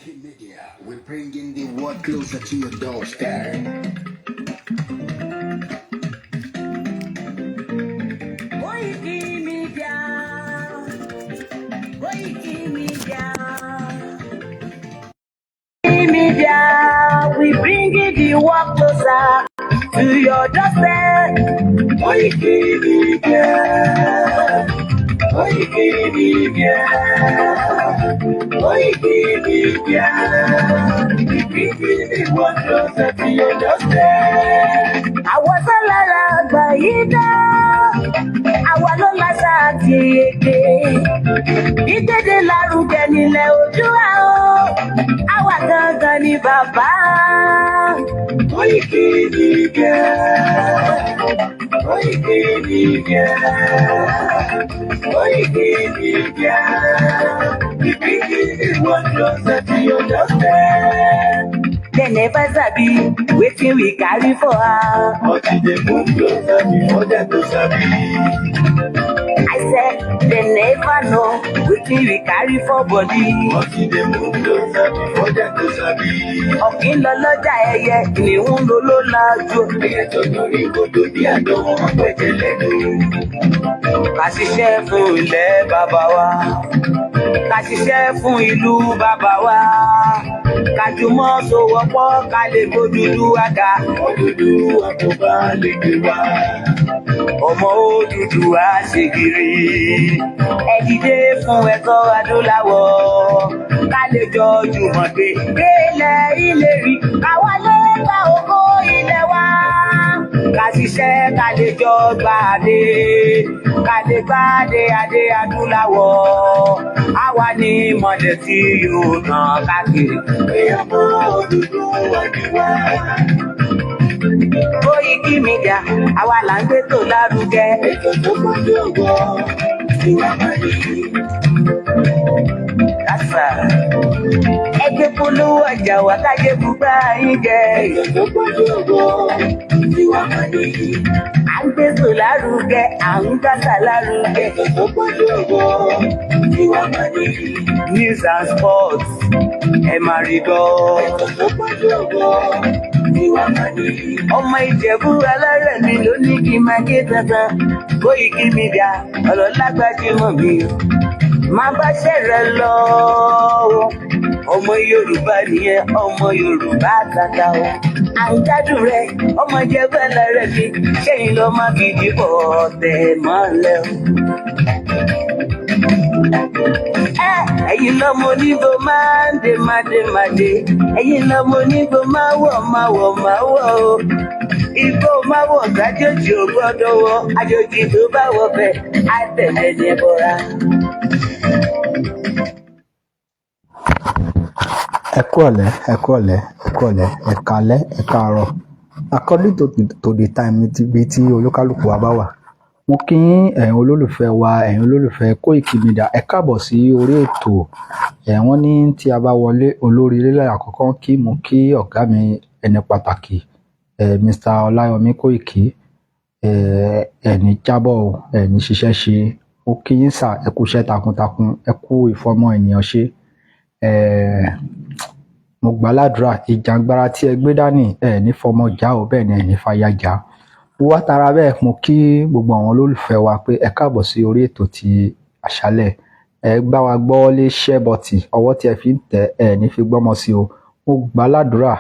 Koiki Media, we're bringing the world closer to your doorstep. Koiki Media. Koiki Media. Media, we bring the work closer to your doorstep. Koiki Media. Koiki Media. Koiki Media. We bring the world closer to your doorstep. Àwọn tó lára àgbà yìí dá, àwa ló láṣà àti èdè. Ìgbéde lárugẹ nílẹ̀ Oòduà o, àwa gangan ni bàbá. Koiki Media. Koiki Media. Koiki Media. We bring the world closer to your doorstep. Dem never sabi wetin we carry for her. But e dey move closer before dem go sabi. I said dem never know wetin we carry for body. But e dey move closer before dem go sabi. Ọ̀kín lọ lọ́jà ẹyẹ, kìnìún ló ló lajú. Ẹyẹ tó dorí kodò bí àdán wọn pẹ̀jẹ̀ lẹ́nu. Ká ṣiṣẹ́ fún ilẹ̀ bàbá wa. Ká ṣiṣẹ́ fún ìlú bàbá wa. Ká jùmọ̀ sowọ́pọ̀ ká lè gbódúdú àga. Òdúdú àkóbá lè gbé wá. Ọmọ Odùduwà ṣègìrì. Ẹ dìde fún ẹ̀tọ́ adúláwọ̀. Ká lè jọ jùmọ̀ gbé délẹ̀ ìlérí. Ká wálé gba ògo ilẹ̀ wa. Ká ṣiṣẹ́ ká lè jọ gbàdé. Ká lè gbàdé adé adúláwọ̀. Àwa ní ìmọ̀lẹ̀ tí yóò tàn káàkiri. Pé ọmọ Odùduwà ni wá. Koiki Media, àwa là ń gbé tó lárugẹ. Ètò tó kọjú ògbọ́ tiwa máa ní. Kásá. Ẹgbẹ́ polówó ọjà wà kájé bùgbà yín jẹ. Ètò tó kọjú ògbọ́ tiwa máa ní. À ń gbé tó lárugẹ, à ń gbàsà lárugẹ. Ètò tó kọjú ògbọ́ tiwa máa ní. News and sports, ẹ máa rí gbọ́. Ètò tó kọjú ògbọ́ tiwa máa ní. Ọmọ Ìjẹ̀bú alárẹ̀ mi ló ní kí n máa ké tantan. Koiki Media, ọ̀rọ̀ lágbájúmọ̀ mi o. Máa bá ṣẹ̀rẹ̀ lọ o. Ọmọ Yorùbá nìyẹn, ọmọ Yorùbá tata o. À ń gbádùn rẹ̀, ọmọ Ìjẹ̀bú alárẹ̀ mi, ṣẹ́yìn ló máa fi dìbò tẹ̀ mọ́lẹ̀ o. Ẹ̀yin lọ́mọ onígbò máa ń dé máa dé máa dé, ẹ̀yin lọ́mọ onígbò máa wọ̀ máa wọ̀ máa wọ̀ o. Igbó máa wọ̀ gájòjì ò gbọ́dọ̀ wọ̀, àjòjì tó bá wọ̀ bẹ́ẹ̀ á tẹ̀lé ní ẹbọra. Ẹ kúrọ̀lẹ́, ẹ kúrọ̀lẹ́, ẹ kúrọ̀lẹ́, ẹ káalẹ́, ẹ káàárọ̀. According to the time níbi tí olúkálùkù wa bá wà. Mo kí yín ẹ̀yin olólùfẹ́ wa, ẹ̀yin olólùfẹ́ Koiki Media, ẹ káàbọ̀ sí orí ètò. Ẹ̀ wọ́n ní tí a bá wọlé olórí ilé àkọ́kọ́ kí mo kí ọ̀gá mi ẹni pàtàkì, Mr. Ọláyọmí Koiki, ẹ̀ ní jábọ̀ o, ẹ̀ ní ṣiṣẹ́ ṣe. Mo kí yín sà, ẹ kú iṣẹ́ takuntakun, ẹ kú ìfọmọ ènìyàn ṣe. Mo gbà ládùúrà ìjàngbara tí ẹ gbé dání ẹ ní fọmọ jà o, bẹ́ẹ̀ ni ẹ ní fàyà jà. Mo wá tara bẹ́ẹ̀ mo kí gbogbo àwọn olólùfẹ́ wa pé ẹ káàbọ̀ sí orí ètò ti àṣálẹ̀. Ẹ gbá wa gbọ́ lé share button, ọwọ́ tí ẹ fi ń tẹ̀ ẹ ní fi gbọ́mọ sí o. Mo gbà ládùúrà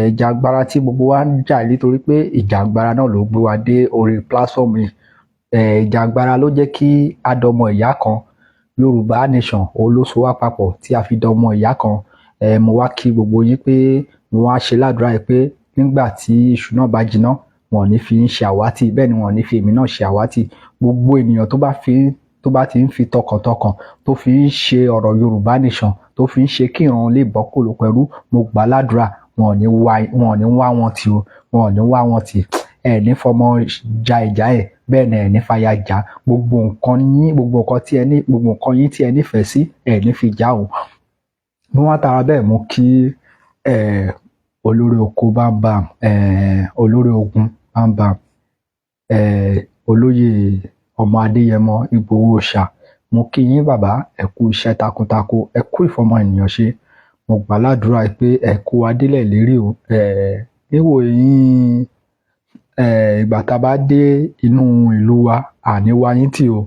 ìjàngbara tí gbogbo wa ń jà nítorí pé ìjàngbara náà ló gbé wa dé orí platform yìí. Ìjàngbara ló jẹ́ kí a dọmọ ìyá kan. Yorùbá Nation òun ló so wá papọ̀ tí a fi dọmọ ìyá kan. Mo wá kí gbogbo yín pé mo wá ṣe ládùúrà yìí pé nígbà tí iṣu náà bá jiná, wọn ò ní fi ń ṣe àwátì, bẹ́ẹ̀ ni wọn ò ní fi èmi náà ṣe àwátì. Gbogbo ènìyàn tó bá ti ń fi tọkàntọkàn tó fi ń ṣe ọ̀rọ̀ Yorùbá Nation, tó fi ń ṣe kí ìran lè bọ́ kó lóko ẹrú, mo gbà ládùúrà wọn ò ní wá wọn tì o, wọn ò ní wá wọn tì. Ẹ ní fọmọ ja ìjà ẹ, bẹ́ẹ̀ ni ẹ ní fàyà jà. Gbogbo nǹkan yín, gbogbo nǹkan tí ẹ ní, gbogbo nǹkan yín tí ẹ nífẹ̀ẹ́ sí, ẹ ní fi já o. Mo wá tara bẹ́ẹ̀ mo kí olórí oko bámbam, olórí ogun bámbam, olóyè ọmọ Adéyẹmọ Ìgbòho Òòṣà. Mo kí yín bàbá, ẹ kú iṣẹ́ takuntakun, ẹ kú ìfọmọ ènìyàn ṣe. Mo gbà ládùúrà pé ẹ kó wa délẹ̀ lérí o. Níwò yín, ìgbà tá a bá dé inú ìlú wa, àní wá yín tì o.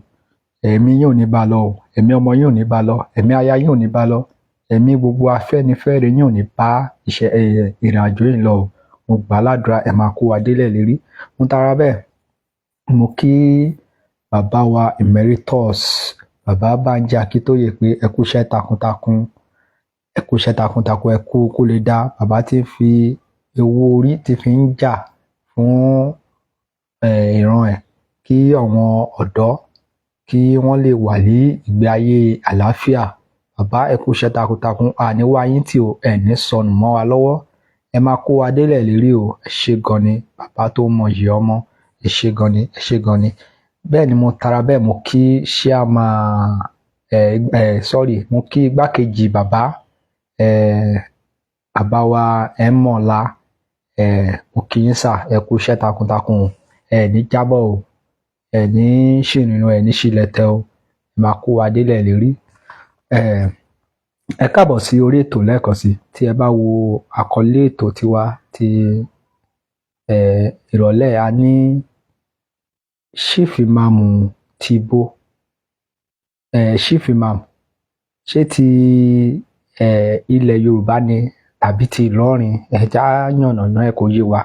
Ẹ̀mí yín ò ní bá lọ o, ẹ̀mí ọmọ yín ò ní bá lọ, ẹ̀mí aya yín ò ní bá lọ, ẹ̀mí gbogbo afẹ́nifẹ́re yín ò ní bá iṣẹ́ ìrìn àjò yìí lọ o. Mo gbà ládùúrà, ẹ máa kó wa délẹ̀ lérí. Mo tara bẹ́ẹ̀, mo kí bàbá wa emeritus, bàbá Bánjí Akíntóyè, pé ẹ kú iṣẹ́ takuntakun, ẹ kú iṣẹ́ takuntakun, ẹ kú kó lè dá. Bàbá tí ń fi ewu orí tí fi ń jà fún ìran ẹ̀, kí àwọn ọ̀dọ́ kí wọ́n lè wà ní ìgbé ayé àlàáfíà. Bàbá, ẹ kú iṣẹ́ takuntakun, àní wá yín tì o, ẹ ní sọnù mọ́ wa lọ́wọ́, ẹ máa kó wa délẹ̀ lérí o. Ẹ ṣé gan ni, bàbá tó mọyì ọmọ. Ẹ ṣé gan ni, ẹ ṣé gan ni. Bẹ́ẹ̀ ni mo tara bẹ́ẹ̀, mo kí chairman, ẹ ẹ sorry, mo kí igbákejì bàbá, bàbá wa Ẹmọ̀ọ́lá. Mo kí yín sà, ẹ kú iṣẹ́ takuntakun o. Ẹ ní jábọ́ o, ẹ ní ṣìrìnà, ẹ ní ṣílẹ̀tẹ̀ o, ẹ máa kó wa délẹ̀ lérí. Ẹ káàbọ̀ sí orí ètò lẹ́ẹ̀kan sí. Tí ẹ bá wo àkọlé ètò tiwa ti ìrọ̀lẹ́, a ní Chief Imam ti bo Chief Imam, ṣé ti ilẹ̀ Yorùbá ni tàbí ti Ìlọrin? Ẹ já yànnàná ẹ kò yé wa.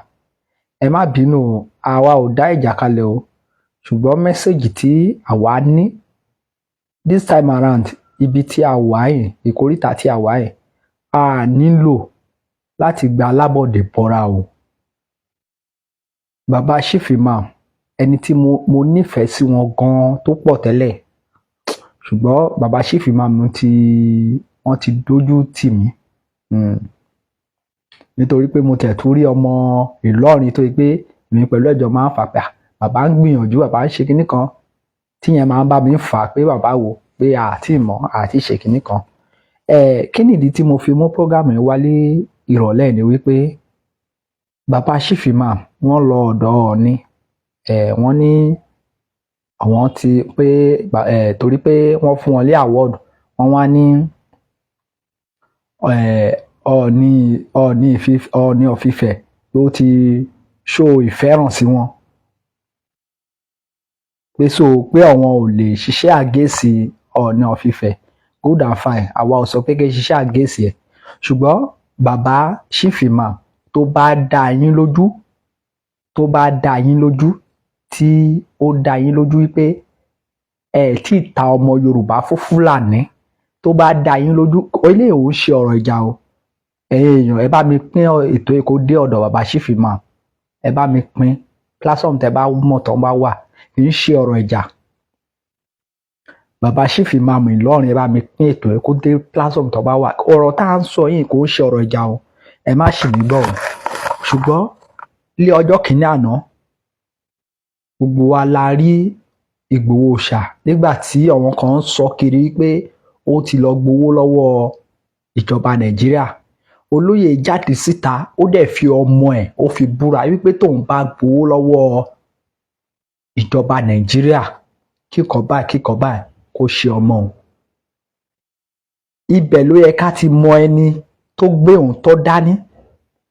Ẹ má bínú o, àwa ò dá ìjà kalẹ̀ o, ṣùgbọ́n message tí àwa ní this time around, ibi tí a wà yìí, ìkóríta tí a wà yìí, a nílò láti gba alábọ̀dé bọ́ra o. Bàbá Chief Imam, ẹni tí mo nífẹ̀ẹ́ sí wọn gan-an tó pọ̀ tẹ́lẹ̀, ṣùgbọ́n bàbá Chief Imam tí wọ́n ti dójú tì mí, nítorí pé mo tẹ̀ tún rí ọmọ Ìlọrin tó yẹ pé èmi pẹ̀lú ẹ̀jọ̀ máa ń fà pé, "Ah, bàbá ń gbìyànjú, bàbá ń ṣe kinní kan," tíyẹn máa ń bá mi fà pé bàbá wo pé àti ìmọ̀ àti ṣe kinní kan. Kí nìdí tí mo fi mú program yìí wálé ìrọ̀lẹ́ ni wípé bàbá Chief Imam, wọ́n lọ ọ̀dọ̀ Ọọ̀ni. Wọ́n ní àwọn ti pé torí pé wọ́n fún wọn ní award, wọ́n wá ní Ọọ̀ni of Ifẹ̀ ló ti show ìfẹ́ràn sí wọn, pé so pé àwọn ò lè ṣiṣẹ́ against Ọọ̀ni of Ifẹ̀. Good and fine, àwa ò sọ pé kí ẹ ṣiṣẹ́ against ẹ̀, ṣùgbọ́n bàbá Chief Imam, tó bá dá yín lójú, tó bá dá yín lójú, tí ó dá yín lójú wípé ẹ tí ì ta ọmọ Yorùbá fún Fúlàní, tó bá dá yín lójú, eléyìí ò ń ṣe ọ̀rọ̀ ìjà o. Ẹ̀yin èèyàn, ẹ bá mi pín ètò yìí kó dé ọ̀dọ̀ bàbá Chief Imam. Ẹ bá mi pín platform tẹ́ bá mọ̀ tán bá wà. Kì í ṣe ọ̀rọ̀ ìjà. Bàbá Chief Imam Ìlọrin, ẹ bá mi pín ètò yìí kó dé platform tó bá wà. Ọ̀rọ̀ tá à ń sọ yìí kò ń ṣe ọ̀rọ̀ ìjà o, ẹ má ṣì mí gbọ́ o. Ṣùgbọ́n lé ọjọ́ kìíní àná, gbogbo wa la rí Ìgbòho Òòṣà nígbà tí àwọn kan ń sọ kiri pé ó ti lọ gbowó lọ́wọ́ ìjọba Nàìjíríà. Olóyè jáde síta, ó dẹ̀ fi ọmọ ẹ̀, ó fi búra wípé tóun bá gbowó lọ́wọ́ ìjọba Nàìjíríà, kíkọ báyìí kíkọ báyìí kó ṣe ọmọ òun. Ibẹ̀ ló yẹ ká ti mọ ẹni tó gbé òun tó dání,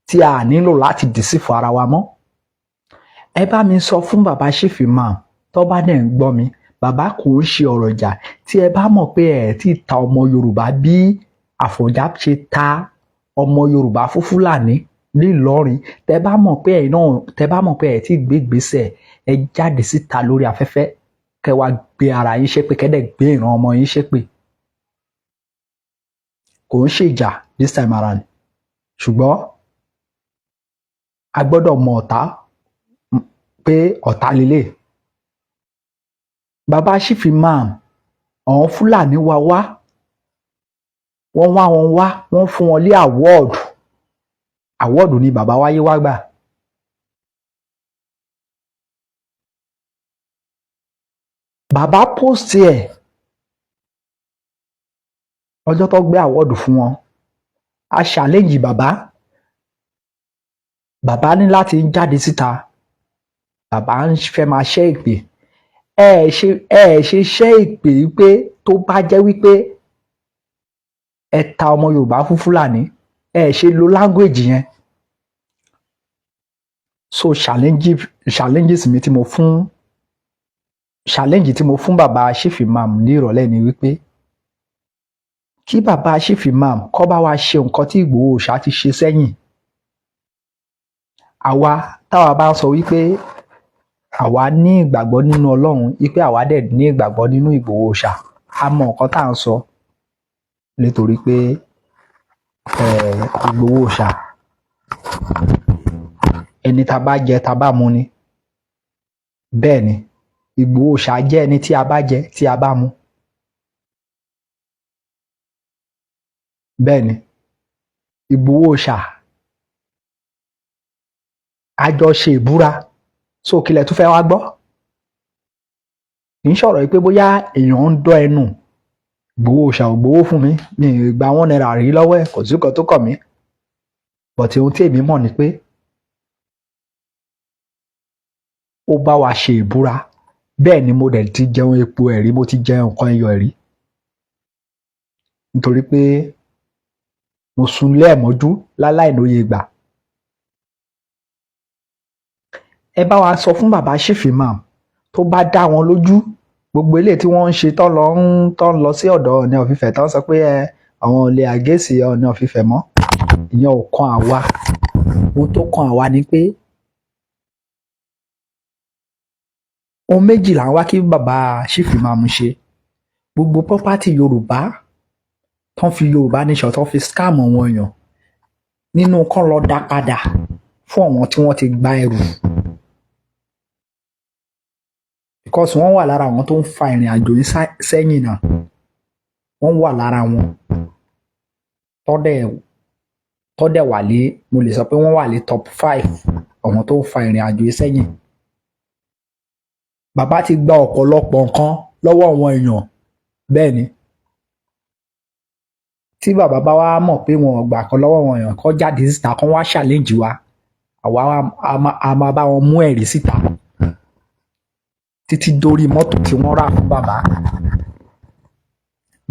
tí a nílò láti deceive ara wa mọ́. Ẹ bá mi sọ fún bàbá Chief Imam, tó bá dẹ̀ ń gbọ́ mi, bàbá, kò ń ṣe ọ̀rọ̀ ìjà. Tí ẹ bá mọ̀ pé ẹ ti ta ọmọ Yorùbá bí Àfọ̀njá ṣe ta ọmọ Yorùbá fún Fúlàní nílọrin, tẹ bá mọ̀ pé ẹ̀yin náà, tẹ bá mọ̀ pé ẹ ti gbé ìgbésẹ̀, ẹ jáde síta lórí afẹ́fẹ́, kẹ wá gbé ara yín ṣépè, kẹ́ dẹ̀ gbé ìran ọmọ yín ṣépè. Kò ń ṣèjà this time around, ṣùgbọ́n a gbọ́dọ̀ mọ ọ̀tá pé ọ̀tá lélẹ̀. Bàbá Chief Imam, àwọn Fúlàní wa wá, wọ́n wá wọn wá, wọ́n fún wọn lé award. Award ni bàbá wáyé wá gbà. Bàbá post ẹ̀ ọjọ́ tó gbé award fún wọn. A challenge bàbá, bàbá ní láti jáde síta. Bàbá ń fẹ́ máa ṣẹ́ ìpè. Ẹ ṣe ṣẹ́ ìpè wípé tó bá jẹ́ wípé Ẹ ta ọmọ Yorùbá fún Fúlàní. Ẹ ṣe lo language yẹn. So challenges mi tí mo fún, challenge tí mo fún bàbá Chief Imam ní ìrọ̀lẹ́ ni wípé kí bàbá Chief Imam kó bá wa ṣe nǹkan tí Ìgbòho Òòṣà ti ṣe sẹ́yìn. Àwa táwa bá ń sọ wípé àwa ní ìgbàgbọ́ nínú Ọlọ́run, wípé àwa dẹ̀ ní ìgbàgbọ́ nínú Ìgbòho Òòṣà, a mọ nǹkan tá à ń sọ, nítorí pé Ìgbòho Òòṣà, ẹni tá a bá jẹ tá a bá mu ni. Bẹ́ẹ̀ ni, Ìgbòho Òòṣà jẹ́ ẹni tí a bá jẹ tí a bá mu. Bẹ́ẹ̀ ni, Ìgbòho Òòṣà, a jọ ṣe ìbúra. So kí lẹ tún fẹ́ wá gbọ́? Kì í ṣọ̀rọ̀ yìí pé bóyá èèyàn ń dọ́ ẹnu. Ìgbòho Òòṣà ò gbowó fún mi, mi ì gba ₦1 rí lọ́wọ́ ẹ̀, kò sí nǹkan tó kàn mí. But ohun tí èmi mọ̀ ni pé ó bá wa ṣe ìbúra. Bẹ́ẹ̀ ni, mo dẹ̀ ti jẹun epo ẹ̀rí, mo ti jẹun nǹkan ẹyọ ẹ̀rí, nítorí pé mo sunlé ẹ̀ mọ́jú láláì lóye ìgbà. Ẹ bá wa sọ fún bàbá Chief Imam, tó bá dá wọn lójú, gbogbo eléyìí tí wọ́n ń ṣe tán lọ ń tán lọ sí ọ̀dọ̀ Ọọ̀ni of Ifẹ̀, tán sọ pé ẹ àwọn ò lè àgéèsì Ọọ̀ni of Ifẹ̀ mọ́, ìyẹn ò kan àwa. Ohun tó kan àwa ni pé ohun méjì là ń wá kí bàbá Chief Imam ṣe. Gbogbo property Yorùbá tán fi Yorùbá nation tán fi scam àwọn èèyàn nínú, kán lọ dá padà fún àwọn tí wọ́n ti gba ẹrù, because wọ́n wà lára àwọn tó ń fa ìrìn àjò yìí sẹ́yìn náà. Wọ́n wà lára wọn tọ́dẹ̀ wà lé, mo lè sọ pé wọ́n wà lé top 5 àwọn tó ń fa ìrìn àjò yìí sẹ́yìn. Bàbá ti gba ọ̀pọ̀lọpọ̀ nǹkan lọ́wọ́ àwọn èèyàn. Bẹ́ẹ̀ ni, tí bàbá bá wá mọ̀ pé wọn ò gbà kan lọ́wọ́ àwọn èèyàn, kó jáde síta, kó wá challenge wa. Àwa a máa bá wọn mú ẹ̀rí síta títí dórí mọ́tò tí wọ́n rà fún bàbá.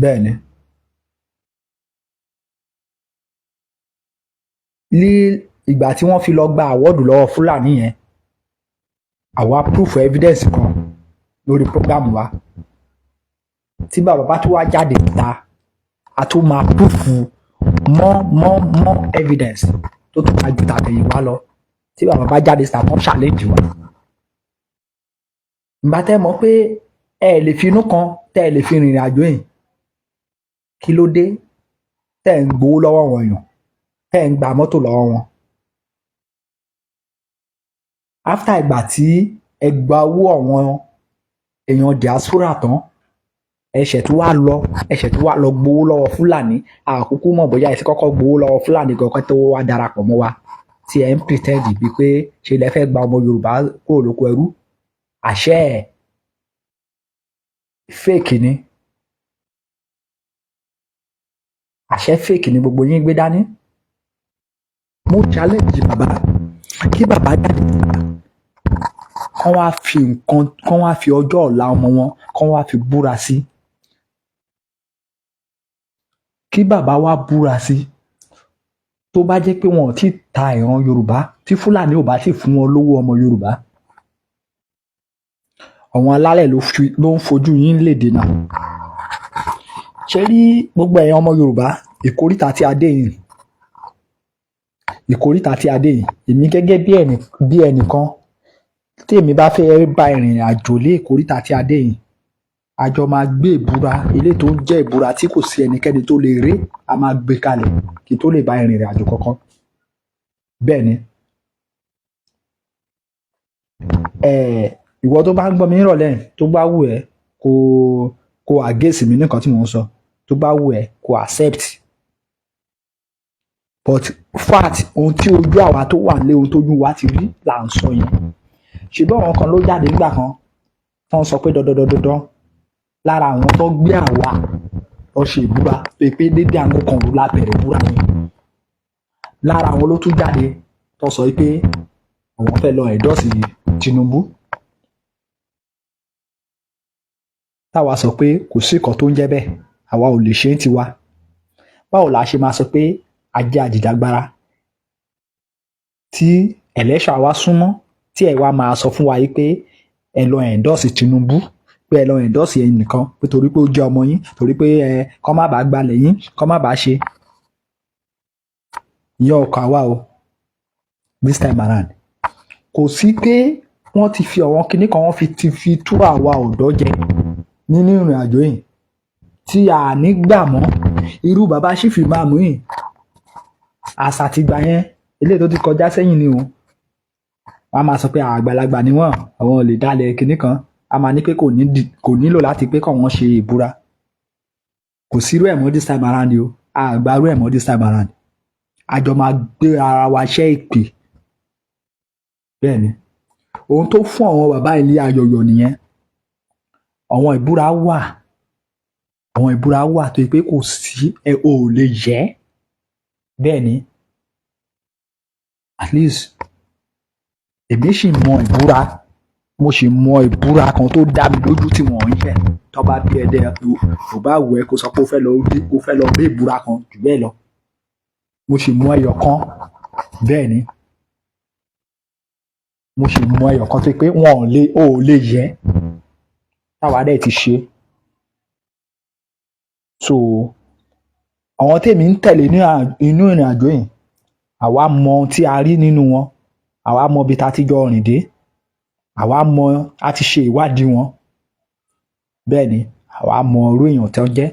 Bẹ́ẹ̀ ni, ní ìgbà tí wọ́n fi lọ gba àwọ́dù lọ́wọ́ Fúlàní yẹn, àwa proof evidence kan lórí program wa. Tí bàbá bá tún wá jáde síta, a tún máa proof more more more evidence tó tún máa ju tàtẹ̀yìnwá lọ. Tí bàbá bá jáde síta, tán challenge wa. Ìgbà tẹ́ mọ̀ pé ẹ lè fi inú kan tẹ́ ẹ lè fi rìnrìn àjò yìí, kí ló dé tẹ́ ẹ ń gbowó lọ́wọ́ wọn èèyàn, tẹ́ ẹ ń gba mọ́tò lọ́wọ́ wọn? After ìgbà tí ẹ gba owó àwọn èèyàn diaspora tán, ẹ̀ṣẹ̀ tó wá lọ, ẹ̀ṣẹ̀ tó wá lọ gbowó lọ́wọ́ Fúlàní. Àkókò mọ̀ bóyá ẹ ti kọ́kọ́ gbowó lọ́wọ́ Fúlàní gangan tó wá darapọ̀ mọ́ wa, tí ẹ ń pretend bíi pé ṣe lẹ fẹ́ gba ọmọ Yorùbá kúrò lóko ẹrú. Àṣẹ ẹ̀ fake ni, àṣẹ fake ni gbogbo yín gbé dání. Mo challenge bàbá, kí bàbá jáde kán wá fi nǹkan, kán wá fi ọjọ́ ọ̀la ọmọ wọn, kán wá fi búra sí. Kí bàbá wá búra sí, tó bá jẹ́ pé wọn ò tí ta ìran Yorùbá, tí Fúlàní ò bá tí fún wọn lówó ọmọ Yorùbá, àwọn alálẹ̀ ló ń fojú yín lè dènà. Ṣé rí gbogbo ẹ̀yin ọmọ Yorùbá, ìkóríta tí a dé yìí, ìkóríta tí a dé yìí, èmi gẹ́gẹ́ bí ẹnìkan, tí èmi bá fẹ́ bá ìrìn àjò lé ìkóríta tí a dé yìí, a jọ máa gbé ìbúra eléyìí tó ń jẹ́ ìbúra tí kò sí ẹnikẹ́ni tó lè ré, a máa gbé kalẹ̀ kí n tó lè bá ìrìn àjò kankan. Bẹ́ẹ̀ ni, ìwọ tó bá ń gbọ́ mi nírọ̀lẹ́, tó bá wù ẹ́ kó against mi nìkan tí mò ń sọ, tó bá wù ẹ́ kó accept, but fact, ohun tí ojú àwa tó wà lé, ohun tójú wa ti rí là ń sọ yẹn. Ṣùgbọ́n àwọn kan ló jáde nígbà kan tó ń sọ pé dandandandandan lára àwọn tó gbé àwa lọ ṣe ìbúra, tó yẹ pé dédé aago kan òru la bẹ̀rẹ̀ ìbúra yẹn, lára àwọn ló tún jáde tó sọ pé àwọn fẹ́ lọ endorse Tinubu. Táwa sọ pé kò sí nǹkan tó ń jẹ́ bẹ́ẹ̀, àwa ò lè ṣe é tiwa. Báwo la ṣe máa sọ pé a jẹ́ ajìjàgbara tí election wa súnmọ́, tí ẹ wá máa sọ fún wa yìí pé ẹ lọ endorse Tinubu, pé ẹ lọ endorse ẹnìkan, pé torí pé ó jẹ́ ọmọ yín, torí pé ẹ kọ́ má bàa gbalẹ̀ yín, kọ́ má bàa ṣe ìyẹn ọkọ̀ àwa o? This time around, kò sí pé wọ́n ti fi àwọn kinní kan, wọ́n fi ti fi tú àwa ọ̀dọ́ jẹ nínú ìrìn àjò yìí tí a ní gbà mọ́. Irú bàbá Chief Imam yìí, àṣà tìgbà yẹn, eléyìí tó ti kọjá sẹ́yìn ni o. Wọ́n á máa sọ pé àgbàlagbà ni wọ́n, àwọn ò lè dalẹ̀ kinní kan. A máa ní pé kò nílò láti pé kọ́ wọ́n ṣe ìbúra. Kò sírú ẹ̀ mọ́ this time around o. Àgbàrú ẹ̀ mọ́ this time around. A jọ máa gbé ara wa ṣẹ́ ìpè. Bẹ́ẹ̀ ni, ohun tó fún àwọn bàbá ilé ayọ̀yọ̀ nìyẹn. Àwọn ìbúra wà, àwọn ìbúra wà tó yẹ pé kò sí, ẹ ò lè yẹ. Bẹ́ẹ̀ ni, at least èmi sì mọ ìbúra, mo sì mọ ìbúra kan tó dá mi lójú tí wọ́n ń yẹ. Tó bá bí ẹdẹ ò bá wù ẹ́, kó sọ pé ó fẹ́ lọ rí ìbúra kan jù bẹ́ẹ̀ lọ. Mo sì mọ ẹyọ kan. Bẹ́ẹ̀ ni, mo sì mọ ẹyọ kan tó yẹ pé wọn ò lè, ò lè yẹ, táwa dẹ̀ ti ṣe. So àwọn tèmi ń tẹ̀lé ní inú ìrìn àjò yìí, àwa mọ ohun tí a rí nínú wọn, àwa mọ ibi tá a ti jọ rìn dé, àwa mọ, a ti ṣe ìwádìí wọn. Bẹ́ẹ̀ ni, àwa mọ irú èèyàn tó jẹ́.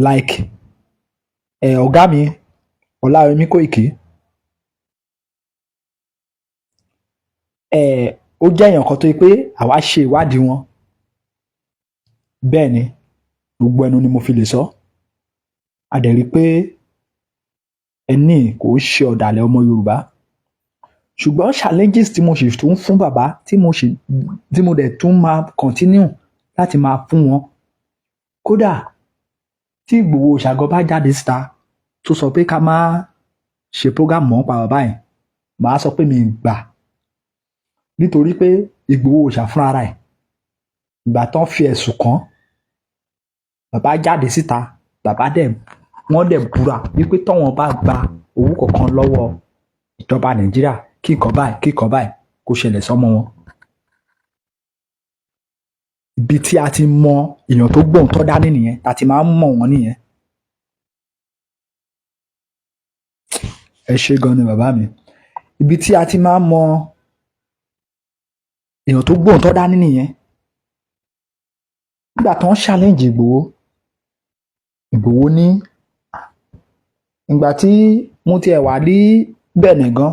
Like ẹ ọ̀gá mi Ọláyọmí Kóìkì, ẹ ó jẹ́ èèyàn kan tó yẹ pé àwa ṣe ìwádìí wọn. Bẹ́ẹ̀ ni, gbogbo ẹnu ni mo fi lè sọ. A dẹ̀ rí i pé ẹni kò ṣe ọ̀dàlẹ̀ ọmọ Yorùbá. Ṣùgbọ́n challenges tí mo sì tún fún bàbá, tí mo dẹ̀ tún máa continue láti máa fún wọn, kódà tí Ìgbòho Ṣàgọ́ bá jáde síta tó sọ pé ká má ṣe program mọ́ pa bàbá yẹn, màá sọ pé mi ì gbà, nítorí pé Ìgbòho Òòṣà fúnra ẹ̀, ìgbà tán fi ẹ̀sùn kàn, bàbá jáde síta, bàbá dẹ̀, wọ́n dẹ̀ búra wípé tọ́wọ́n bá gba owó kankan lọ́wọ́ ìjọba Nàìjíríà, kí nǹkan báyìí, kí nǹkan báyìí kó ṣẹlẹ̀ sọ́mọ wọn. Ibi tí a ti mọ èèyàn tó gbóǹtọ́ dání nìyẹn, tá a ti máa ń mọ̀ wọ́n nìyẹn. Ẹ ṣé gan ni bàbá mi. Ibi tí a ti máa ń mọ èèyàn tó gbóǹtọ́ dání nìyẹn. Nígbà tó ń challenge Ìgbòho, Ìgbòho ní ìgbà tí mo tiẹ̀ wà ní Bẹ̀nẹ̀ gan,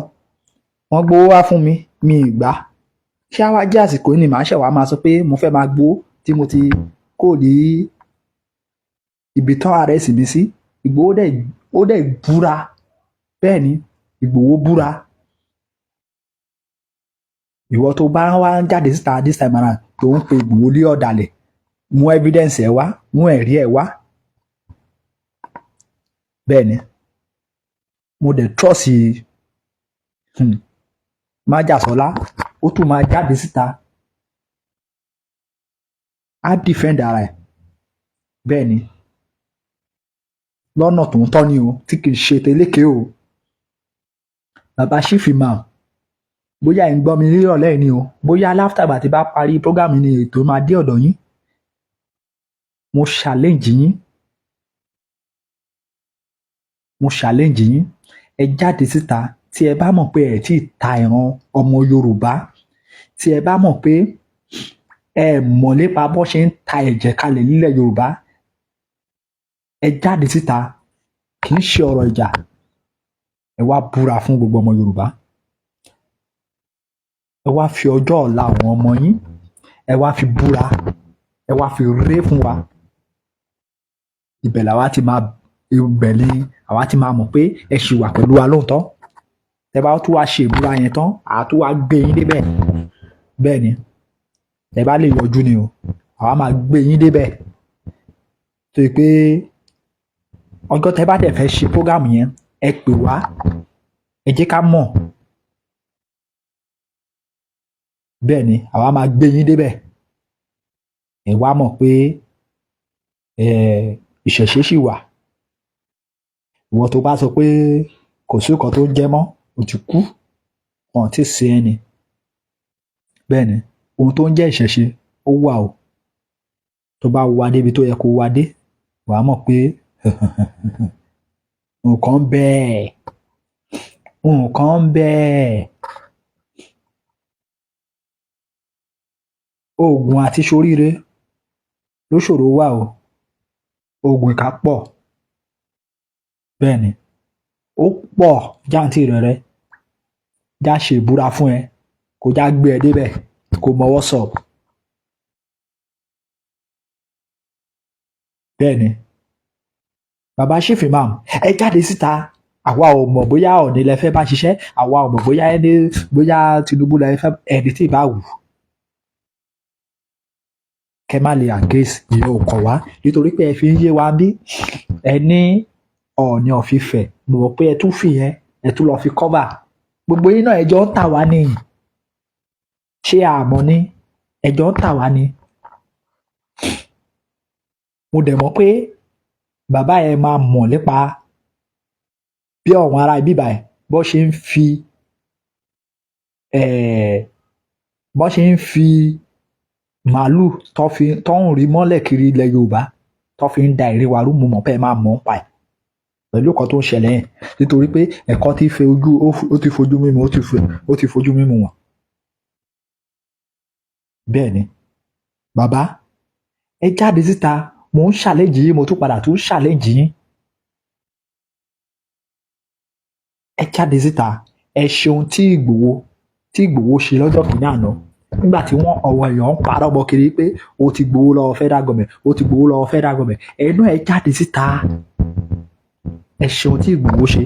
wọ́n gbowó wá fún mi, mi ì gbà. Ṣé àwa jẹ́ àsìkò yìí ni màá ṣẹ̀ wá máa sọ pé mo fẹ́ máa gbowó tí mo ti kò ní ibi tán arrest mi sí? Ìgbòho dẹ̀, ó dẹ̀ búra. Bẹ́ẹ̀ ni, Ìgbòho búra. Ìwọ tó bá wá ń jáde síta this time around tó ń pe Ìgbòho ní ọ̀dàlẹ̀, mú evidence ẹ wá, mú ẹ̀rí ẹ wá. Bẹ́ẹ̀ ni, mo dẹ̀ trust Májàsọ́lá, ó tún máa jáde síta, á defend ara ẹ̀. Bẹ́ẹ̀ ni, lọ́nà tó ń tọ́ ni o, tí kì í ṣe tẹlékè o. Bàbá Chief Imam, bóyá ẹ̀ ń gbọ́ mi nírọ̀lẹ́ yìí ni o, bóyá after ìgbà tí bá parí program ni ètò máa dé ọ̀dọ̀ yín, mo challenge yín, mo challenge yín. Ẹ jáde síta tí ẹ bá mọ̀ pé ẹ tí ì ta ìran ọmọ Yorùbá, tí ẹ bá mọ̀ pé ẹ mọ̀ nípa bó ṣe ń ta ẹ̀jẹ̀ kalẹ̀ nílẹ̀ Yorùbá, ẹ jáde síta. Kì í ṣe ọ̀rọ̀ ìjà. Ẹ wá búra fún gbogbo ọmọ Yorùbá, ẹ wá fi ọjọ́ ọ̀la àwọn ọmọ yín, ẹ wá fi búra, ẹ wá fi ré fún wa. Ibẹ̀ làwa ti máa, ibẹ̀ ni àwa ti máa mọ̀ pé ẹ ṣì wà pẹ̀lú wa lóòótọ́. Tẹ bá tún wá ṣe ìbúra yẹn tán, àá tún wá gbé yín débẹ̀. Bẹ́ẹ̀ ni, tẹ bá lè yọjú ni o, àwa máa gbé yín débẹ̀. Tó yẹ pé ọjọ́ tẹ bá dẹ̀ fẹ́ ṣe program yẹn, ẹ pè wá, ẹ jẹ́ ká mọ̀. Bẹ́ẹ̀ ni, àwa máa gbé yín débẹ̀. Ẹ wá mọ̀ pé Ìṣẹ̀ṣe sì wà. Ìwọ tó bá sọ pé kò sí nǹkan tó ń jẹ́ mọ́, o ti kú, wọn ò tí ì sin ẹni. Bẹ́ẹ̀ ni, ohun tó ń jẹ́ ìṣẹ̀ṣe ó wà o. Tó bá wá débi tó yẹ kó wá dé, wàá mọ̀ pé nǹkan ń bẹ, nǹkan ń bẹ. Oògùn àti ṣoríire ló ṣòro wà o. Oògùn ìkà pọ̀. Bẹ́ẹ̀ ni, ó pọ̀ jáǹtìrẹrẹ. Já ṣe ìbúra fún ẹ, kó já gbé ẹ débẹ̀, kó mọ what's up. Bẹ́ẹ̀ ni, bàbá Chief Imam, ẹ jáde síta. Àwa ò mọ̀ bóyá Ọọ̀ni lẹ fẹ́ bá ṣiṣẹ́, àwa ò mọ̀ bóyá ẹni bóyá Tinubu lẹ fẹ́, ẹni tí ì bá wù. Kẹ má lè against, ìyẹn ò kàn wá, nítorí pé ẹ fi ń yé wa bí ẹ ní Ọọ̀ni of Ifẹ̀. Mo mọ̀ pé ẹ tún fi yẹn, ẹ tún lọ fi cover. Gbogbo yín náà ẹjọ́ ń tà wá ní. Ṣé àmọ́ ní ẹjọ́ ń tà wá ní? Mo dẹ̀ mọ̀ pé bàbá yẹn máa mọ̀ nípa bí àwọn ará ibí báyìí bó ṣe ń fi bó ṣe ń fi màálù tó fi tó ń rí mọ́lẹ̀ kiri ilẹ̀ Yorùbá, tó fi ń da ìrìn wa rú. Mo mọ̀ pé ẹ máa mọ̀ ń pa ẹ̀ pẹ̀lú nǹkan tó ń ṣẹlẹ̀ yẹn, nítorí pé ẹ̀kọ́ ti fi ojú ó ti fojú mímu ó ti fojú mímu wọn. Bẹ́ẹ̀ ni, bàbá, ẹ jáde síta. Mò ń challenge yín, mo tún padà tún challenge yín. Ẹ jáde síta, ẹ ṣeun tí Ìgbòho ṣe lọ́jọ́ kìíní àná, nígbà tí wọ́n ọ̀wọ́ èèyàn ń parọ́ mọ́ kiri pé ó ti gbowó lọ́wọ́ federal government, ó ti gbowó lọ́wọ́ federal government. Ẹnu ẹ jáde síta, ẹ ṣeun tí Ìgbòho ṣe.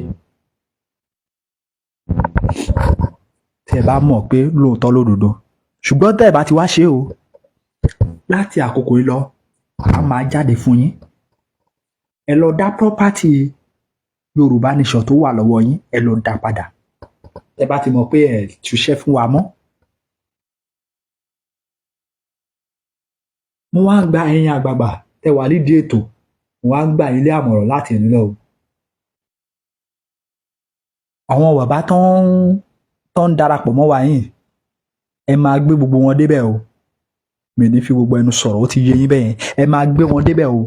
Tí ẹ bá mọ̀ pé lóòótọ́ lódodo, ṣùgbọ́n tẹ́ ẹ bá ti wá ṣe o, láti àkókò yìí lọ, a máa jáde fún yín. Ẹ lọ dá property Yorùbá Nation tó wà lọ́wọ́ yín, ẹ lọ dá padà. Tẹ́ bá ti mọ̀ pé ẹ túṣẹ́ fún wa mọ́. Mo wá ń gba ẹ̀yin àgbààgbà tẹ́ wà nídìí ètò, mo wá ń gba ilé àmọ̀ràn láti ẹ̀ní lọ o. Àwọn bàbá tó ń darapọ̀ mọ́ wa yìí, ẹ máa gbé gbogbo wọn débẹ̀ o. Mi ní fi gbogbo ẹnu sọ̀rọ̀, ó ti yé yín bẹ́ẹ̀ yẹn. Ẹ máa gbé wọn débẹ̀ o.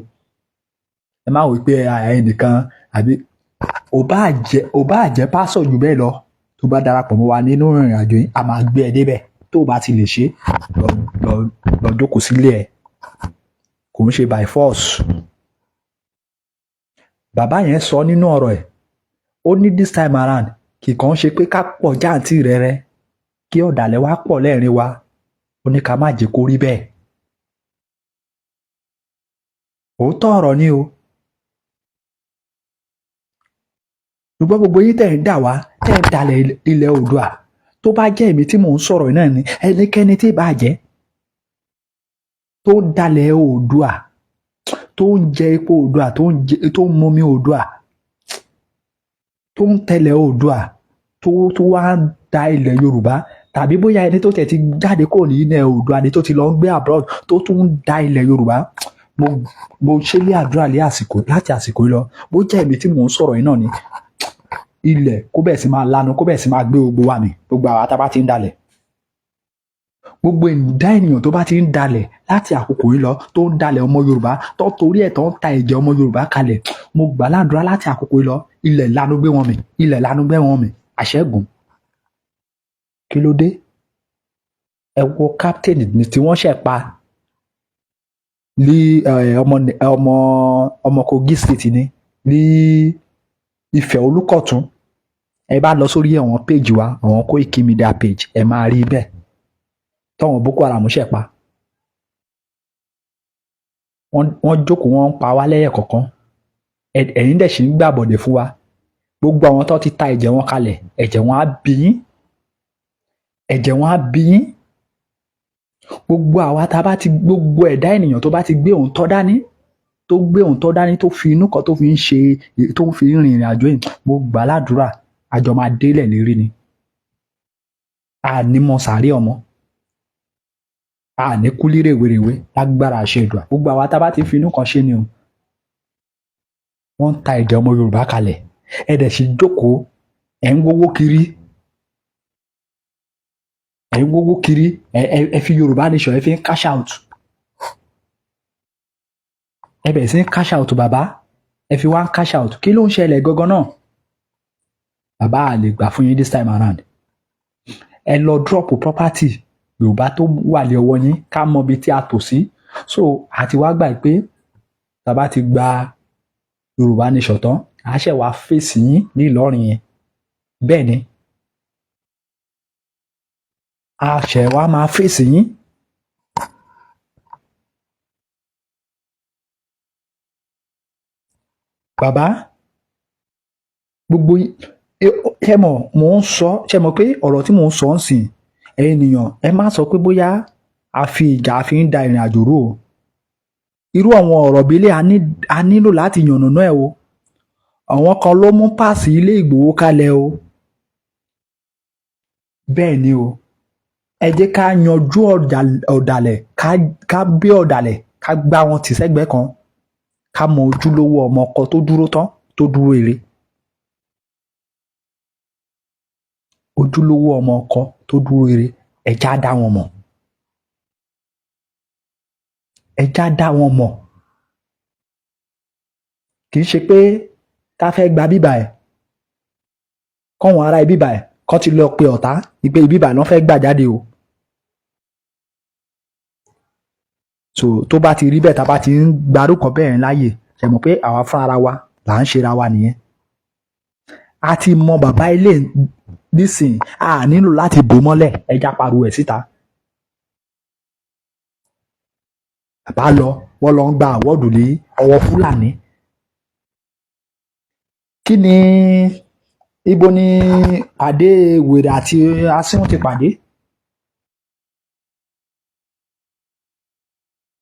Ẹ má wí pé ẹnìkan àbí ò bá jẹ́ pásọ̀ jù bẹ́ẹ̀ lọ, tó bá darapọ̀ mọ́ wa nínú ìrìn àjò yìí, a máa gbé ẹ débẹ̀. Tó o bá ti lè ṣe, lọ jókòó sílé ẹ. Kò ń ṣe by force. Bàbá yẹn sọ nínú ọ̀rọ̀ ẹ̀, ó ní this time around, kì kàn ṣe pé ká pọ̀ jáǹtì rẹrẹ, kí ọ̀dàlẹ̀ wa pọ̀ lẹ́rìn wa. Ó ní ká má jẹ́ kó rí bẹ́ẹ̀. Òótọ́ ọ̀rọ̀ ni o. Ṣùgbọ́n gbogbo yín tẹ̀ ń dà wá, tẹ̀ ń dalẹ̀ ilẹ̀ Oòduà, tó bá jẹ́ èmi tí mò ń sọ̀rọ̀ náà ni, ẹnikẹ́ni tí bá jẹ́ tó ń dalẹ̀ Oòduà, tó ń jẹ epo Oòduà, tó ń mumi Oòduà, tó ń tẹ̀lẹ̀ Oòduà, tó wá ń da ilẹ̀ Yorùbá, tàbí bóyá ẹni tó tẹ̀ ti jáde kúrò ní ilẹ̀ Oòduà ni tó ti lọ ń gbé abroad, tó tún ń da ilẹ̀ Yorùbá, mo ṣe lé àdúrà lé àsìkò láti àsìkò yìí lọ, bó jẹ́ èmi tí mò ń sọ̀rọ̀ yìí náà ni, ilẹ̀ kó bẹ̀ sí máa lanu, kó bẹ̀ sí máa gbé gbogbo wa mì, gbogbo àwa tá a bá ti ń dalẹ̀. Gbogbo ìdá ènìyàn tó bá ti ń dalẹ̀ láti àkókò yìí lọ, tó ń dalẹ̀ ọmọ Yorùbá, tó torí ẹ̀ tó ń ta ẹ̀jẹ̀ ọmọ Yorùbá kalẹ̀, mo gbà ládùúrà láti àkókò yìí lọ, ilẹ̀ lanu gbé wọn mì, ilẹ̀ lanu gbé wọn mì, àṣẹ́gun. Kí ló dé? Ẹ wo captain tí wọ́n ṣẹ̀ pa ní ọmọ Kogi State ní Ifẹ̀ Olúkọ̀tún. Ẹ bá lọ sórí àwọn péjì wa, àwọn Koiki Media page, ẹ máa rí bẹ́ẹ̀ tọ́wọ́n Boko Haram ṣẹ̀ pa. Wọ́n jókòó, wọ́n ń pa wá lẹ́yẹ̀ kọ̀ọ̀kan. Ẹ̀yin dẹ̀ sì ń gbàbọ̀dẹ̀ fún wa. Gbogbo àwọn tó ti ta ẹ̀jẹ̀ wọn kalẹ̀, ẹ̀jẹ̀ wọn á bí yín, ẹ̀jẹ̀ wọn á bí yín. Gbogbo àwa tá a bá ti, gbogbo ẹ̀dá ènìyàn tó bá ti gbé òun tọ́ dání, tó gbé òun tọ́ dání, tó fi inú kan tó fi ń ṣe, tó ń fi rìn ìrìn àjò yìí, mo gbà ládùúrà, àjọ máa délẹ̀ lérí ni. A ní mọ sàárè ọmọ. A ní kú lérèwérèwé lágbára àṣẹ Èdùà. Gbogbo àwa tá a bá ti fi inú kan ṣe ni o. Wọ́n ń ta ẹ̀jẹ̀ ọmọ Yorùbá kalẹ̀, ẹ dẹ̀ sì jókòó, ẹ̀ ń wówó kiri, ẹ̀ ń wówó kiri. Ẹ fi Yorùbá nation, ẹ fi ń cash out, ẹ bẹ̀rẹ̀ sí ń cash out. Bàbá, ẹ fi wá ń cash out. Kí ló ń ṣẹlẹ̀ gangan náà? Bàbá, a lè gbà fún yín this time around. Ẹ lọ drop property Yorùbá tó wà lé ọwọ́ yín, ká mọ ibi tí a tò sí. So àti wá gbà pé bàbá ti gba Yorùbá nation tán, a ṣẹ̀ wá fèsì yín ní Ìlọrin yẹn. Bẹ́ẹ̀ ni, a ṣẹ̀ wá máa fèsì yín. Bàbá, gbogbo ẹ mọ̀, mò ń sọ, ṣe mọ̀ pé ọ̀rọ̀ tí mò ń sọ ń sìn, ẹ̀yin ènìyàn, ẹ má sọ pé bóyá a fi ìjà a fi ń da ìrìn àjò rú o. Irú àwọn ọ̀rọ̀ bílẹ̀ a nílò láti yànnàná ẹ̀ o. Àwọn kan ló mú páàsì ilé Ìgbòho kalẹ̀ o. Bẹ́ẹ̀ ni o. Ẹ jẹ́ ká yanjú ọ̀dàlẹ̀, ká bí ọ̀dàlẹ̀, ká gbá wọn tì sẹ́gbẹ̀ẹ́ kan, ká mọ ojúlówó ọmọ ọkọ tó dúró tán, tó dúró ire. Ojúlówó ọmọ ọkọ tó dúró ire, ẹ já dá wọn mọ̀, ẹ já dá wọn mọ̀. Kì í ṣe pé ká fẹ́ gba bíbà ẹ̀, kọ́wọn ará bíbà ẹ̀ kọ́ ti lọ pe ọ̀tá ìpè bíbà náà fẹ́ gbà jáde o. So tó bá ti rí bẹ́ẹ̀, tá a bá ti ń gbarúkọ bẹ́ẹ̀ láàyè, ṣe mọ̀ pé àwa fúnra wa là ń ṣera wa nìyẹn. A ti mọ bàbá ilé nísìnyí, a nílò láti bò mọ́lẹ̀. Ẹja pariwo ẹ̀ síta. Bàbá lọ, wọ́n lọ ń gba àwọ́dù lé ọwọ́ Fúlàní. Kí ni, ibo ni pàdé wèrè àti asínwó ti pàdé?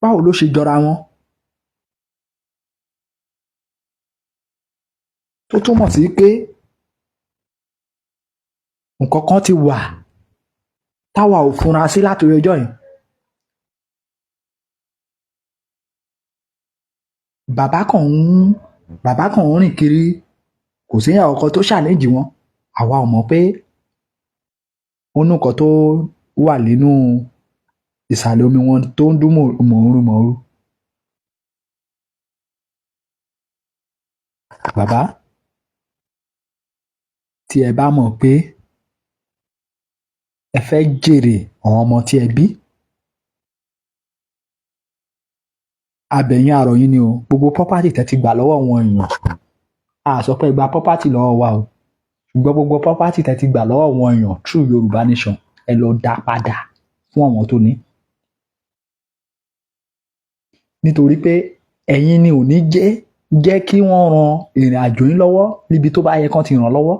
Báwo ló ṣe jọra wọn? Tó túmọ̀ sí pé nǹkan kan ti wà táwa ò fura sí láti ọjọ́ yìí. Bàbá kan ń rìn kiri, kò sí ìyàwó kan tó ṣàlẹ́jì wọn. Àwa ò mọ̀ pé ó ní nǹkan tó wà nínú ìsàlẹ̀ omi wọn tó ń dún mọ̀ọ́rú mọ̀ọ́rú. Bàbá, tí ẹ bá mọ̀ pé ẹ fẹ́ jèrè àwọn ọmọ tí ẹ bí, abẹ̀yìn àrọ̀ yín ni o. Gbogbo property tẹ́ ti gbà lọ́wọ́ àwọn èèyàn, a sọ pé ẹ gba property lọ́wọ́ wa o, ṣùgbọ́n gbogbo property tẹ́ ti gbà lọ́wọ́ àwọn èèyàn through Yorùbá nation, ẹ lọ dá padà fún àwọn tó ní. Nítorí pé ẹ̀yin ni ò ní jẹ́ kí wọ́n ran ìrìn àjò yín lọ́wọ́ níbi tó bá yẹ kán ti ràn lọ́wọ́.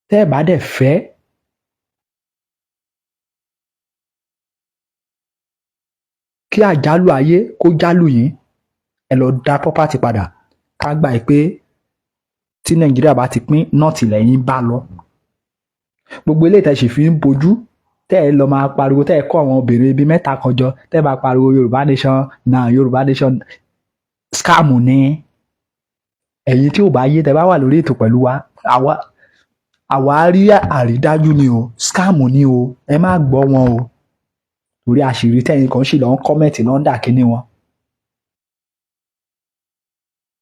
Tẹ́ ẹ̀ bá dẹ̀ fẹ́ kí àjálù ayé kó jálù yín, ẹ lọ dá property padà. Ká gbà pé tí Nàìjíríà bá ti pín nọ́ọ̀tì lẹ́yìn bá lọ. Gbogbo eléyìí tẹ́ sì fi ń bojú, tẹ́ ẹ lọ máa pariwo, tẹ́ ẹ kó àwọn obìnrin ibi mẹ́ta kan jọ, tẹ́ ẹ máa pariwo Yorùbá nation na Yorùbá nation, scam ni. Ẹ̀yin tí ò bá yé, tẹ́ bá wà lórí ètò pẹ̀lú wa, àwa rí àrídájú ni o, scam ni o. Ẹ má gbọ́ wọn o, torí àṣírí tẹ́yin kan sì lọ ń kọ́mẹ̀tì lọ́ndà kínní wọn.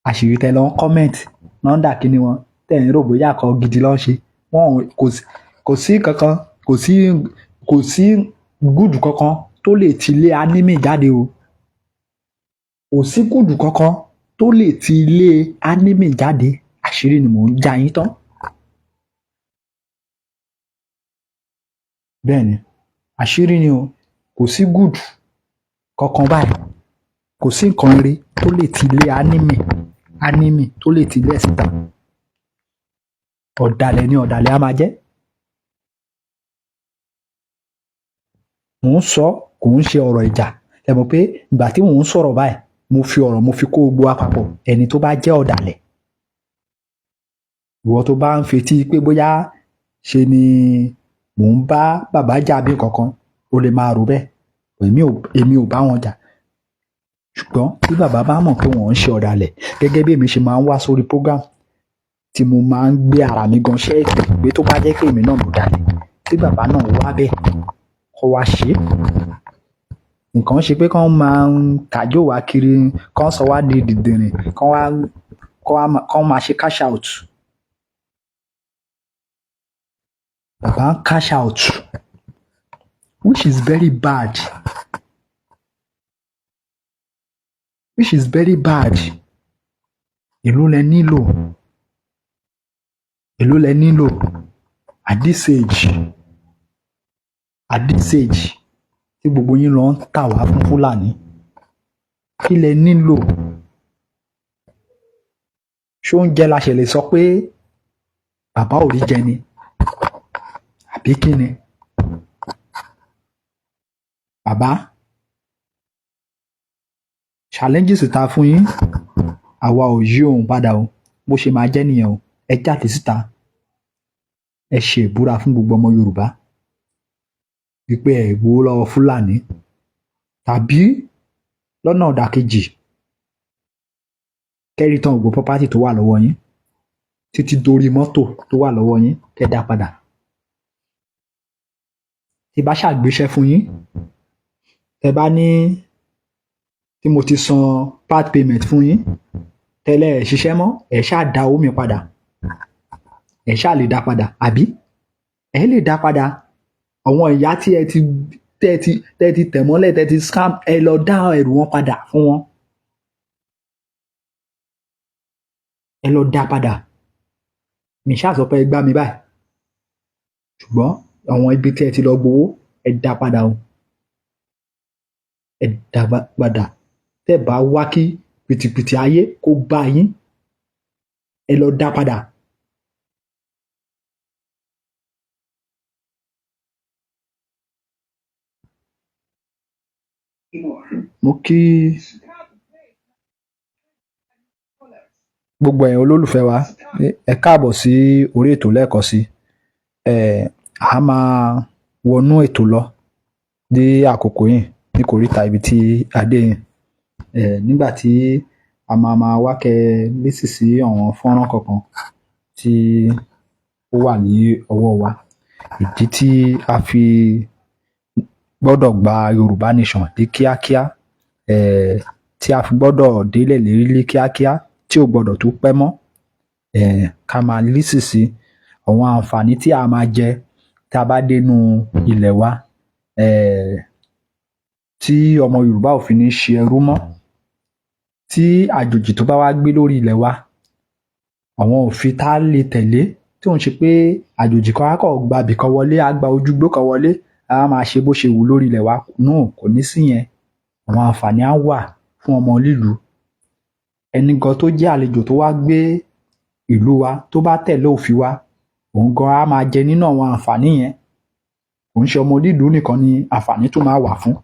Àṣírí tẹ́ lọ ń kọ́mẹ̀tì lọ́ndà kínní wọn, tẹ́yin rò bóyá kan gidi ló ń ṣe wọn. Kò sí kankan, kò sí gúdù kankan tó lè ti ilé ánímì jáde o. Kò sí gúdù kankan tó lè ti ilé ánímì jáde. Àṣírí ni mò ń já yín tán. Bẹ́ẹ̀ ni, àṣírí ni o. Kò sí gúdù kankan báyìí, kò sí nǹkan ire tó lè ti ilé ánímì tó lè ti ilé ẹ̀ síta. Ọ̀dàlẹ̀ ni ọ̀dàlẹ̀ á máa jẹ́. Mò ń sọ, kò ń ṣe ọ̀rọ̀ ìjà. Ẹ mọ̀ pé ìgbà tí mò ń sọ̀rọ̀ báyìí, mo fi ọ̀rọ̀, mo fi kó gbogbo wa papọ̀. Ẹni tó bá jẹ́ ọ̀dàlẹ̀, ìwọ tó bá ń fetí pé bóyá ṣe ni mò ń bá bàbá jà bí kankan, O lè máa rò bẹ́ẹ̀. Èmi ò bá wọn jà, ṣùgbọ́n tí bàbá bá mọ̀ pé wọ́n ń ṣe ọ̀dàlẹ̀, gẹ́gẹ́ bí èmi ṣe máa ń wá sórí program tí mo máa ń gbé ara mi gan ṣẹ́ẹ̀kì pé tó bá jẹ́ pé èmi náà ló dalẹ̀, tí bàbá náà wá bẹ́ẹ̀ kọ́ wá ṣe é, nǹkan ṣe pé kán máa ń kàjò wá kiri, kán sọ wá di dìndìnrìn, kán wá kán máa ṣe cash out. Bàbá ń cash out, which is very bad, which is very bad. Èló lẹ nílò? Èló lẹ nílò at this age, at this age tí gbogbo yín lọ ń tà wá fún Fúlàní? Kí lẹ nílò? Ṣé oúnjẹ la ṣe lè sọ pé bàbá ò rí jẹ ni, àbí kí ni? Bàbá, challenges ta fún yín, àwa ò yí òun padà o. Bó ṣe máa jẹ́ nìyẹn o. Ẹ jáde síta, ẹ ṣe ìbúra fún gbogbo ọmọ Yorùbá wípé ẹ gbowó lọ́wọ́ Fúlàní, tàbí lọ́nà ọ̀dàkejì, kẹ́ return gbogbo property tó wà lọ́wọ́ yín, títí dórí mọ́tò tó wà lọ́wọ́ yín, kẹ́ dá padà. Tí bá ṣàgbéṣẹ́ fún yín, tẹ́ bá ní tí mo ti san part payment fún yín tẹ́lẹ̀, ẹ̀ ṣiṣẹ́ mọ́, ẹ̀ ṣáà dá owó mi padà. Ẹ̀ ṣáà lè dá padà, àbí ẹ̀ lè dá padà? Àwọn ìyá tí ẹ ti tẹ́ ti tẹ̀ mọ́lẹ̀, tẹ́ ti scam, ẹ lọ dá ẹrù wọn padà fún wọn. Ẹ lọ dá padà. Mi ṣáà sọ pé ẹ gbá mi báyìí, ṣùgbọ́n àwọn ibi tí ẹ ti lọ gbowó, ẹ dá padà o. Ẹ dá padà. Tẹ́ bá wá kí pìtìpìtì ayé kó bá yín, ẹ lọ dá padà. Mo kí gbogbo ẹ̀yin olólùfẹ́ wa, ẹ káàbọ̀ sí orí ètò lẹ́ẹ̀kan sí. Ẹ a máa wọnú ètò lọ dé àkókò yìí ní kòríta ibi tí a dé yìí. Ẹ nígbà tí a máa máa wá kẹ́ lésì sí àwọn fọ́nrán kọ̀ọ̀kan tí ó wà ní ọwọ́ wa, ìdí tí a fi gbọ́dọ̀ gba Yorùbá Nation ní kíákíá, tí a fi gbọ́dọ̀ délẹ̀ lérí ní kíákíá, tí ò gbọ́dọ̀ tún pẹ́ mọ́, ká máa lísì sí àwọn àǹfààní tí a máa jẹ tá a bá dénú ilẹ̀ wa, tí ọmọ Yorùbá ò fi ní ṣe ẹrú mọ́, tí àjòjì tó bá wá gbé lórí ilẹ̀ wa, àwọn òfin tá a lè tẹ̀lé, tí òun ṣe pé àjòjì kan á kọ̀ gba ibì kan wọlé, á gba ojúgbó kan wọlé, á máa ṣe bó ṣe wù lórí ilẹ̀ wa. No, kò ní sí yẹn. Àwọn àǹfààní á wà fún ọmọ lílùú. Ẹni gan tó jẹ́ àlejò tó wá gbé ìlú wa, tó bá tẹ̀lé òfin wa, òun gan á máa jẹ nínú àwọn àǹfààní yẹn. Kò ń ṣe ọmọ onílùú nìkan ni àǹfààní tó máa wà fún.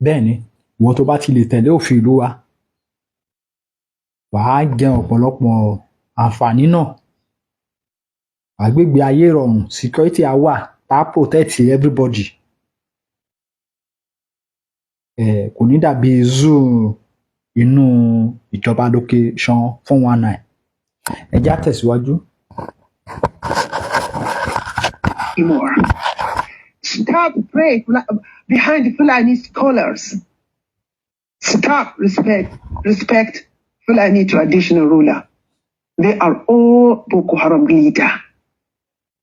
Bẹ́ẹ̀ ni, ìwọ tó bá ti lè tẹ̀lé òfin ìlú wa, wàá jẹ ọ̀pọ̀lọpọ̀ àǹfààní náà, wàá gbégbé ayé ìrọ̀rùn, security á wà tá a protect everybody. Kò ní dàbí zoo inú ìjọba location 419. Ẹ já tẹ̀síwájú. Anymore. Stop pray behind Fulani scholars. Stop respect Fulani traditional ruler. They are all Boko Haram leader.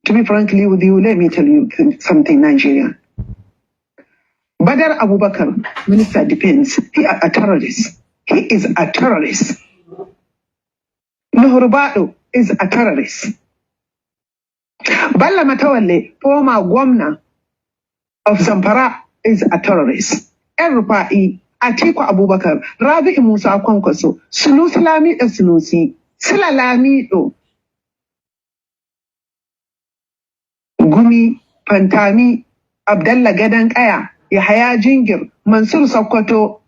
To be frankly with you, let me tell you something, Nigerian. Badar Abubakar, Minister Defense, he is a terrorist. He is a terrorist. Nuhu Ribadu is a terrorist. Bello Matawalle, former governor of Zamfara, is a terrorist. El Rufa'i, Atiku Abubakar, Rabi'u Musa Kwankwaso, Sunusi Lamido Sunusi, Sula Lamido, Gumi, Pantami, Abdallah Gadon Kaya, Yahaya Jingir, Mansur Sokoto,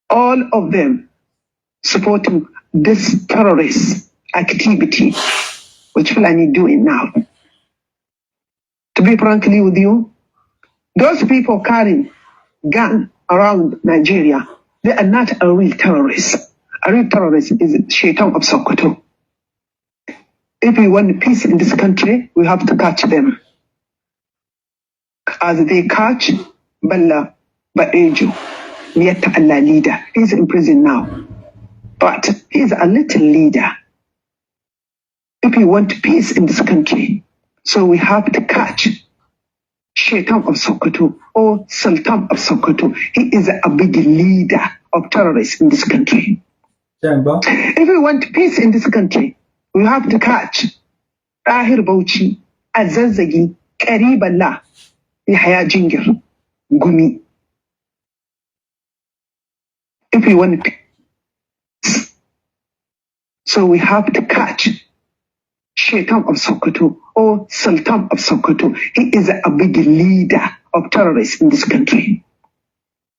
all of them supporting this terrorist activity which Fulani doing now. To be frankly with you, those people carrying gun around Nigeria, they are not a real terrorist. A real terrorist is Shaitan of Sokoto. If we want peace in this country, we have to catch them. As they catch Bella Baejo, Miyetti Allah leader. He's in prison now. But he's a little leader. If we want peace in this country, so we have to catch Shaitan of Sokoto or Sultan of Sokoto. He is a big leader of terrorists in this country. Ṣé ń gbọ́? If we want peace in this country, we have to catch Tahir Bauchi, El-Zakzaky, Karibullah, Yahya Jingir, Gumi. If we want peace, so we have to catch Shaitan of Sokoto or Sultan of Sokoto. He is a big leader of terrorists in this country.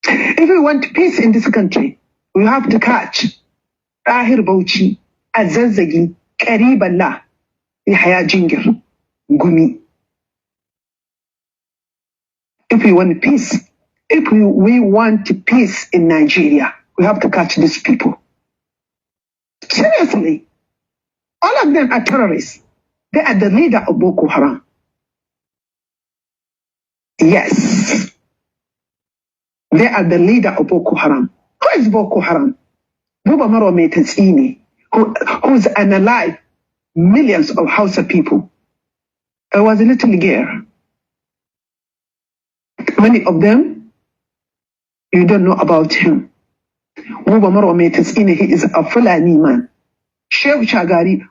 If we want peace in this country, we have to catch Tahir Bauchi, El-Zakzaky, Karibullah, Yahya Jingir, Gumi. If we want peace, if we want peace in Nigeria, we have to catch these people. Seriously, all of them are terrorists. They are the leader of Boko Haram. Yes, they are the leader of Boko Haram. Who is Boko Haram? Buba Marwa Maitatsine, who's unalive millions of Hausa people. I was a little girl. Many of them, you don't know about him. Buba Marwa Maitatsine, he is a Fulani man. Shehu Shagari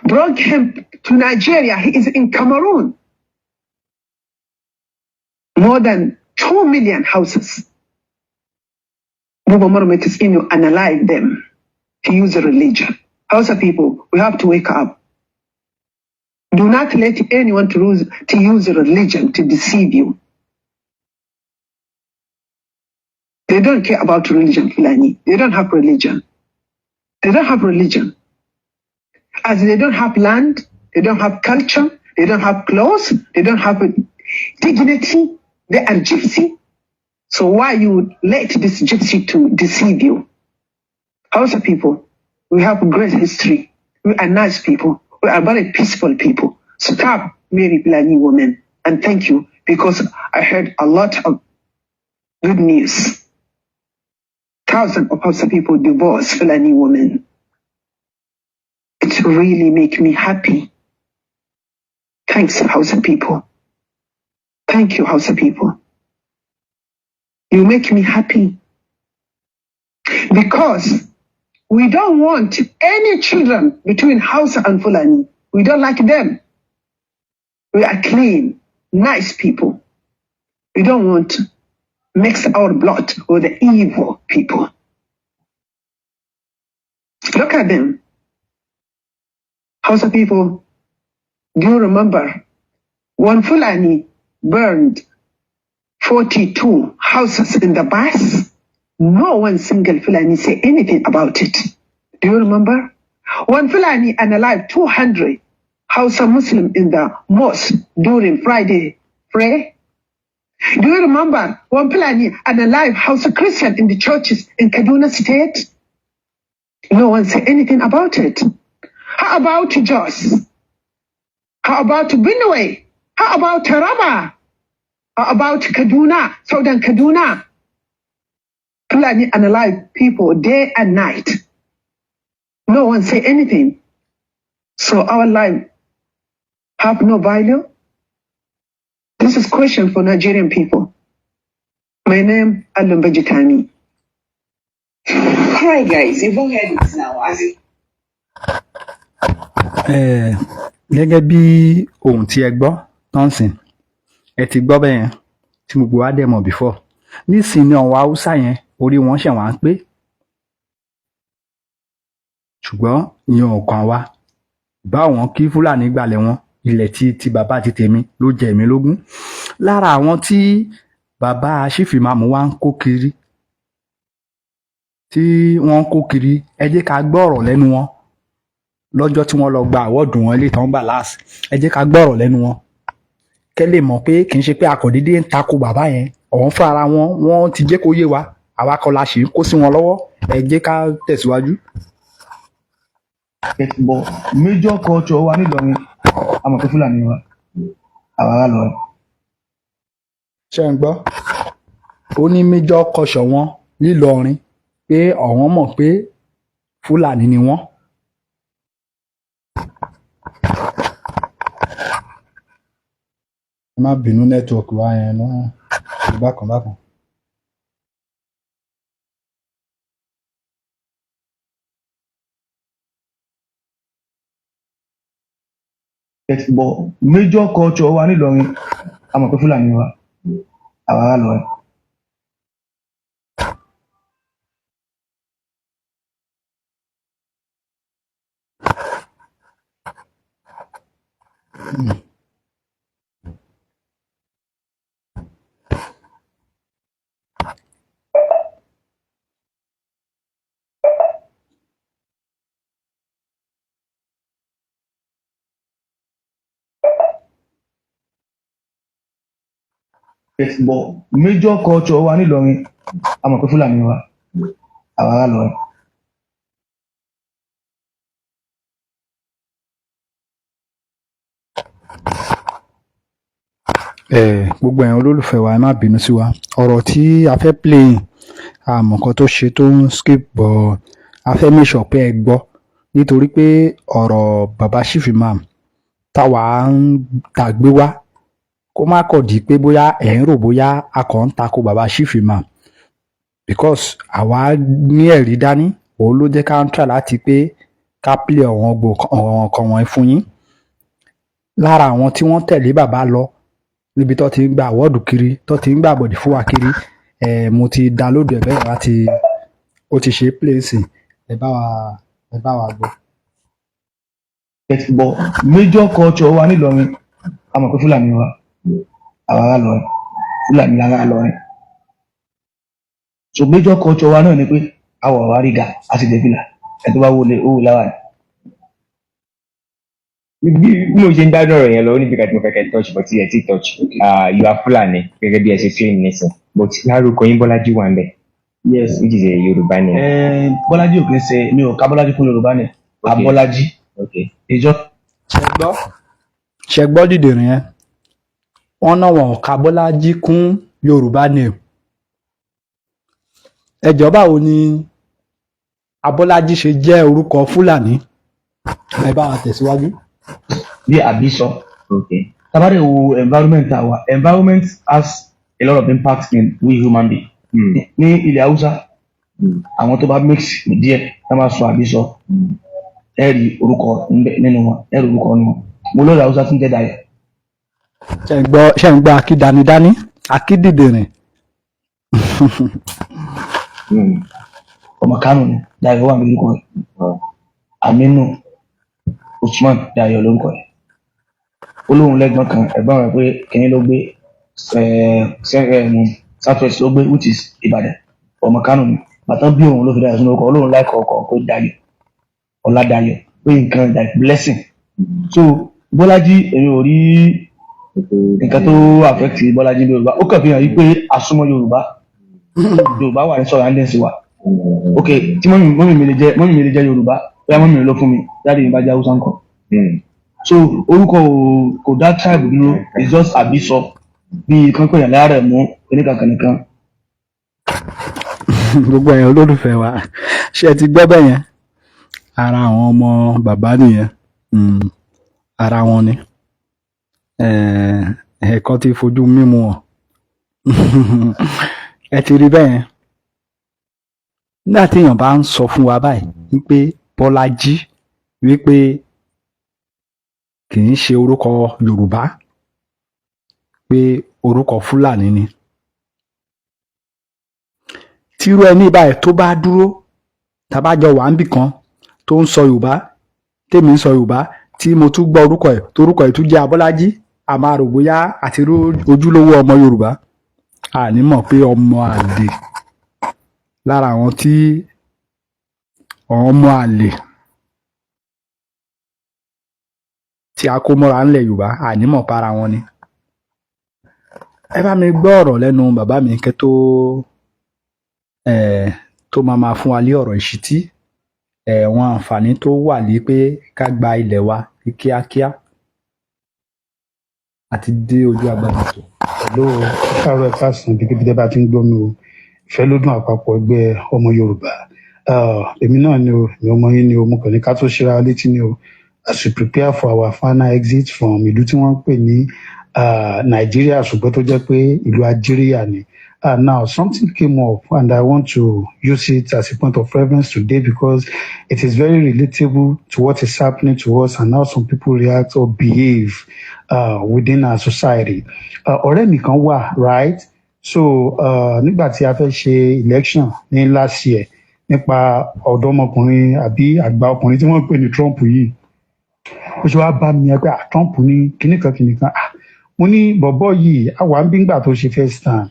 brought him to Nigeria. He is in Cameroon. More than 2 million houses. Buba Marwa Maitatsine unalive them. He used religion. Hausa people, we have to wake up. Do not let anyone to use religion to deceive you. They don't care about religion, Fulani. They don't have religion. They don't have religion. As they don't have land, they don't have culture, they don't have clothes, they don't have dignity, they are gypsy. So why you let this gypsy to deceive you? Hausa people, we have great history. We are nice people. We are very peaceful people. Stop marry Fulani women. And thank you, because I heard a lot of good news. Thousands of Hausa people divorce Fulani women. It really make me happy. Thanks, Hausa people. Thank you, Hausa people. You make me happy. Because we don't want any children between Hausa and Fulani. We don't like them. We are clean, nice people. We don't want to mix our blood with the evil people. Look at them. Hausa people, do you remember when Fulani burned 42 houses in the bus? No one single Fulani say anything about it. Do you remember? When Fulani unalive 200 Hausa Muslim in the mosque during Friday prayer? Do you remember when Fulani unalive Hausa Christian in the churches in Kaduna State? No one said anything about it. How about Jos? How about Benue? How about Taraba? How about Kaduna, Southern Kaduna? Fulani unalive people day and night. No one say anything. So our life have no value? This is question for Nigerian people. My name, Alum Bajitani. All right, guys, you've all heard it now. As it Eh, gẹ́gẹ́ bí ohun tí ẹ gbọ́ tán sìn, ẹ ti gbọ́ bẹ́ẹ̀ yẹn tí gbogbo wa dẹ̀ mọ̀ before. Nísìnyí àwọn Haúsá yẹn, orí wọn ṣẹ̀ wá ń pé, ṣùgbọ́n ìyẹn ò kàn wá. Báwọn kí Fúlàní gbalẹ̀ wọn, ilẹ̀ tí bàbá ti tèmi ló jẹ mí lógún. Lára àwọn tí bàbá Ṣífìmàmù wa ń kó kiri, tí wọ́n ń kó kiri, ẹ jẹ́ ká gbọ́ ọ̀rọ̀ lẹ́nu wọn lọ́jọ́ tí wọ́n lọ gba award wọn, ilé ìtàn gbà láàsì. Ẹ jẹ́ ká gbọ́ ọ̀rọ̀ lẹ́nu wọn. Kẹ́ lè mọ̀ pé kì í ṣe pé akọ̀dédé ń tako bàbá yẹn. Ọ̀hún fún ara wọn, wọ́n ti jẹ́ kó yé wa, àwa kọ́ la ṣì ń kó sí wọn lọ́wọ́. Ẹ jẹ́ ká tẹ̀síwájú. But major culture wa nílọrin, a mọ̀ pé Fúlàní wa, àwa ará lọrin. Ṣé ń gbọ́? Ó ní major culture wọn nílọrin pé ọ̀wọ́n mọ̀ pé Fúlàní ni wọ́n. Ẹ má bínú, network wa yẹn náà ṣe bákan bákan. But major culture wa nílọrin, a mọ̀ pé Fúlàní wa, àwa ará lọrin. But major culture wa nílọrin, a mọ̀ pé Fúlàní wa, àwa ará lọrin. Gbogbo ẹ̀yin olólùfẹ́ wa, ẹ má bínú sí wa. Ọ̀rọ̀ tí a fẹ́ play, àmọ́ nǹkan tó ṣe tó ń skip bọ̀, a fẹ́ make sure pé ẹ gbọ́, nítorí pé ọ̀rọ̀ baba Chief Imam táwa ń tàgbé wá, kó má kọ̀ di pé bóyá ẹ̀ ń rò bóyá a kàn ń tako baba Chief Imam, because àwa ní ẹ̀rí dání. Òun ló jẹ́ ká ń try láti pé ká play àwọn nǹkan wọ̀nyí fún yín. Lára àwọn tí wọ́n tẹ̀lé bàbá lọ níbi tó ti ń gba award kiri, tó ti ń gbà bọ̀dì fún wa kiri, mo ti download ẹ̀ bẹ́ẹ̀ láti ó ti ṣe play sí. Ẹ bá wa gbọ́. But major culture wa nílọrin, a mọ̀ pé Fúlàní wa, àwa ará lọrin, Fúlàní lára lọrin. So major culture wa náà ni pé àwọ̀ wa rí ga, a sì dé fìlà, ẹ tó bá wọlé owó láwà ní. Bí mo ṣe ń gbádùn ọ̀rọ̀ yẹn lọ, ó níbi kan tí mo fẹ́ kẹ́ touch, but ẹ ti touch. You are Fulani gẹ́gẹ́ bí ẹ ṣe claim nísìn, but lárúkọ yín, Bọ́lájí wà ń bẹ̀, Yes. which is a Yorùbá name. Bọ́lájí ò kì í ṣe, mi ò ká Bọ́lájí fún Yorùbá ni. Abọ́lájí ìjọ. Ṣe gbọ́, ṣe gbọ́ dìdìrín yẹn? Wọ́n náà wọn ò ka Bọ́lájí kún Yorùbá name. Ẹjọ́, báwo ni Abọ́lájí ṣe jẹ́ orúkọ Fúlàní? Ẹ bá wa tẹ̀síwájú. Bí àbísọ, tabade wo environment, our environment has a lot of impact in we human being. Ní ilẹ̀ Haúsá, àwọn tó bá mix díẹ̀ tá máa sọ àbísọ, ẹ rí orúkọ nínú wọn, ẹ rí orúkọ nínú wọn. Mo lórí Haúsá tí ń jẹ́ Dayọ̀. Ṣe ń gbọ́, ṣe ń gbọ́ akídanidání akídìdìrín? Ọmọ Kánò ni, Dayọ̀ wà ní orúkọ rẹ̀. Aminu Usman Dayọ̀ lórúkọ rẹ̀. Ó lóun lẹ́gbọ́n kan, ẹ̀gbọ́n rẹ̀ pé kìnìún ló gbé, South West ló gbé, which is Ìbàdàn. Ọmọ Kánò ni. Bàtà bí òun ló fi Dayọ̀ sínú orúkọ. Ó lóun láìkọ̀ ọkọ̀ pé Dayọ̀ Ọládayọ̀, pé nǹkan like blessing. So Bọ́lájí, èmi ò rí nǹkan tó affect Bọ́lájí ní Yorùbá. Ó kàn fi hàn yí pé àsúnmọ́ Yorùbá, Yorùbá wà ní surroundings wa. Ok, tí mummy mi lè jẹ́, mummy mi lè jẹ́ Yorùbá, bóyá mummy mi ló fún mi, daddy mi bá jẹ́ Haúsá ńkọ́? So orúkọ kò dá tribe dúró. It's just àbísọ, bí kan pè yàn lára ẹ̀ mú oníkankan nìkan. Gbogbo ẹ̀yin olólùfẹ́ wa, ṣé ẹ ti gbọ́ bẹ́ẹ̀ yẹn? Ara àwọn ọmọ bàbá nìyẹn. Ara wọn ni. Ẹ̀ẹ̀kan ti fojú mímu hàn, ẹ ti rí bẹ́ẹ̀ yẹn. Nígbà tí èèyàn bá ń sọ fún wa báyìí wípé Bọ́lájí, wípé kì í ṣe orúkọ Yorùbá, pé orúkọ Fúlàní ni, tírú ẹni báyìí tó bá dúró, tàbájọ wà níbì kan tó ń sọ Yorùbá, tèmi ń sọ Yorùbá, tí mo tún gbọ́ orúkọ ẹ̀, torúkọ ẹ̀ tún jẹ́ Abọ́lájí, a máa rò bóyá àti rí ojúlówó ọmọ Yorùbá. A ní mọ̀ pé ọmọ àlè, lára àwọn tí ọmọ àlè tí a kó mọ́ra ńlẹ̀ Yorùbá, a ní mọ̀ para wọn ni. Ẹ bá mi gbọ́ ọ̀rọ̀ lẹ́nu bàbá mi kẹ́ tó tó máa máa fún wa lé ọ̀rọ̀ ìṣítí, àwọn àǹfààní tó wà ní pé ká gba ilẹ̀ wa ní kíákíá àti dé ojú agbára tó. Hello, ẹ káàárọ̀, ẹ káàsán, ibikíbi tẹ́ bá ti ń gbọ́ mi o. Ìfẹ́ ló dùn àpapọ̀ ẹgbẹ́ ọmọ Yorùbá. Èmi náà ni o, èmi ọmọ yín ni o. Mo kàn ní ká tó ṣera létí ni o, as we prepare for our final exit from ìlú tí wọ́n ń pè ní Nàìjíríà, ṣùgbọ́n tó jẹ́ pé ìlú Algeria ni. Now, something came up and I want to use it as a point of reference today because it is very relatable to what is happening to us and how some people react or behave within our society. Ọ̀rẹ́ mi kan wà, right? So nígbà tí a fẹ́ ṣe election ní last year nípa ọ̀dọ́mọkùnrin àbí àgbà ọkùnrin tí wọ́n ń pè ní Trump yìí, ó ṣe wá bá mi yẹn pé, ah, Trump ní kinní kan kinní kan. Ah, mo ní bọ̀bọ̀ yìí àwa ń bí ngbà tó ṣe first time,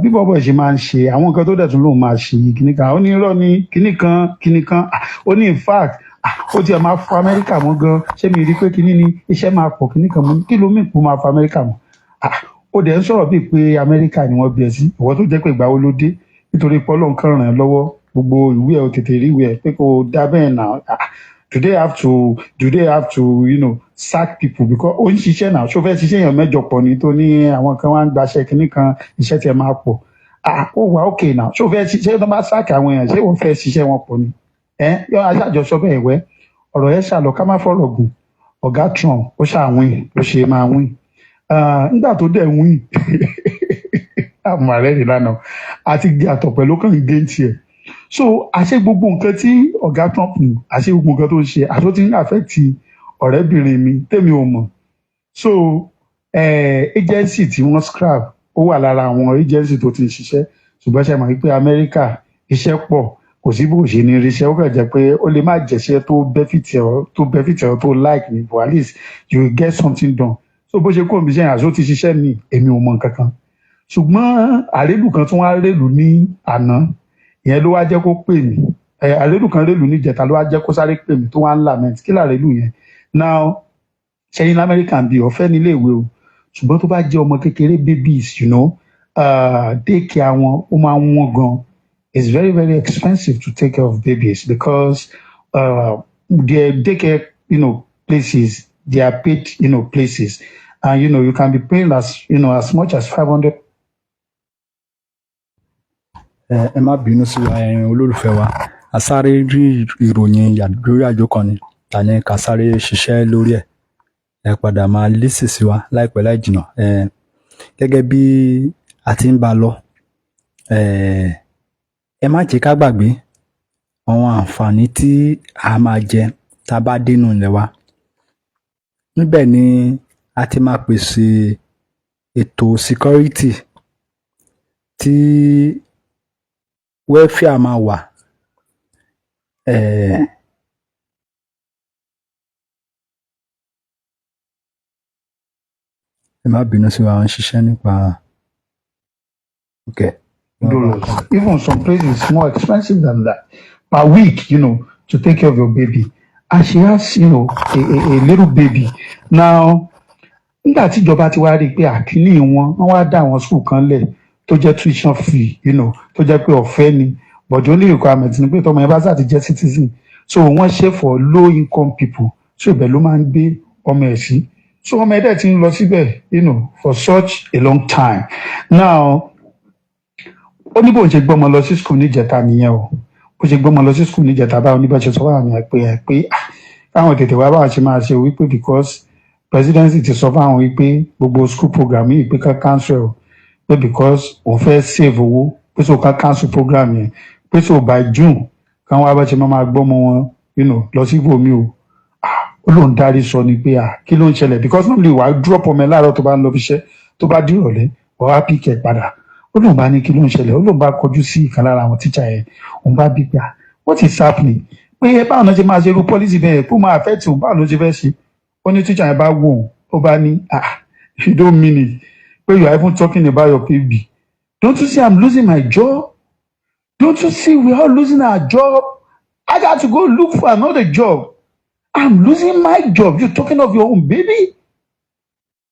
bí bọ́bọ̀ ṣe máa ń ṣe àwọn nǹkan tó dẹ̀ tún lòun máa ṣe yìí kinní kan. Ó ní irọ́ ní kinní kan kinní kan. Ah, ó ní in fact, ah, ó tiẹ̀ máa fọ Amẹ́ríkà mọ́ gan. Ṣé mi rí i pé kinní ni iṣẹ́ máa pọ̀ kinní kan? Mo ní kí ló mì kó máa fọ Amẹ́ríkà mọ́? Ah, ó dẹ̀ ń sọ̀rọ̀ bíi pé Amẹ́ríkà ni wọ́n bí ẹ sí, ìwọ tó jẹ́ pé ìgbà wo ló dé, nítorí pé Ọlọ́run kan ràn ẹ́ lọ́wọ́, gbogbo ìwé ẹ̀ ò tètè rí ìwé ẹ̀ pé kò dá bẹ́ẹ̀ náà. Ah, do they have to sack people because ó ń ṣiṣẹ́ náà? Ṣó fẹ́ ṣiṣẹ́ èèyàn mẹ́jọ pọ̀ ní tó ní àwọn kan wá ń gbaṣẹ́ kinní kan, iṣẹ́ tiẹ̀ máa pọ̀? Ah, ó wà okay náà. Ṣó fẹ́ ṣiṣẹ́ tó bá sack àwọn èèyàn, ṣé wọ́n fẹ́ ṣiṣẹ́ wọn pọ̀ ni? Ẹ yọ aṣáàjọsọ bẹ́ẹ̀ wẹ́ ọ̀rọ̀ yẹn ṣàlọ. Ká má fọ̀rọ̀ gùn, ọ̀gá Trump ó ṣàwìn ó ṣe máa win. Ah, nígbà tó dẹ̀ win, àmọ́ ààrẹ rẹ̀ lánàá àti gé àtọ̀ pẹ̀lú kàn ń gé tiẹ̀. So àṣé gbogbo nǹkan tí ọ̀gá Trump, àṣé gbogbo nǹkan tó ń ṣe, àṣé ó ti ń affect ọ̀rẹ́bìnrin mi tèmi ò mọ̀. So agency tí wọ́n scrap, ó wà lára àwọn agency tó ti ń ṣiṣẹ́, ṣùgbọ́n ṣe mọ̀ wípé Amẹ́ríkà iṣẹ́ pọ̀, kò sí bó ṣe ní ríṣẹ́. Ó kàn jẹ́ pé ó lè má jẹ́ṣẹ́ tó benefit ẹ tó like ni, but at least you will get something done. So bó ṣe kó omi iṣẹ́ yẹn, àṣé ó ti ṣiṣẹ́ mi, èmi ò mọ̀ nǹkan kan. Ṣùgbọ́n àrélù kan tún wá rélù ní àná, ìyẹn ló wá jẹ́ kó pè mí. Ẹ àrélù kan rélù níjẹta ló wá jẹ́ kó sáré pè mí tó wá ń lament. Kí làrélù yẹn now? Ṣẹ́yìn lamẹ́ríkà ń bí ọ̀fẹ́ nílé ìwé o, ṣùgbọ́n tó bá jẹ́ ọmọ kékeré, babies, daycare wọn ó máa ń wọ́n gan. It's very, very expensive to take care of babies because their daycare places, they are paid places, and you can be paying as you know as much as 500 Ẹ má bínú sí wa, ẹ̀yin olólùfẹ́ wa. A sáré rí ìròyìn lórí àjò kan ni ta ní ká sáré ṣiṣẹ́ lórí ẹ̀. Ẹ padà máa lísì sí wa láìpẹ́ láì jìnnà. Ẹ gẹ́gẹ́ bí a ti ń bá a lọ, ẹ má jẹ́ ká gbàgbé àwọn àǹfààní tí a máa jẹ tá a bá dénú ilẹ̀ wa. Níbẹ̀ ni a ti máa pèsè ètò security tí welfare máa wà. Ẹ má bínú sí wa, à ń ṣiṣẹ́ nípa, okay. Dollars. Even some places more expensive than that per week, to take care of your baby. And she has, a little baby. Now, nígbà tí ìjọba ti wá rí i pé àkíní wọn, wọ́n wá dá àwọn school kan lẹ̀ tó jẹ́ tuition free, tó jẹ́ pé ọ̀fẹ́ ni. But the only requirement ni pé tọmọ yẹn bá sáà ti jẹ́ citizen. So wọ́n ṣe for low income people. So ibẹ̀ ló máa ń gbé ọmọ ẹ̀ sí. So ọmọ ẹ̀ dẹ̀ ti ń lọ síbẹ̀, for such a long time. Now, ó ní bóun ṣe gbọ́mọ lọ sí school níjẹta nìyẹn o. Bó ṣe gbọ́mọ lọ sí school níjẹta báwọn oníbà ṣe sọ fáwọn yẹn pé ẹ pé, ah, káwọn tètè wá báwọn ṣe máa ṣe, wípé because presidency ti sọ fáwọn wípé gbogbo school program yìí pé ká cancel o, pé because òun fẹ́ save owó, pé so ká cancel program yẹn, pé so by June káwọn wá bá ṣe máa gbọ́mọ wọn lọ sí ibòmí o. Ah, ó lóun dárí sọ ni pé, ah, kí ló ń ṣẹlẹ̀? Because normally wàá drop ọmọ ẹ láàárọ̀ tó bá ń lọ fi iṣẹ́, tó bá dìrọ̀lẹ́ wàá wá pick ẹ padà. Ó lóun bá ní kí ló ń ṣẹlẹ̀. Ó lóun bá kọjú sí ìkan lára àwọn tíṣà yẹn, òun bá bí pé, ah, what is happening? Pé báwo náà ṣe máa ṣe irú policy bẹ́ẹ̀ kó máa affect òun? Báwo ló ṣe fẹ́ ṣe? Ó ní tíṣà yẹn bá wò ó, ó bá ní, ah, you don't mean it, pé you are even talking about your baby. Don't you see I'm losing my job? Don't you see we are all losing our job? I got to go look for another job. I'm losing my job. You talking of your own baby?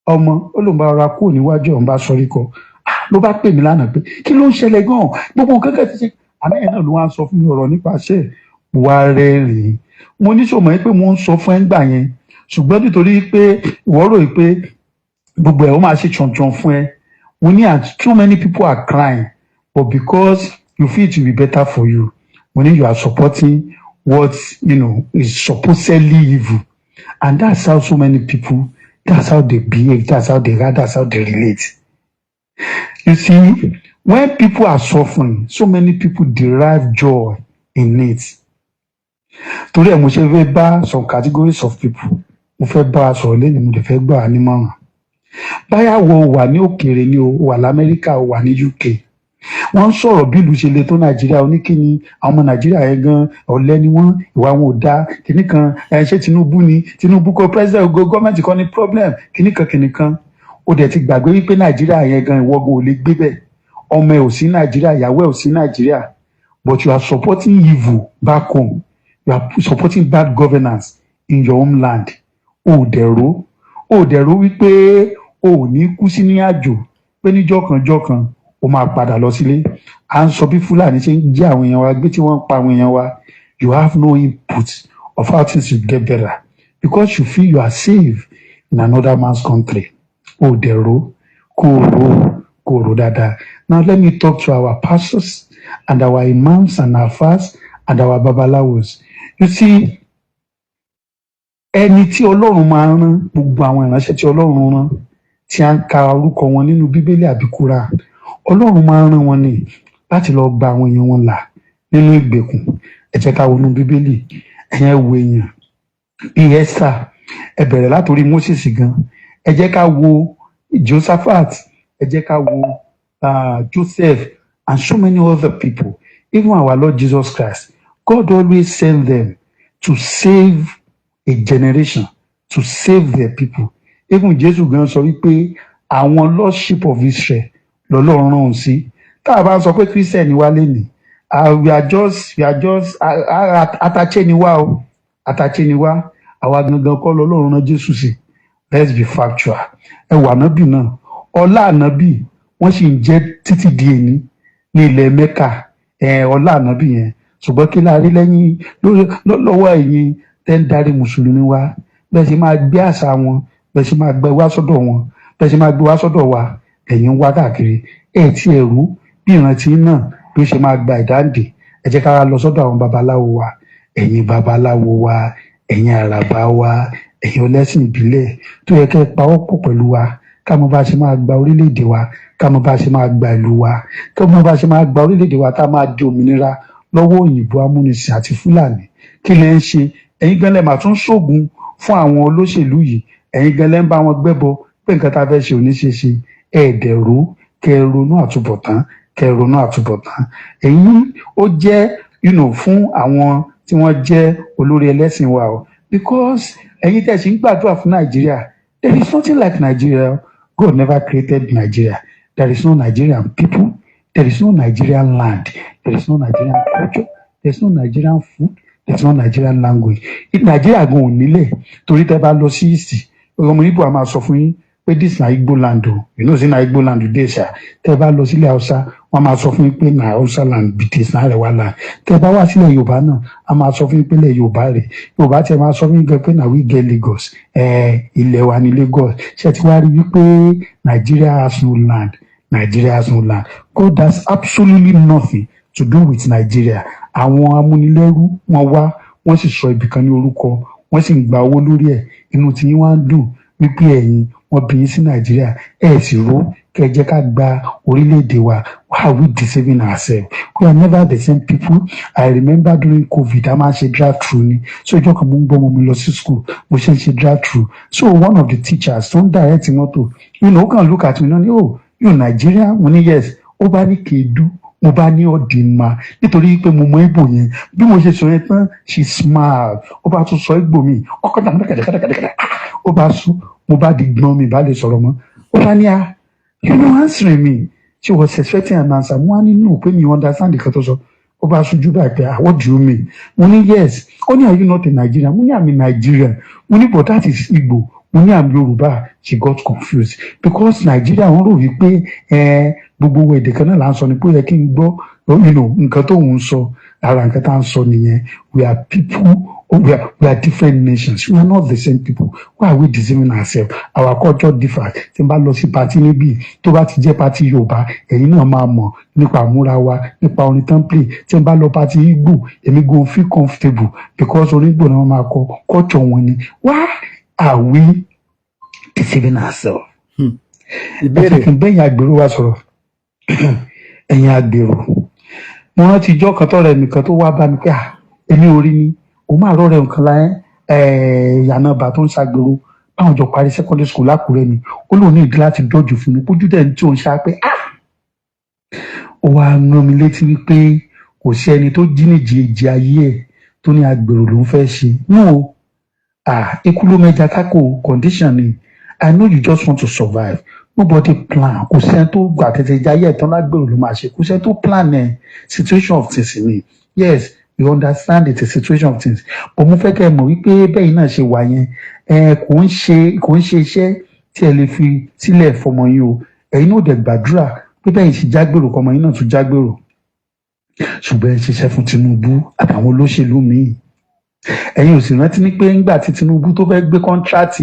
Ọmọ ó lóun bá rọra kúrò níwájú ẹ̀, òun bá sọrí kọ. Ah, ló bá pè mí lánàá pé kí ló ń ṣẹlẹ̀ gan-an, gbogbo nǹkan kan ti ṣe. Àná yẹn náà ló wá ń sọ fún mi ọ̀rọ̀ nípasẹ̀ wà rẹ́rìn. Mo ní sọmọ yẹn pé mo ń sọ fún ẹ ńgbà yẹn, ṣùgbọ́n nítorí pé ìwọ rò pé gbogbo ẹ̀ ó máa ṣe chọ̀nchọ̀n fún ẹ. Mo ní and too many people are crying, but because you feel it will be better for you, mo ní you are supporting what you know is supposedly evil. And that's how so many people, that's how they behave, that's how they react, that's how they relate. You see, when people are suffering, so many people derive joy in it. Torí ẹ̀ mo ṣe fẹ́ bá some categories of people, mo fẹ́ bá a sọ̀rọ̀ lẹ́nu, mo dẹ̀ fẹ́ gbà á nímọ̀ràn. Báyà wo wà ní òkèèrè ni o, wà lamẹ́ríkà o, wà ní UK, wọ́n ń sọ̀rọ̀ bí ìlú ṣe le tó Nàìjíríà, oníkíni àwọn ọmọ Nàìjíríà yẹn gan, ọ̀lẹ ni wọ́n, ìwà wọn ò dáa, kìnnì kan. Ẹ ṣé Tinubu ni? Tinubu kọ́ president, gọ́ọ̀mẹ̀ntì kọ́ ni problem, kìnnì kan kìnnì kan. Ó dẹ̀ ti gbàgbé wípé Nàìjíríà yẹn gan, ìwọ gan ò lè gbé bẹ̀. Ọmọ ẹ̀ ò sí Nàìjíríà, ìyàwó ẹ̀ ò sí Nàìjíríà, but you are supporting evil back home. You are supporting bad governance in your homeland. Ó dẹ̀ rò wípé o ò ní kú sí ní àjò, pé níjọ́kanjọ́kan o máa padà lọ sílé. À ń sọ bí Fúlàní ṣe ń jí àwọn èèyàn wa gbé, tí wọ́n ń pa àwọn èèyàn wa. You have no input of how things will get better because you feel you are safe in another man's country. Ó dẹ̀ rò, kó o rò, kó o rò dáadáa. Now let me talk to our pastors and our imams and alfas and our babalawos. You see, ẹni tí Ọlọ́run máa ń rán, gbogbo àwọn ìránṣẹ́ tí Ọlọ́run rán, tí a ń ka orúkọ wọn nínú Bíbélì àbí Kúránì, Ọlọ́run máa ń rán wọn ní láti lọ gba àwọn èèyàn wọn là nínú ìgbèkùn. Ẹ jẹ́ ká wọnú Bíbélì. Ẹ̀yẹn wo èèyàn bíi Esther, ẹ bẹ̀rẹ̀ látòrí Moses gan. Ẹ jẹ́ ká wo Josaphat, ẹ jẹ́ ká wo Joseph and so many other people, even our Lord Jesus Christ. God always send them to save a generation, to save their people. Even Jésù gan sọ wípé àwọn lost sheep of Israel lọ́lọ́run rán òun sí. Tá a bá sọ pé Christian ni wá lénìí, we are just atache ni wá o, atache ni wá. Àwa gangan kọ́ lọ́lọ́run rán Jésù sí. Let's be factual. Ẹ wà ànábì náà, ọlá ànábì wọ́n sì ń jẹ́ títí di èní ní ilẹ̀ Mẹ́kà. Ẹ ọlá ànábì yẹn, ṣùgbọ́n kí la rí lẹ́yìn lọ́wọ́ ẹ̀yin tẹ́ ń darí mùsùlùmí wa? Bẹ́ẹ̀ ṣe máa gbé àṣà wọn, bẹ́ẹ̀ ṣe máa gbé wá sọ́dọ̀ wọn, bẹ́ẹ̀ ṣe máa gbé wá sọ́dọ̀ wa, ẹ̀yin ń wá káàkiri. Ẹ̀ tí ẹ̀ rú bí ìrántí náà bí ó ṣe máa gba ìdáǹdè. Ẹ jẹ́ ká wá lọ sọ́dọ̀ àwọn babaláwo wa. Ẹ̀yin babaláwo wa, ẹ̀yin àràbà wa, ẹ̀yin ọlẹ́sìn ìbílẹ̀ tó yẹ kẹ́ ẹ pawọ́pọ̀ pẹ̀lú wa, ká mọ bá a ṣe máa gba orílẹ̀-èdè wa, ká mọ bá a ṣe máa gba ìlú wa, ká mọ bá a ṣe máa gba orílẹ̀-èdè wa, tá a máa di òmìnira lọ́wọ́ òyìnbó amúnisìn àti Fúlàní. Kí lẹ ń ṣe? Ẹ̀yin gan lẹ mà tún ṣoògùn fún àwọn olóṣèlú yìí. Ẹ̀yin gan lẹ ń bá wọn gbẹ́bọ pé nǹkan tá a fẹ́ ṣe ò ní ṣe ṣe. Ẹ dẹ̀ rò, kẹ́ ẹ ronú àtúbọ̀tán, kẹ́ ẹ ronú àtúbọ̀tán. Èyí ó jẹ́ fún àwọn tí wọ́n jẹ́ olórí ẹlẹ́sìn wa o, because ẹ̀yin tẹ̀ sí ń gbàdúrà fún Nàìjíríà, there is nothing like Nigeria. God never created Nigeria. There is no Nigerian people, there is no Nigerian land, there is no Nigerian culture, there is no Nigerian food, there is no Nigerian language. Nàìjíríà gan ò nílẹ̀, torí tẹ́ bá lọ sí East, ọmọ Igbo a máa sọ fún yín pé this na Igbo land o. You know say na Igbo land you dey sha. Tẹ́ bá lọ sílẹ̀ Haúsá, wọ́n máa sọ fún yín pé na Hausa land be this, na Arewa land. Tẹ́ bá wá sílẹ̀ Yorùbá náà, a máa sọ fún yín pé ilẹ̀ Yorùbá rẹ̀. Yorùbá tẹ́ máa sọ fún yín gan pé na we get Lagos, ilẹ̀ wa ní Lagos. Ṣé ti wá rí wípé Nigeria has no land? Nigeria has no land. God has absolutely nothing to do with Nigeria. Àwọn amúnilẹ́rú wọn wá, wọ́n sì sọ ibìkan ní orúkọ, wọ́n sì ń gba owó lórí ẹ̀. Inú tí yín wá ń dùn wípé ẹ̀yin wọ́n bí yín sí Nàìjíríà. Ẹ̀ sì ró kẹ́ ẹ jẹ́ ká gba orílẹ̀-èdè wa. Why are we deceiving ourselves? We are never the same people. I remember during COVID, a máa ń ṣe drive through ni. So ìjọ kan, mo ń gbọ́ ọmọ mi lọ sí school, mo ṣe ń ṣe drive through, so one of the teachers tó ń direct mọ́tò ó kàn look at me náà ni, "Oh, you Nigeria?" Mo ní, "Yes." Ó bá ní, "Kedu?" Mo bá ní, "Ọ̀dìmá," nítorí pé mo mọ Ìgbò yẹn. Bí mo ṣe sọ yẹn tán, she smiled. Ó bá tún sọ Ìgbò mi ọkọ náà kàdàkàdàkàdàkàdà. Ó bá sún, mo bá di gbọ́n, mi bá lè sọ̀rọ̀ mọ́. Ó bá ní, "Ah, you no answering me." She was expecting an answer. Mo wá ní no, pé mi understand nǹkan tó sọ. Ó bá ṣojú báyìí pé, "Ah, what do you mean?" Mo ní, "Yes." Ó ní, "Are you not a Nigerian?" Mo ní, "I'm a Nigerian." Mo ní, "But that is Igbo." Mo ní àmì Yorùbá. She got confused because Nàìjíríà, wọ́n rò wípé ẹ gbogbo èdè kan náà là ń sọ ni, pé ó yẹ kí n gbọ́ nǹkan tó ń sọ. Ara nǹkan tá à ń sọ nìyẹn. We are people, we are different nations. We are not the same people. Why are we deceiving ourselves? Our culture differs. Tí n bá lọ sí party níbí, tó bá ti jẹ́ party Yorùbá, ẹ̀yin náà máa mọ̀ nípa àmúra wa, nípa orin tán play. Tí n bá lọ party Igbo, èmi go feel comfortable because orin Igbo náà máa kọ, culture wọn ni. Why are we deceiving ourselves? Ẹ Ìbéèrè. jẹ́ kí n bẹ́yìn agbèrò wa sọ̀rọ̀. Ẹ̀yin agbèrò, mo rántí ijọ́ kan tọ́rẹ́ mi kan tó wá bá mi pé, "Ah, èmi ò rí ni òun máa rọ́ọ̀rẹ́ nǹkan láyé ìyànàbà tó ń ṣàgbèrò báwọn jọ parí secondary school lákùrẹ́ ni." Ó lóun ní ìdí láti dọ́jú fún mi kójú dẹ̀ tí òun ṣá pé, ah, ó wá rán mi létí wípé kò sí ẹni tó jí ní jìjì ayé ẹ̀ tó ní agbèrò lòún fẹ́ ṣe. No, ah, ikú ló mẹja kákò, condition ni. I know you just want to survive. Nobody plan. Kò sẹ́ni tó gbà tètè jayé ẹ̀tàn lágbèrò ló máa ṣe. Kò sẹ́ni tó plan ẹ̀. Situation of things ni. Yes, you understand, it, a situation of things, but mo fẹ́ kẹ́ ẹ mọ̀ wípé bẹ́ẹ̀ náà ṣe wà yẹn, ẹ kò ń ṣe iṣẹ́ tí ẹ lè fi sílẹ̀ fọmọ yín o. Ẹ̀yin náà dẹ̀ gbàdúrà pé bẹ́ẹ̀ ṣe jágbèrò, kọmọ yín náà tún jágbèrò. Ṣùgbọ́n ẹ ṣiṣẹ́ fún Tinubu àtàwọn olóṣèlú míì. Ẹ̀yin ò sì rántí ní pé ńgbà tí Tinubu tó fẹ́ gbé contract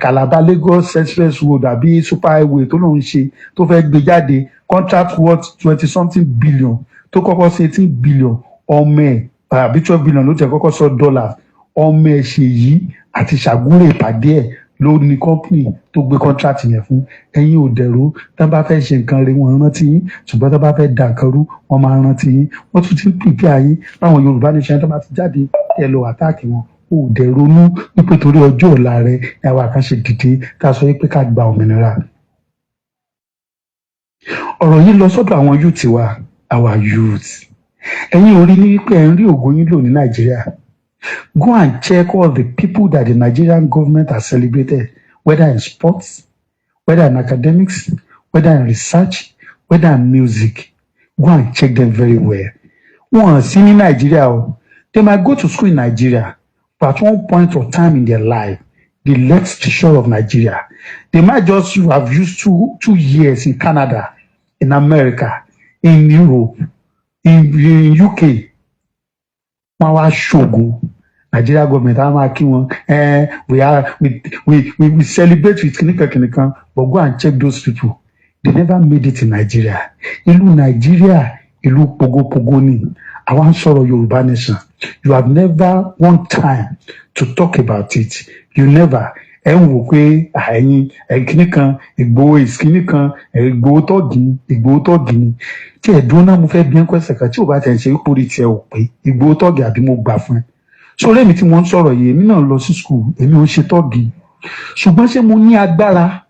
Calabar Lagos Express Road àbí super highway tó lòún ṣe, tó fẹ́ gbé jáde, contract worth twenty something billion, tó kọ́kọ́ ṣe 18 billion, ọmọ ẹ̀, àbí 12 billion ló jẹ́ kọ́kọ́ sọ dollars, ọmọ ẹ̀ Ṣèyí àti Ṣàgúrè ìpàdé ẹ̀ ló ní company tó gbé contract yẹn fún. Ẹ̀yin ò dẹ̀rọ. Tán bá fẹ́ ṣe nǹkan rẹ̀, wọ́n rántí yín, ṣùgbọ́n tán bá fẹ́ da nǹkan rú, wọ́n máa rántí yín. Wọ́n tún ti ń prepare yín báwọn Yorùbá nation tó bá ti jáde, ẹ lọ attack wọn. Ó dẹ̀ ronú wípé torí ọjọ́ ọ̀la rẹ ní àwa kan ṣe dìde tá a sọ wípé ká gba òmìnira. Ọ̀rọ̀ yìí lọ sọ́dọ̀ àwọn youth wa, our youth. Ẹ̀yin ò rí ní wípé ẹ̀ ń rí ògo yín lò ní Nàìjíríà. Go and check all the people that the Nigerian government has celebrated, whether in sports, whether in academics, whether in research, whether in music. Go and check them very well. Wọn sí ní Nàìjíríà o. They might go to school in Nigeria, but at one point of time in their life, they left the shore of Nigeria. They might just have used 2 years in Canada, in America, in Europe, in UK. Wọ́n wá ṣògo. Nigeria government á máa kí wọn, we are we celebrate with kìnìkan kìnìkan, but go and check those people. They never made it in Nigeria. Ìlú Nigeria, ìlú pogopogo ni. Àwa ń sọ̀rọ̀ Yorùbá nation. You have never one time to talk about it. You never. Ẹ ń wò pé ẹ̀yin kìnnì kan, Ìgbòho is kìnnì kan, Ìgbòho tọ́ọ̀gì, Ìgbòho tọ́ọ̀gì ni. Tí ẹ̀ dúró náà, mo fẹ́ bí ẹ́ kwẹ́sẹ̀ kan tí ò bá tẹ̀ ń ṣe ipò orí tiẹ̀ ò pé Ìgbòho tọ́ọ̀gì àbí mo gbà fún ẹ. Sórí èmi tí mo ń sọ̀rọ̀ yìí, èmi náà lọ sí school, èmi ò ń ṣe tọ́ọ̀gì, ṣùgbọ́n ṣé mo ní agbára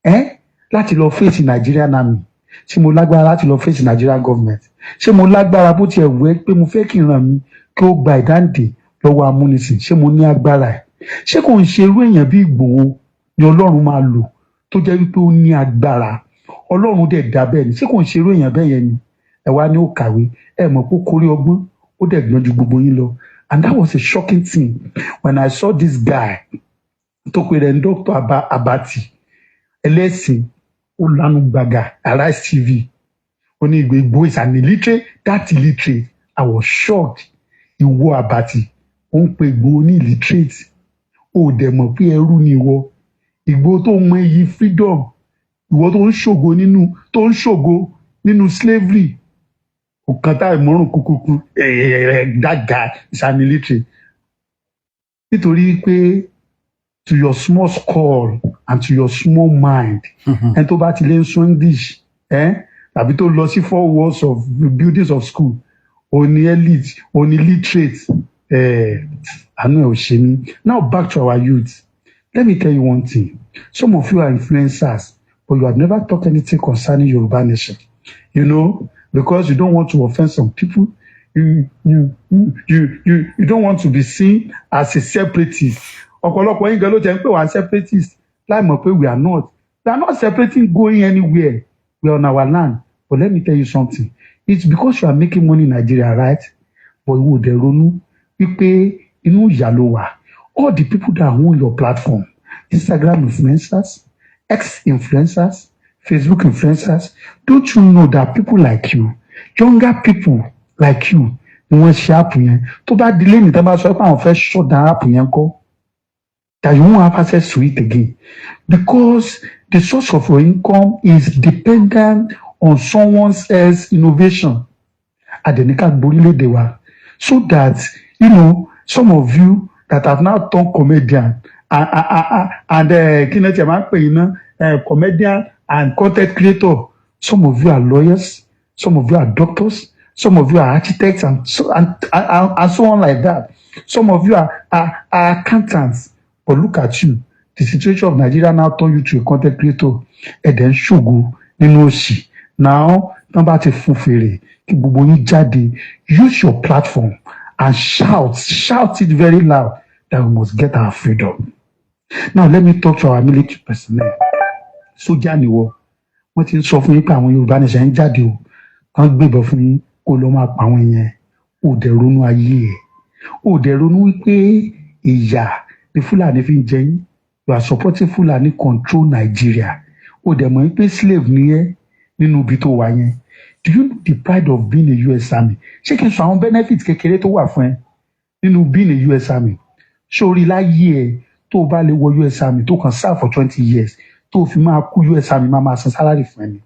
ẹ́ láti lọ face Nigerian Army? Ṣé mo lágbára láti lọ face Nigerian government? Ṣé mo lágbára, bó tiẹ̀ wẹ́ pé mo fẹ́ kí ìran mi kí ó gba ìdáǹdè lọ́wọ́ amúnisìn, ṣé mo ní agbára ẹ̀? Ṣé kò ń ṣe irú èèyàn bí Ìgbòho ni Ọlọ́run máa lò, tó jẹ́ wípé ó ní agbára, Ọlọ́run dẹ̀ dá bẹ́ẹ̀ ni? Ṣé kò ń ṣe irú èèyàn bẹ́ẹ̀ yẹn ni? Ẹ wá ní ó kàwé, ẹ mọ̀ pé ó kórè ọgbọ́n, ó dẹ̀ gbọ́n ju gbogbo yín lọ. And that was a shocking thing when I saw this guy tó pe rẹ̀ ní Dr. Abati ẹlẹ́sìn. Ó lanu gbàgà Arise TV, ó ní Ìgbòho is an illiterate, that illiterate. I was shocked. Ìwọ Abati, ó ń pe Ìgbòho ní illiterate, ó dẹ̀ mọ̀ pé ẹrú ni ìwọ. Ìgbòho tó mọ iyì freedom, ìwọ tó ń ṣògo nínú slavery, ọ̀kan tá ìmọ̀ràn kúkúkú. That guy is an illiterate nítorí pé to your small skull and to your small mind, ẹni tó bá ti lè ń sọ English tàbí tó lọ sí four walls of buildings of school, òní elite, òní literate. Àánú ẹ̀ ò ṣe mí. Now, back to our youth. Let me tell you one thing. Some of you are influencers, but you have never talked anything concerning Yoruba nation because you don't want to offend some people. You don't want to be seen as a separatist. Ọ̀pọ̀lọpọ̀ yín gan ló jẹ́ ń pè wá separatist láì mọ̀ pé we are not separating going anywhere. We are on our land. But let me tell you something. It's because you are making money in Nigeria, right? But ìwọ ò dẹ̀ ronú wípé inú ìyà ló wà. All the people that own your platform, they are not in Nigeria. Instagram influencers, ex influencers, Facebook influencers. Don't you know that people like you, younger people like you, ni wọ́n ṣe app yẹn? Tó bá di lẹ́yìn tó bá sọ pé àwọn fẹ́ shut down app yẹn kọ́, that you won't have access to it again, because the source of your income is dependent on someone else innovation. Adenika gborílẹ̀-èdè wa so that some of you that have now turned comedian and kí ni ẹ tiẹ̀ máa ń pè yín ná, comedian and content creator. Some of you are lawyers, some of you are doctors, some of you are architects and so on like that. Some of you are accountants, but look at you. The situation of Nigeria now turn you to a content creator. Ẹ̀dẹ̀ ń ṣògo nínú òṣì. Now tán bá ti fún fèrè kí gbogbo yín jáde, use your platform and shout, shout it very loud that we must get our freedom. Now let me talk to our military personnel. Sójà nìwọ, wọ́n ti ń sọ fún yín pé àwọn Yorùbá nation ń jáde o, kàn gbébọn fún yín kó lọ máa pa àwọn yẹn. Ò dẹ̀ ronú ayé ẹ̀, ò dẹ̀ ronú wípé ìyà ni Fúlàní fi ń jẹ yín. You are supporting Fúlàní control Nigeria. Ò dẹ̀ mọ̀ wípé slave ni ẹ́ nínú ibi tó wà yẹn. Do you know the pride of being a US Army? Ṣé kí n sọ àwọn benefit kékeré tó wà fún ẹ nínú being a US Army? Sórí láyé ẹ, tó o bá lè wọ US Army, tó kàn serve for 20 years, tó o fi máa kú, US Army máa máa san salary fún ẹ ni.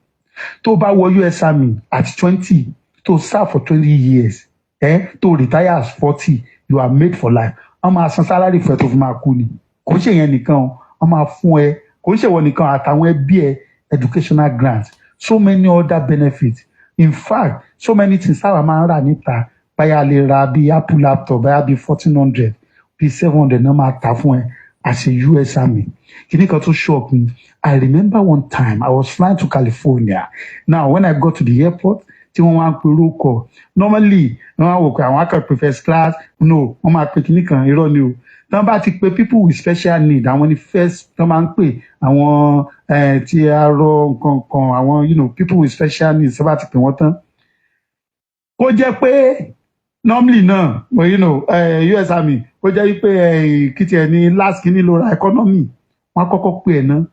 Tó o bá wọ US Army at 20, tó o serve for 20 years, ẹ tó o retire at 40, you are made for life. Wọ́n máa san salary fún ẹ tó fi máa kú ni. Kò ń ṣe yẹn nìkan o, wọ́n máa fún ẹ, kò ń ṣèwọ nìkan, àtàwọn ẹbí ẹ, educational grants, so many other benefits. In fact, so many things táwa máa ń rà níta, báyà lè ra bíi Apple laptop, báyà bíi 1400, bíi 700 náà máa tà fún ẹ as a US Army. Kìíní kan tó shock me, I remember one time I was flying to California. Now when I got to the airport, tí wọ́n wá ń pe roll call, normally wọ́n á wò pé àwọn akọ̀ pé first class. No, wọ́n máa pe kìíní kan, irọ́ ni o. Tí wọ́n bá ti pe people with special need, àwọn ni first tí wọ́n máa ń pè, àwọn tí arọ nǹkan kan, àwọn people with special needs. Tí wọ́n bá ti pè wọ́n tán, kó jẹ́ pé normally náà, well, US Army, kó jẹ́ wípé kí tiẹ̀ ní last kìíní ló ra economy, wọ́n á kọ́kọ́ pè ẹ̀ ná.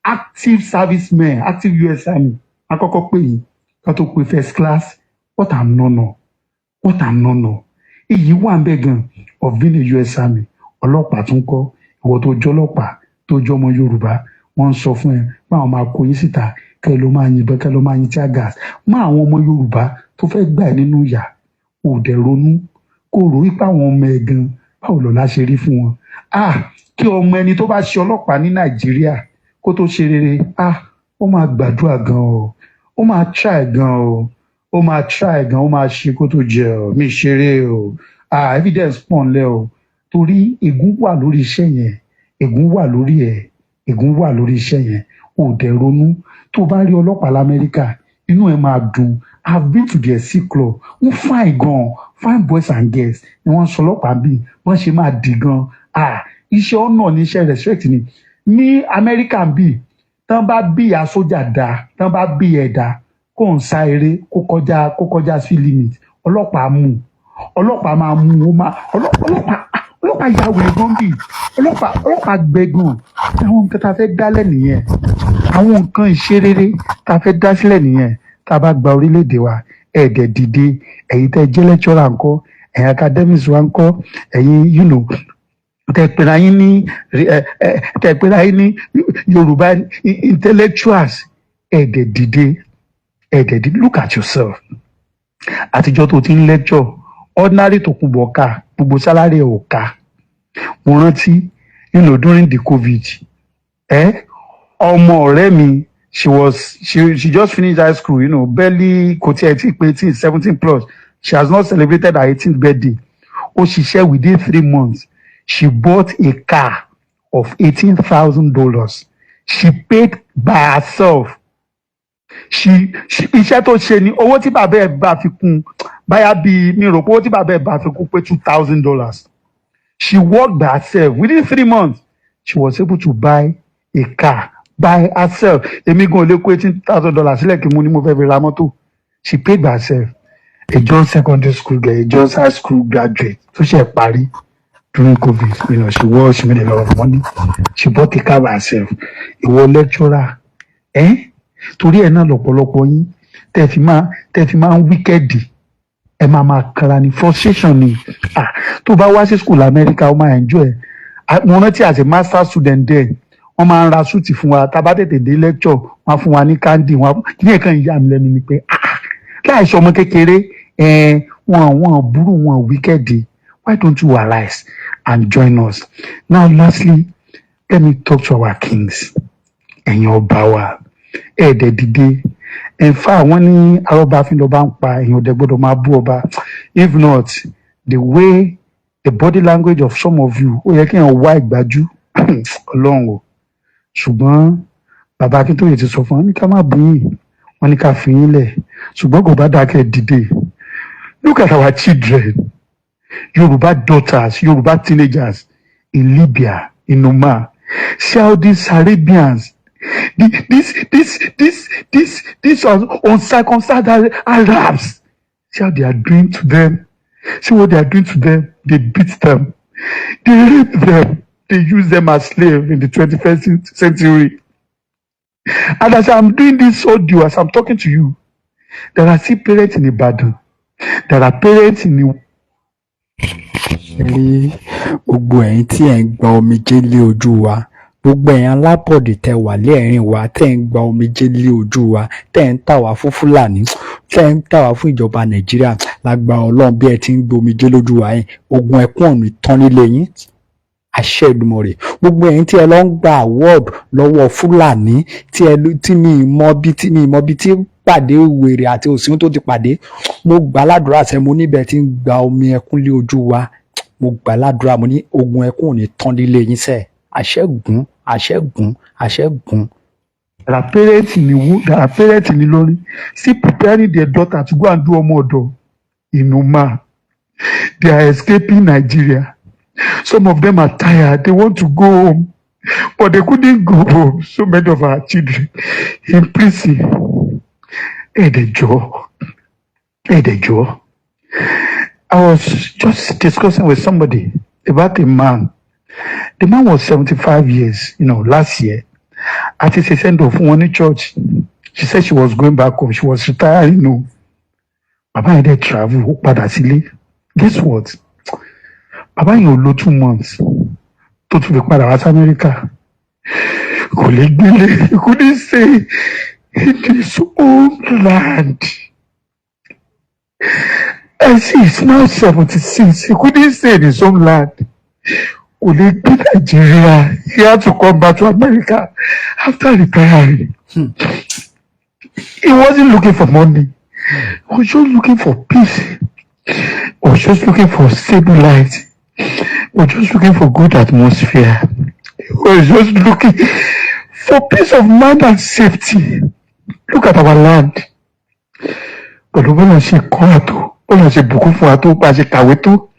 Active servicemen, active US Army, wọ́n á kọ́kọ́ pè yín ká tó pe first class. What am no no, what am no no, èyí wà ń bẹ̀ gan of being a US Army. Ọlọ́pàá tún kọ́, ìwọ tó jọ́ ọlọ́pàá, tó jọ́ ọmọ Yorùbá, wọ́n ń sọ fún ẹ báwọn máa kó yín síta kẹ́ ẹ ló máa yìnbọn, kẹ́ ẹ ló máa yin tear gas mọ́ àwọn ọmọ Yorùbá tó fẹ́ gbà ẹ́ nínú ìyà. Ò dẹ̀ ronú kó rò wípé àwọn ọmọ ẹ̀ gan, báwo lọ́la ṣe rí fún wọn? Ah, kí ọmọ ẹni tó bá ṣe ọlọ́pàá ní Nàìjíríà kó tó ṣe rere, ah, ó máa gbàdúrà gan o, ó máa try gan o, ó máa try gan, ó máa ṣe kó tó jẹ ọ mi ṣeré o. Ah, evidence pọ̀ ńlẹ̀ o, torí ègún wà lórí iṣẹ́ yẹn, ègún wà lórí ẹ̀, ègún wà lórí iṣẹ́ yẹn. Ò dẹ̀ ronú. Tó o bá rí ọlọ́pàá lamẹ́ríkà, inú ẹ̀ máa dùn. I've been to their C club. Wọ́n fine gan, fine boys and girls ni wọ́n ń sọ ọlọ́pàá bí wọ́n ṣe máa dì gan. Ah, iṣẹ́ ọ̀nà ní iṣẹ́ respect ni ní Amẹ́ríkà. Bí tán bá bí ìyá sójà dá, tán bá bí ẹ̀dá kó ń sá eré, kó kọjá speed limit, ọlọ́pàá mú, ọlọ́pàá máa mú. Ó máa ọlọ́pàá ya wèrè gan bí ọlọ́pàá gbẹ gan. Àwọn nǹkan tá a fẹ́ dálẹ̀ nìyẹn, àwọn nǹkan ìṣerere tá a fẹ́ dá sílẹ̀ nìyẹn tá a bá gba orílẹ̀-èdè wa. Ẹ̀ẹ́dẹ̀ dìde. Ẹ̀yin tẹ́ jẹ́ lecturer ńkọ́? Ẹ̀yin academics wa ńkọ́? Ẹ̀yin tẹ́ pera yín ní Yorùbá intellectuals, ẹ̀ẹ́dẹ̀ dìde, ẹ̀ẹ́dẹ̀ dìde. Look at yourself. Àtijọ́ tó ti ń lecture, ordinary tòkunbọ̀ ká gbogbo salary ẹ̀ ò ká. Mo rántí during the COVID, ọmọ ọ̀rẹ́ mi, she was she she just finished high school, barely, kò tiẹ̀ tí pé 18, 17 plus. She has not celebrated her 18th birthday. Ó ṣiṣẹ́, within 3 months she bought a car of $18,000. She paid by herself. She iṣẹ́ tó ṣe ni owó tí bàbá ẹ̀ bá fi kún, báyà bíi mi rò pé owó tí bàbá ẹ̀ bá fi kún pé $2,000. She worked by herself. Within 3 months she was able to buy a car by herself. Èmi gan ò lè kó $18,000 sílẹ̀ kí mo ní mo fẹ́ fi ra mọ́tò. She paid by herself. A just secondary school girl, a just high school graduate tó ṣe parí. During COVID, she worked, she made a lot of money. She bought a car by herself. Ìwọ lecturer, eh? Torí ẹ̀ náà lọ́pọ̀lọpọ̀ yín tẹ́ fi máa ń wicked, ẹ máa máa kanra ní frustration ni. Ah, tó bá wá sí school Amẹ́ríkà, ó máa enjoy ẹ̀. Ah, mo rántí as a master student there, wọ́n máa ń ra suit fún wa. Tá a bá tètè dé lecture, wọ́n á fún wa ní candy. Wọ́n á kí ní ẹ̀kan ìyá mi lẹ́nu ni pé, ah, láìsọ ọmọ kékeré ẹ̀, wọn burú, wọn wicked. Why don't you arise and join us? Now lastly, let me talk to our kings. Ẹ̀yin ọba wa, ẹ̀ẹ́dẹ̀ dìde. Ẹ̀fà wọ́n ní arọ́bàfin lọ́ba ń pa èèyàn, ọ̀dẹ̀ gbọ́dọ̀ máa bú ọba. If not, the way the body language of some of you, ó yẹ kí èèyàn wá ìgbájú Ọlọ́run o. Ṣùgbọ́n bàbá Akíntóyè ti sọ fún wọn ní ká má bú yín, wọn ní ká fi yín lẹ̀, ṣùgbọ́n kò bá dákẹ́ dìde. Look at our children, Yorùbá daughters, Yorùbá teenagers in Libya, in Oman, Saudi Arabians, this this this this this uncircumcised Arabs. See how they are doing to them. See what they are doing to them. They beat them, they rape them, they use them as slaves in the 21st century. And as I'm doing this audio, as I'm talking to you, there are still parents in Ibadan, there are parents in the Rí gbogbo ẹ̀yin tí ẹ̀ ń gba omijé lé ojú wa, gbogbo ẹ̀yin alábọ̀dé tẹ wà lẹ́ẹ̀rín wa, tẹ́ ń gba omijé lé ojú wa, tẹ́ ń tà wá fún Fúlàní, tẹ́ ń tà wá fún ìjọba Nàìjíríà, lágbára Ọlọ́run, bí ẹ ti ń gba omijé lójú wa yẹn, ogun ẹkún ọ̀nà tán nílé yín, àṣẹ Èdùmàrè. Gbogbo ẹ̀yin tí ẹ lọ ń gba award lọ́wọ́ Fúlàní, tí ẹ tí mi ì mọ bí tí mi ì mọ bí tí pàdé wèrè àti òsín tó ti pàdé, mo gbà ládùúrà sẹ́, mo níbẹ̀ tí ń gba omi ẹkún lé ojú wa, mo gbà ládùúrà, mo ní ogun ẹkún ò ní tán nílé yín sẹ́. Àṣẹ́gun, àṣẹ́gun, àṣẹ́gun. There are parents in Ilorin still preparing their daughter to go and do ọmọ ọ̀dọ̀ in Oman. They are escaping Nigeria. Some of them are tired. They want to go home, but they couldn't go home. So many of our children in prison. Ẹ̀ẹ́dẹ̀jọ́, ẹ̀ẹ́dẹ̀jọ́. I was just discussing with somebody about a man. The man was 75 years last year. Àti ṣe send off fún wọn ní church. She said she was going back home. She was retiring. Bàbá yẹn dẹ̀ travel, ó padà sílé. Guess what? Bàbá yẹn ò lo 2 months tó tún fi padà wá sí Amẹ́ríkà. Kò lè gbélé. He couldn't stay in his own land. And see, he's now 76. He couldn't stay in his own land. Kò lè gbé Nàìjíríà. He had to come back to America after retiring. He wasn't looking for money. He was just looking for peace. He was just looking for stable life. He was just looking for good atmosphere. He was just looking for peace of mind and safety. Look at our land. Pẹ̀lú bọ́lá ṣe kọ́ àtò, bọ́lá ṣe bùkún fún wa tó, bá a ṣe kàwé tó.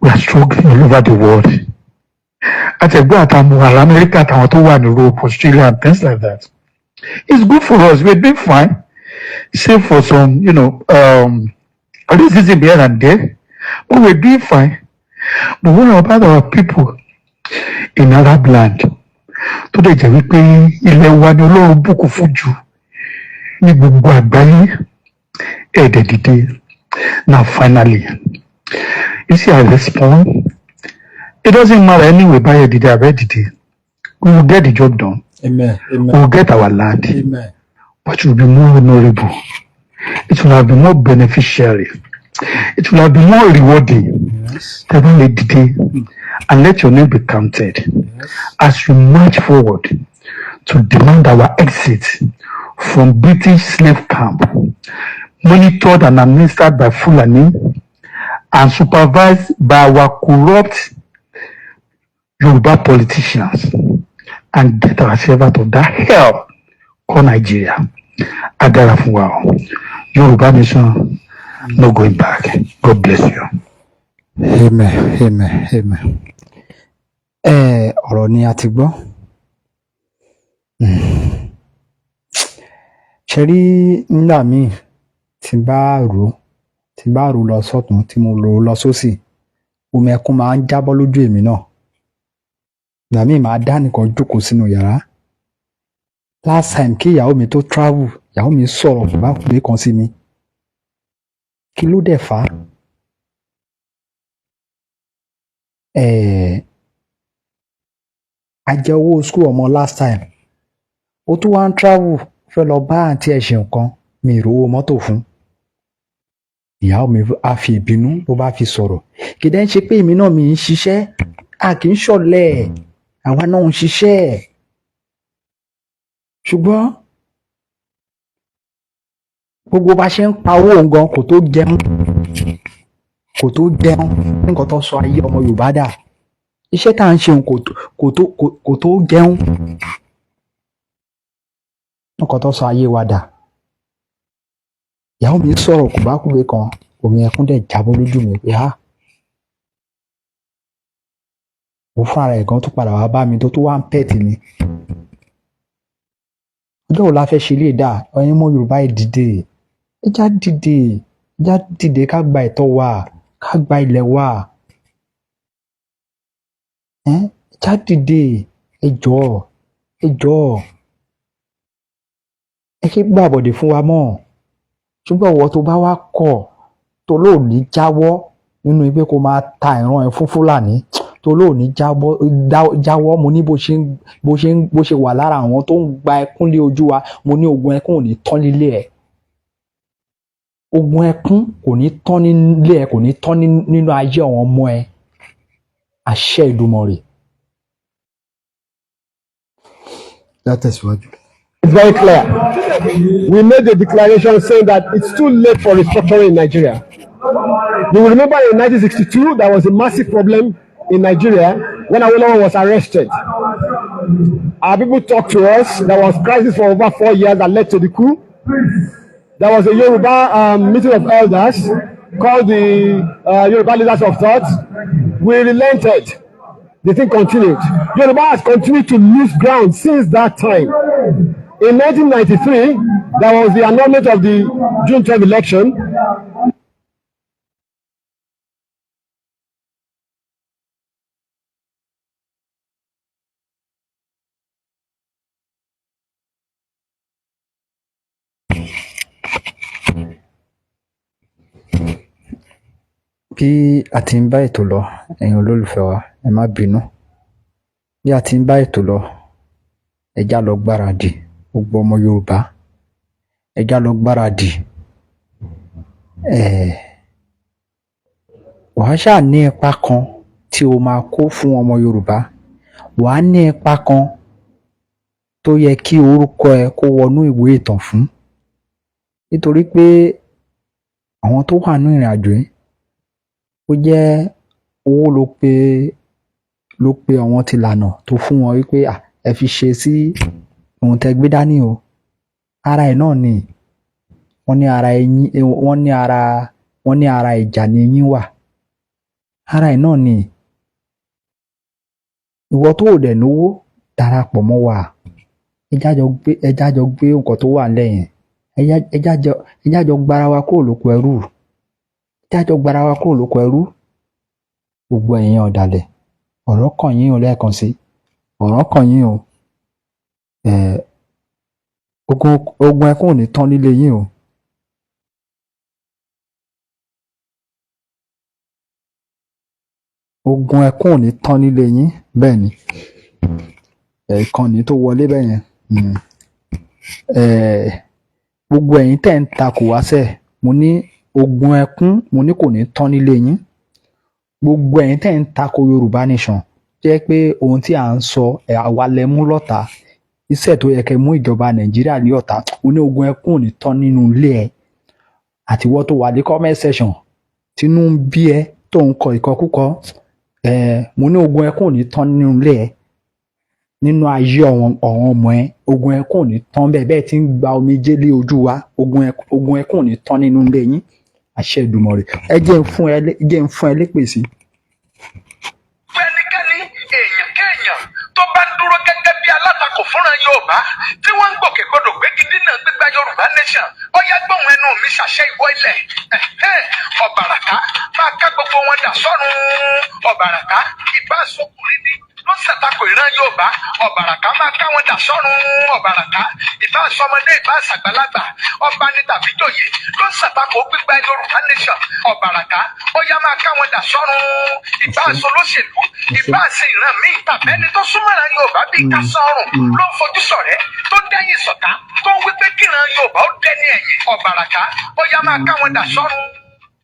We are struggling all over the world. Àtẹ̀gbọ́n àtàwọn ará Amẹ́ríkà, àtàwọn tó wà ní Europe, Australia and things like that. It's good for us. We're doing fine. Save for some racism here and there. But we're doing fine. But what about our people in Arab land? Tó dẹ̀ jẹ́ wípé ilẹ̀ wa ni Ọlọ́run bùkún fún jù ní gbogbo àgbáyé. Ẹ̀ẹ́dẹ̀ dìde. Now finally, you see I respond. It doesn't matter anyway, báyẹ̀ dìde àbẹ́ dìde. We will get the job done. Amen. We Amen. will get our land. Amen. But it will be more honorable. It will have been more beneficiary. It will have been more rewarding. Tẹ́ bá lè dìde and let your name be counted as you march forward to demand our exit from British slave camp, monitored and administered by Fulani and supervised by our corrupt Yoruba politicians, and get ourselves out of that hell called Nigeria. Agara fún wa o. Yorùbá nation, no going back. God bless you. Amen. Amen. Amen. Ẹ ọ̀rọ̀ ni a ti gbọ́. Ṣe rí nígbà míì tí n bá rò ó lọ sọ́tún, tí mo rò ó lọ sósì. Omi ẹkún máa ń jábọ́ lójú èmi náà. Ìgbà míì, máa dá nìkan jókòó sínú yàrá. Last time kí ìyàwó mi tó travel, ìyàwó mi sọ̀rọ̀ bákùnrin kan sí mi. Kí ló dẹ̀ fà á? A jẹ owó school ọmọ last time. Ó tún wá ń travel, fẹ́ lọ bá àǹtí ẹ̀ ṣe nǹkan, mi ì rówó mọ́tò fún. Ìyàwó mi á fi ìbínú ló bá fi sọ̀rọ̀. Kì í dẹ́ ń ṣe pé èmi náà mi ń ṣiṣẹ́, a kì í ṣọ̀lẹ, àwa náà ń ṣiṣẹ́. Ṣùgbọ́n gbogbo bá ṣe ń pa owó òun gan kò tó jẹun, kò tó jẹun. Nǹkan tó sọ ayé ọmọ Yorùbá dà, iṣẹ́ tá à ń ṣe òun kò tó jẹun. Nǹkan tó sọ ayé wa dà. Ìyàwó mi sọ̀rọ̀ kùbákùgbé kan, omi ẹkún dẹ̀ jábọ́ lójú mi pé ha, òun fúnra rẹ̀ gan tó padà wá bá mi tó tó wá ń pẹ̀tì mi. Ọjọ́ wo la fẹ́ ṣe lè dà? Ẹ̀yin ọmọ Yorùbá, ẹ dìde, ẹ já dìde, ẹ já dìde, ká gba ẹ̀tọ́ wa, ká gba ilẹ̀ wa. Ẹ já dìde, ẹ jọ̀ọ́, ẹ jọ̀ọ́, ẹ ṣe gbàbọ̀dè fún wa mọ́. Ṣùgbọ́n ìwọ tó bá wá kọ̀, tó lóò ní jáwọ́ nínú pé kó máa ta ìran ẹ fún Fúlàní, tó lóò ní jáwọ́, mo ní bó ṣe wà lára àwọn tó ń gba ẹkún lé ojú wa, mo ní ogun ẹkún ò ní tán nílé ẹ, ogun ẹkún kò ní tán nílé ẹ, kò ní tán nínú ayé àwọn ọmọ ẹ, àṣẹ Ìdùmarè. Látẹ̀síwájú. It's very clear. We made a declaration saying that it's too late for restructuring in Nigeria. You will remember in 1962, there was a massive problem in Nigeria when Awolowo was arrested. Our people talked to us. There was crisis for over 4 years that led to the coup. There was a Yoruba meeting of elders called the Yoruba Leaders of Thought. We relented. The thing continued. Yoruba has continued to lose ground since that time. In 1993, there was the annulment of the June 12 election. Bí a ti ń bá ètò lọ, ẹ̀yin olólùfẹ́ wa, ẹ má bínú. Bí a ti ń bá ètò lọ, ẹ já lọ gbáradì. Gbogbo ọmọ Yorùbá, ẹ já lọ gbáradì. Wàá ṣáà ní ipa kan tí o máa kó fún ọmọ Yorùbá. Wàá ní ipa kan tó yẹ kí orúkọ ẹ kó wọnú ìwé ìtàn fún, nítorí pé àwọn tó wà ní ìrìn àjò yìí, ó jẹ́ owó ló pe àwọn ti lànà tó fún wọn wípé à ẹ fi ṣe sí ohun tẹ́ gbé dání o. Ara ẹ̀ náà ni wọ́n ní ara ẹyin, wọ́n ní ara ìjà ni eyín wà. Ara ẹ̀ náà ni ìwọ tó ò dẹ̀ náwó darapọ̀ mọ́ wa. Ẹ já jọ gbé nǹkan tó wà nílẹ̀ yẹn. Ẹ já jọ gbára wa kúrò lóko ẹrú. Ẹ já jọ gbára wa kúrò lóko ẹrú. Gbogbo ẹ̀yin ọ̀dàlẹ̀, ọ̀rọ̀ kàn yín o. Lẹ́ẹ̀kan sí, ọ̀rọ̀ kàn yín o. Ogun ẹkún ò ní tán nílé yín o. Ogun ẹkún ò ní tán nílé yín. Bẹ́ẹ̀ ni ìkànnì tó wọlé bẹ́ẹ̀ yẹn. Gbogbo ẹ̀yin tẹ́ ń takò wá sẹ̀, mo ní ogun ẹkún, mo ní kò ní tán nílé yín. Gbogbo ẹ̀yin tẹ́ ń takò Yorùbá Nation, jẹ́ pé ohun tí à ń sọ ẹ̀, àwa lẹ mú lọ́tà iṣẹ́ tó yẹ kẹ́ mú ìjọba Nàìjíríà ní ọ̀tá, mo ní ogun ẹkún ò ní tán nínú ilé ẹ. Àtiwọ́ tó wà ní comment section tínú ń bí ẹ, tó ń kọ ìkọkúkọ ẹ, mo ní ogun ẹkún ò ní tán nínú ilé ẹ, nínú ayé ọ̀wọ́n ọmọ ẹ. Ogun ẹkún ò ní tán bẹ́ẹ̀ bẹ́ẹ̀ tí ń gba omijé lé ojú wa. Ogun ẹkún ò ní tán nínú ilé yín, àṣẹ Èdùmàrè. Ẹ jẹ́ ń fún ẹ lépè sí. Ẹnikẹ́ni, èèyàn kéèyàn tó bá ń dúró gẹ́gẹ́ bí alátakò. fúnra Yorùbá, tí wọ́n ń gbòkègbodò gbégidí náà gbígbá Yorùbá nation, ọyá, gbóhùn ẹnu mi ṣàṣẹ, ìwọ ilẹ̀. Ẹ̀hẹ́n, Ọ̀bàràká máa ká gbogbo wọn dà sọ́run. Ọ̀bàràká, ìbá sọkùnrin ni ló ṣàtakò ìran Yorùbá, Ọ̀bàràká máa ká wọn dà sọ́run. Ọ̀bàràká, ìbá sọmọdé, ìbá ṣàgbàlagbà, ọba ní tàbí jòyè ló ṣàtakò gbígbá Yorùbá nation, Ọ̀bàràká, ọyá, máa ká wọn dà sọ́run. Ìbá aṣọ lóṣèlú, ìbá ṣe ìran míì, tàbẹ́ni tó súnmọ́ra Yorùbá bíi kásánrùn ló ń fojú sọ̀rẹ́, tó ń dẹ́yìn sọ̀tá, tó ń wípé kíran Yorùbá ó dẹ́ni ẹ̀yìn, Ọ̀bàràká, ọyá, máa ká wọn dà sọ́run,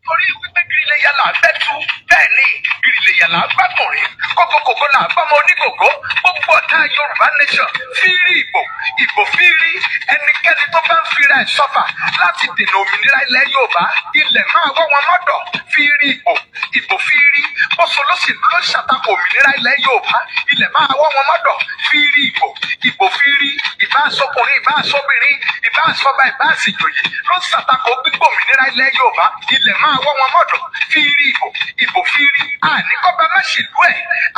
torí wípé gírílẹ̀ yàrá bẹ́tú, bẹ́ẹ̀ ni gírílẹ̀ yàrá gbàkùnrin, kókókókó là bọ́mọ onígògó. Gbogbo ọ̀tá Yorùbá nation, fírí ìbò, ìbò fírí. Ẹnikẹ́ni tó bá ń fira ẹ̀ sọ́fà láti dènà òmìnira ilẹ̀ Yorùbá, ilẹ̀ máa wọ́ wọn mọ́dọ̀. Fírí ìbò, ìbò fírí. Bọ́sọ̀ lóṣèlú ló ṣàtakò òmìnira ilẹ̀ Yorùbá, ilẹ̀ máa wọ́ wọn mọ́dọ̀. Fírí ìbò, ìbò fírí. Ìbá sọkùnrin, ìbá sọbìnrin, ìbá sọba, ìbá ṣèjòyè ló ń ṣàtakò gbígbó òmìnira ilẹ̀ Yorùbá, ilẹ̀ máa wọ́ wọn mọ́dọ̀. Fírí ìbò, ìbò fírí. Àníkọ́ba má ṣèlú ẹ̀,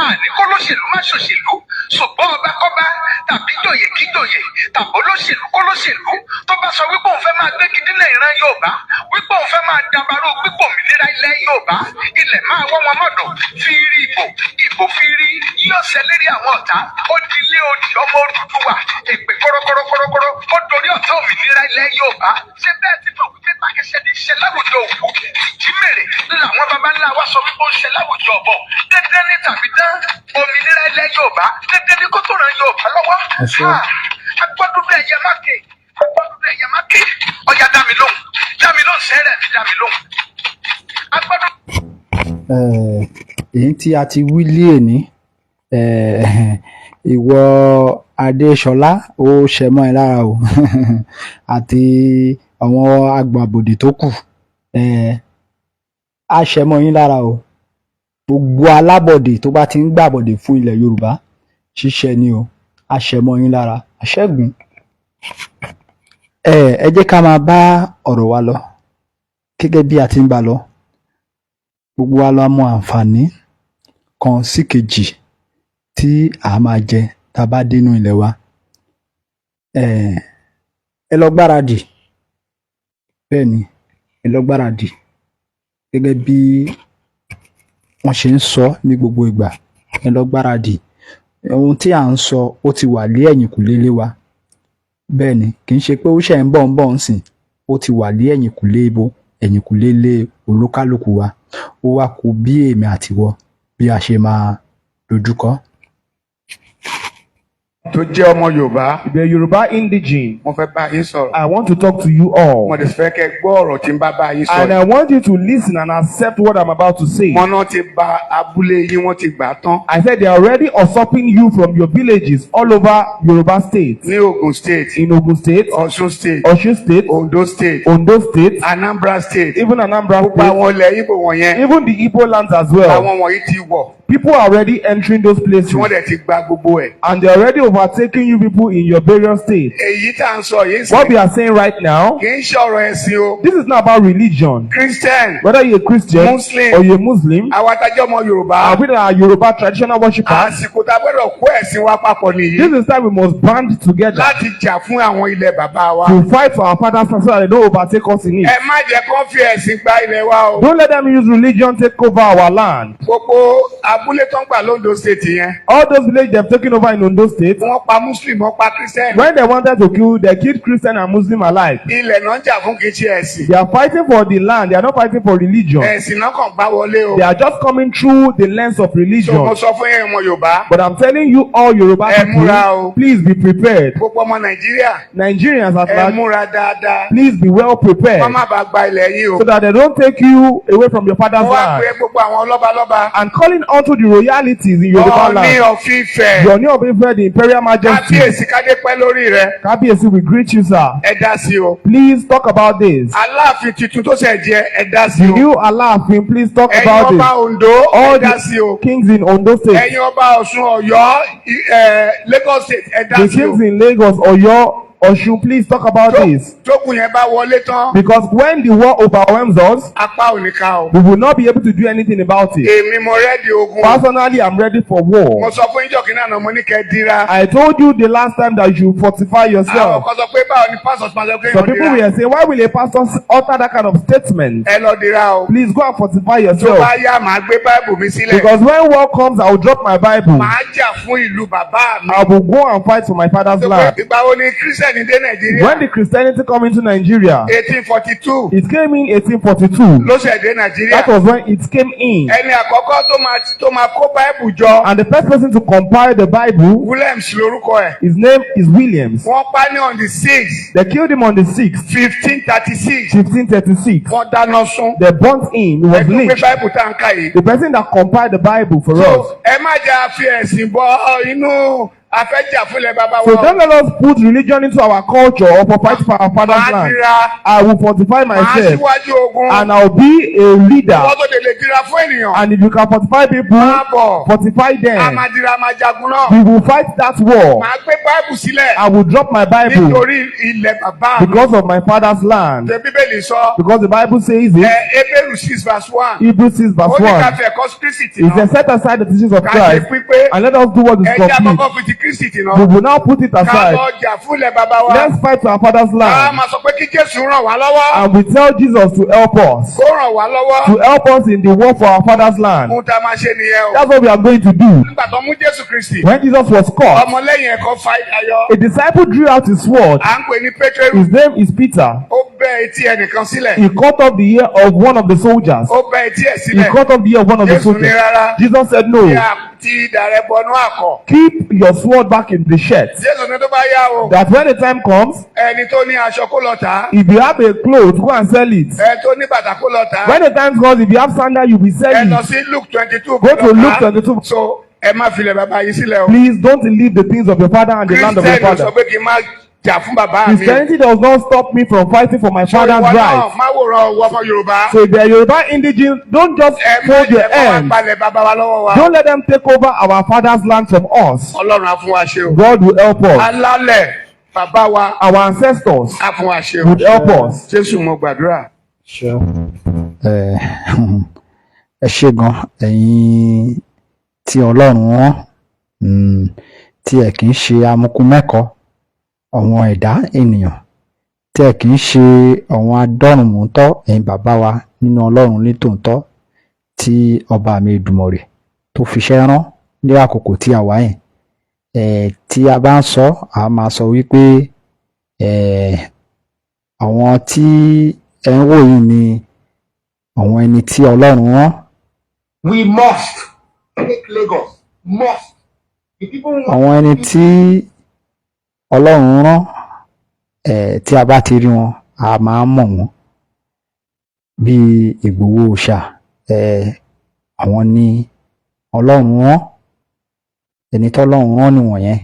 àníkọ́ lóṣèlú má ṣòṣèlú, ṣùgbọ́n ọba kọ́ba tàbí jòyè kí jòyè tàbí olóṣèlú kó lóṣèlú tó bá sọ wípé òun fẹ́ máa gbégi dínà ìran Yorùbá, wípé òun fẹ́ máa dabarú gbígbó òmìnira ilẹ̀ Yorùbá, ilẹ̀ máa wọ́ wọn mọ́dọ̀. Fírí ìbò, ìbò fírí. Yóò ṣẹ lérí àwọn ọ̀tá. Ó di ilé odì ọmọ Odùduwà, èpè kọ́rọ́kọ́rọ́kọ́rọ́ ó dorí ọ̀tá òmìnira ilẹ̀ Yorùbá. Ṣé bẹ́ẹ̀ ti mọ̀ wípé tákẹ́ṣẹ́ ní ṣe láwùjọ òkú, ìjímèrè làwọn baba ńlá wa sọ wípé ó ń ṣe láwùjọ ọ̀bọ? Dédé ní tàbí dán òmìnira ilẹ̀ Yorùbá, dédé ní kó tó ràn Yorùbá lọ́wọ́. Agbọ́dúdú ẹ̀yẹ mákè, agbọ́dúdú ẹ̀yẹ mákè, ọ̀yà, dá mi lóhùn, dá mi lóhùn, sẹ́rẹ̀ mi, dá mi lóhùn, agbọ́dúdú. Èyí tí a ti wí lé èní, ìwọ Adéṣọlá, ó ṣẹ mọ́ ẹ lára o, àti àwọn agbàbọ̀dè tó kù, á ṣẹ mọ́ yín lára o. Gbogbo alábọ̀dé tó bá ti ń gbàbọ̀dè fún ilẹ̀ Yorùbá, ṣíṣẹ ni o, á ṣẹ mọ́ yín lára àṣẹ́gun. Ẹ jẹ́ ká máa bá ọ̀rọ̀ wa lọ gẹ́gẹ́ bí a ti ń bá lọ. Gbogbo wa la mọ àǹfààní kan sí kejì tí a máa jẹ tá a bá dénú ilẹ̀ wa. Ẹ lọ gbáradì. Bẹ́ẹ̀ ni, ẹ lọ gbáradì gẹ́gẹ́ bí wọ́n ṣe ń sọ ní gbogbo ìgbà. Ẹ lọ gbáradì. Ohun tí à ń sọ, ó ti wà lé ẹ̀yìnkùlé ilé wa. Bẹ́ẹ̀ ni, kì í ṣe pé ó ṣẹ̀ ń bọ̀ ń sìn. Ó ti wà lé ẹ̀yìnkùlé ibo, ẹ̀yìnkùlé ilé olúkálùkù wa. Ó wá kù bí èmi àtiwọ bí a ṣe máa dojúkọ. Tó jẹ́ ọmọ Yorùbá. The Yoruba indigene. Mo fẹ́ bá yín sọ̀rọ̀. I want to talk to you all. Mo dẹ̀ fẹ́ kẹ́ gbọ́ ọ̀rọ̀ tí ń bá yín sọ. And I want you to listen and accept what I'm about to say. Mọ́nà ti ba abúlé yín, wọ́n ti gbà á tán. I said they are already usurping you from your villages all over Yoruba State. Ní Ogun State. In Ogun State. Ọ̀ṣun State. Osun State. Ondo State. Ondo State. Anambra State. Even Anambra Gbogbo State. àwọn ilẹ̀ Ìgbò wọ̀nyẹn. Even the Igbo lands as well. Àwọn wọ̀nyí ti wọ̀. People are already entering those places. Tí wọ́n dẹ̀ ti gba gbogbo ẹ̀. And they're already overtaking you people in your various states. Èyí tá à ń sọ yìí What we are saying right now. Kì í ṣọ̀rọ̀ ẹ̀sìn o. This is not about religion. Christian. Whether you're a Christian Muslim. Or you're a Muslim. Àwa tá jẹ́ ọmọ Yorùbá. And we that are Yoruba traditional worshippers. Àsìkò tá a gbọ́dọ̀ kó ẹ̀sìn wa papọ̀ nìyí. This is time we must band together. Láti jà fún àwọn ilẹ̀ bàbá wa. To fight for our fathers so that they don't overtake us in it. Ẹ má jẹ́ kó fi ẹ̀sìn gba ilẹ̀ wa o. Don't let them use religion take over our land. Gbogbo abúlé tó ń gbà l'Ondo State yẹn. All those villages they've taken over in Ondo State. Wọ́n pa Muslim, wọ́n pa Christian. When they wanted to kill, they killed Christian and Muslim alike. Ilẹ̀ náà ń jà fún, kì í ṣe ẹ̀sìn. They are fighting for the land. They are not fighting for religion. Ẹ̀sìn náà kàn gbá wọlé o. They are just coming through the lens of religion. So mo sọ fún yín, ọmọ Yorùbá. But I'm telling you all Yoruba Ẹ múra o. people, please be prepared. Gbogbo ọmọ Nàìjíríà. Nigerians at Ẹ large, múra dáadáa. please be well prepared. Wọ́n má bàa gba ilẹ̀ yín o. So that they don't take you away from your father's Mo wá land. pé gbogbo àwọn lọ́balọ́ba. And calling unto the royalities in Yoruba Ọọ̀ni land. of Ifẹ̀. The Ọọ̀ni of Ife, the Imperial Majesty. Kábíyèsí, kádé pẹ́ lórí rẹ̀. Kábíyèsí, we greet you, sir. Ẹ dá sí o. Please talk about this. Aláàfin tuntun tó ṣẹ̀ jẹ, ẹ dá sí The o. new Aláàfin, please talk Ẹ̀yin about ọba this. Ondo, ẹ All dá sí o. the kings in Ondo State. Ẹ̀yin ọba Ọ̀ṣun, Ọ̀yọ́, Lagos State, ẹ dá The sí o. kings in Lagos, Oyo, Osun, please talk about this. Tógun yẹn bá wọlé tán, Because when the war overwhelms us, apá ò ní ká o. we will not be able to do anything about it. Èmi mo ready ogun. Personally, I'm ready for Mo war. sọ fún ìjọ kìnnà náà, mo ní kẹ́ dira. I told you the last time that you should fortify Àwọn yourself. kan sọ pé báwo ni pásọ̀ máa sọ pé Some èèyàn people dira. will say, why will a pastor utter that kind of statement? Ẹ lọ dira o. Please go and fortify Tó yourself. bá yá, màá gbé Báìbù mi sílẹ̀. Because when war comes, I will drop my Bible. Màá jà fún ìlú bàbá mi. I will go and fight for my father's Tó pé land. ìgbà wo ni Kírísítẹ̀nì dé Nàìjíríà? When the Christianity come into Nigeria, 1842 it came in 1842. ló ṣẹ̀ dé Nàìjíríà. That was when it came in. Ẹni àkọ́kọ́ tó máa kó Báìbù jọ, And the first person to compile the Bible, Williams lorúkọ ẹ̀. his name is Williams. Wọ́n pa ní on the 6 They killed him on the 6th, 1536. 1536. Wọ́n dáná sun. They burnt him. He was Ẹ tó gbé lynched. Báìbù tá à ń kà yìí. The person that compiled the Bible for us. So ẹ má jà fi ẹ̀sìn bọ inú afẹ́jà fúnlẹ̀ bàbá So wa. don't let us put religion into our culture or for fight for our father's Màá land. dira, I will fortify màá myself síwájú ogun. and I'll be a leader. Wọ́n tó lè lè dira fún ènìyàn. And if you can fortify people, Máa bọ̀. fortify A them. máa dira, máa jagun náà. We will fight that war. Màá gbé Báìbù sílẹ̀ I will drop my Bible nítorí ilẹ̀ bàbá mi. because of my father's land. Ṣé Bíbélì sọ? Because the Bible says it, Ẹ Hébérù 6 verse 1. Hebrews 6 Ó verse ní ká 1. fi ẹ̀kọ́ Kristi tì It náà. says, set aside the teachings of Ká ṣe Christ pípé. and let us do what is Ẹ jẹ́ complete. àkọ́kọ́ fi ti Kristi tì náà. We will now put it Ká aside. lọ jà fúnlẹ̀ bàbá wa. Let's fight for our father's Ká land. máa sọ pé kí Jésù ràn wá lọ́wọ́. And we tell Jesus to help us. Kó ràn wá lọ́wọ́. To help us in the war for our father's land. Ohun tá a máa ṣe nìyẹn o. That's what we are going to do. Nígbà tó mú Jésù Kristi, When Jesus was caught, ọmọlẹ́yìn ẹ̀kọ́ fa idà yọ. a disciple drew out his sword. À ń pè ní Pétérù. His name is Peter. Ó bẹ́ etí ẹnìkan sílẹ̀. He cut off the ear of one of the soldiers. Ó bẹ́ etí ẹ̀ He sílẹ̀. cut off the ear of one of the Jésù ní soldiers. rárá. Jesus said, Tí no. a ti idà rẹ bọnú àkọ̀. Keep your sword back in the shirt. Jésù ní tó bá yá o. That when the time comes, Ẹni tó ní aṣọ kó lọ tà á. if you have a cloth, go and sell it. Ẹni tó ní bàtà kó lọ tà á. When the time comes, if you have sandal, you will Ẹ sell lọ it. sí Luke 22. Go to Luke 22. So ẹ má filẹ̀ bàbá yìí sílẹ̀ o. Please don't leave the things of your father and the land of your Christian sọ father. pé kí n má jà fún bàbá mi. Christianity does not stop me from fighting for my So father's ìwọ náà right. má wòran ọwọ́ ọmọ Yorùbá. So if they are Yoruba indigenes, don't just Ẹ má fold your jẹ́ kó wá hands. gbalẹ̀ bàbá wa lọ́wọ́ wa. Don't let them take over our father's land from us. Ọlọ́run á fún wa ṣe o. God will help us. Alálẹ̀ bàbá wa Our ancestors á fún wa ṣe o. would help us. Jésù mo gbàdúrà. Ẹ ẹ ṣé gan ẹ̀yin tí Ọlọ́run rán, tí ẹ kì í ṣe amukumẹ́kọ àwọn ẹ̀dá ènìyàn, tí ẹ kì í ṣe àwọn adọ́rùnmùtọ́, ẹ̀yin bàbá wa nínú Ọlọ́run ní tòótọ́ tí ọba mi Èdùmàrè tó fiṣẹ́ rán ní àkókò tí a wà yìí. Ẹ tí a bá ń sọ, a máa sọ wípé ẹ àwọn tí ẹ ń wò yìí ni àwọn ẹni tí Ọlọ́run rán. We must take Lagos. Must. The people who Àwọn ẹni tí Ọlọ́run rán ẹ̀, tí a bá ti rí wọn, a máa ń mọ̀ wọ́n bíi Ìgbòho Òòṣà. Ẹ̀, àwọn ni Ọlọ́run rán, ẹni tọ́lọ́run rán nìwọ̀nyẹn.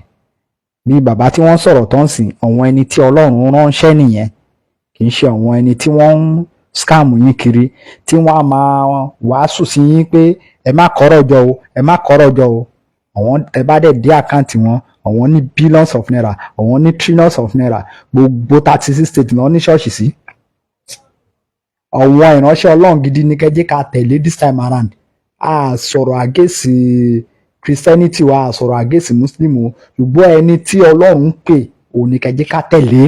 Bí bàbá tí wọ́n sọ̀rọ̀ tó ń sìn, àwọn ẹni tí Ọlọ́run ránṣẹ́ nìyẹn, kì í ṣe àwọn ẹni tí wọ́n ń scam yín kiri, tí wọ́n á máa wàásù sí yín pé ẹ má kọ́rọ̀ jọ o, ẹ má kọ́rọ̀ jọ o. Àwọn ẹ bá dẹ̀ dé account wọn, àwọn ní billions of naira, àwọn ní trillions of naira. Gbogbo 36 states náà ní ṣọ́ọ̀ṣì sí. Àwọn ìránṣẹ́ Ọlọ́run gidi ní kẹ́jẹ́ ká tẹ̀lé this time around. A sọ̀rọ̀ against Christianity wa, a sọ̀rọ̀ against Muslim o, ṣùgbọ́n ẹni tí Ọlọ́run ń pè òun ní kẹ́jẹ́ ká tẹ̀lé.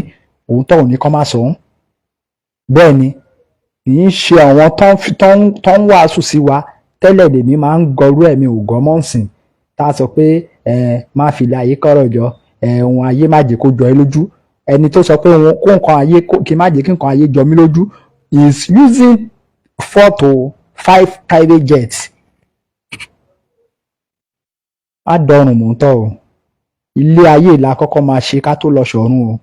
Òun tó òun ní kọ́ máa sọ ọ́n bẹ́ẹ̀ ni, kì í ṣe àwọn tó ń wàásù sí wa tẹ́lẹ̀. Lèmi máa ń gọrú ẹ̀mí ò gọ́ mọ́ǹsìn tá a sọ pé ẹ má fi ilé ayé kọ́rọ̀ jọ, ẹ ohun ayé má jẹ́ kó jọ ẹ́ lójú. Ẹni tó sọ pé òun kó nǹkan ayé kí má jẹ́ kí nǹkan ayé jọ mí lójú is using four to five private jets. Má dọrùn mò ń tọ́ o. Ilé ayé la kọ́kọ́ máa ṣe ká tó lọ ṣọ̀run o.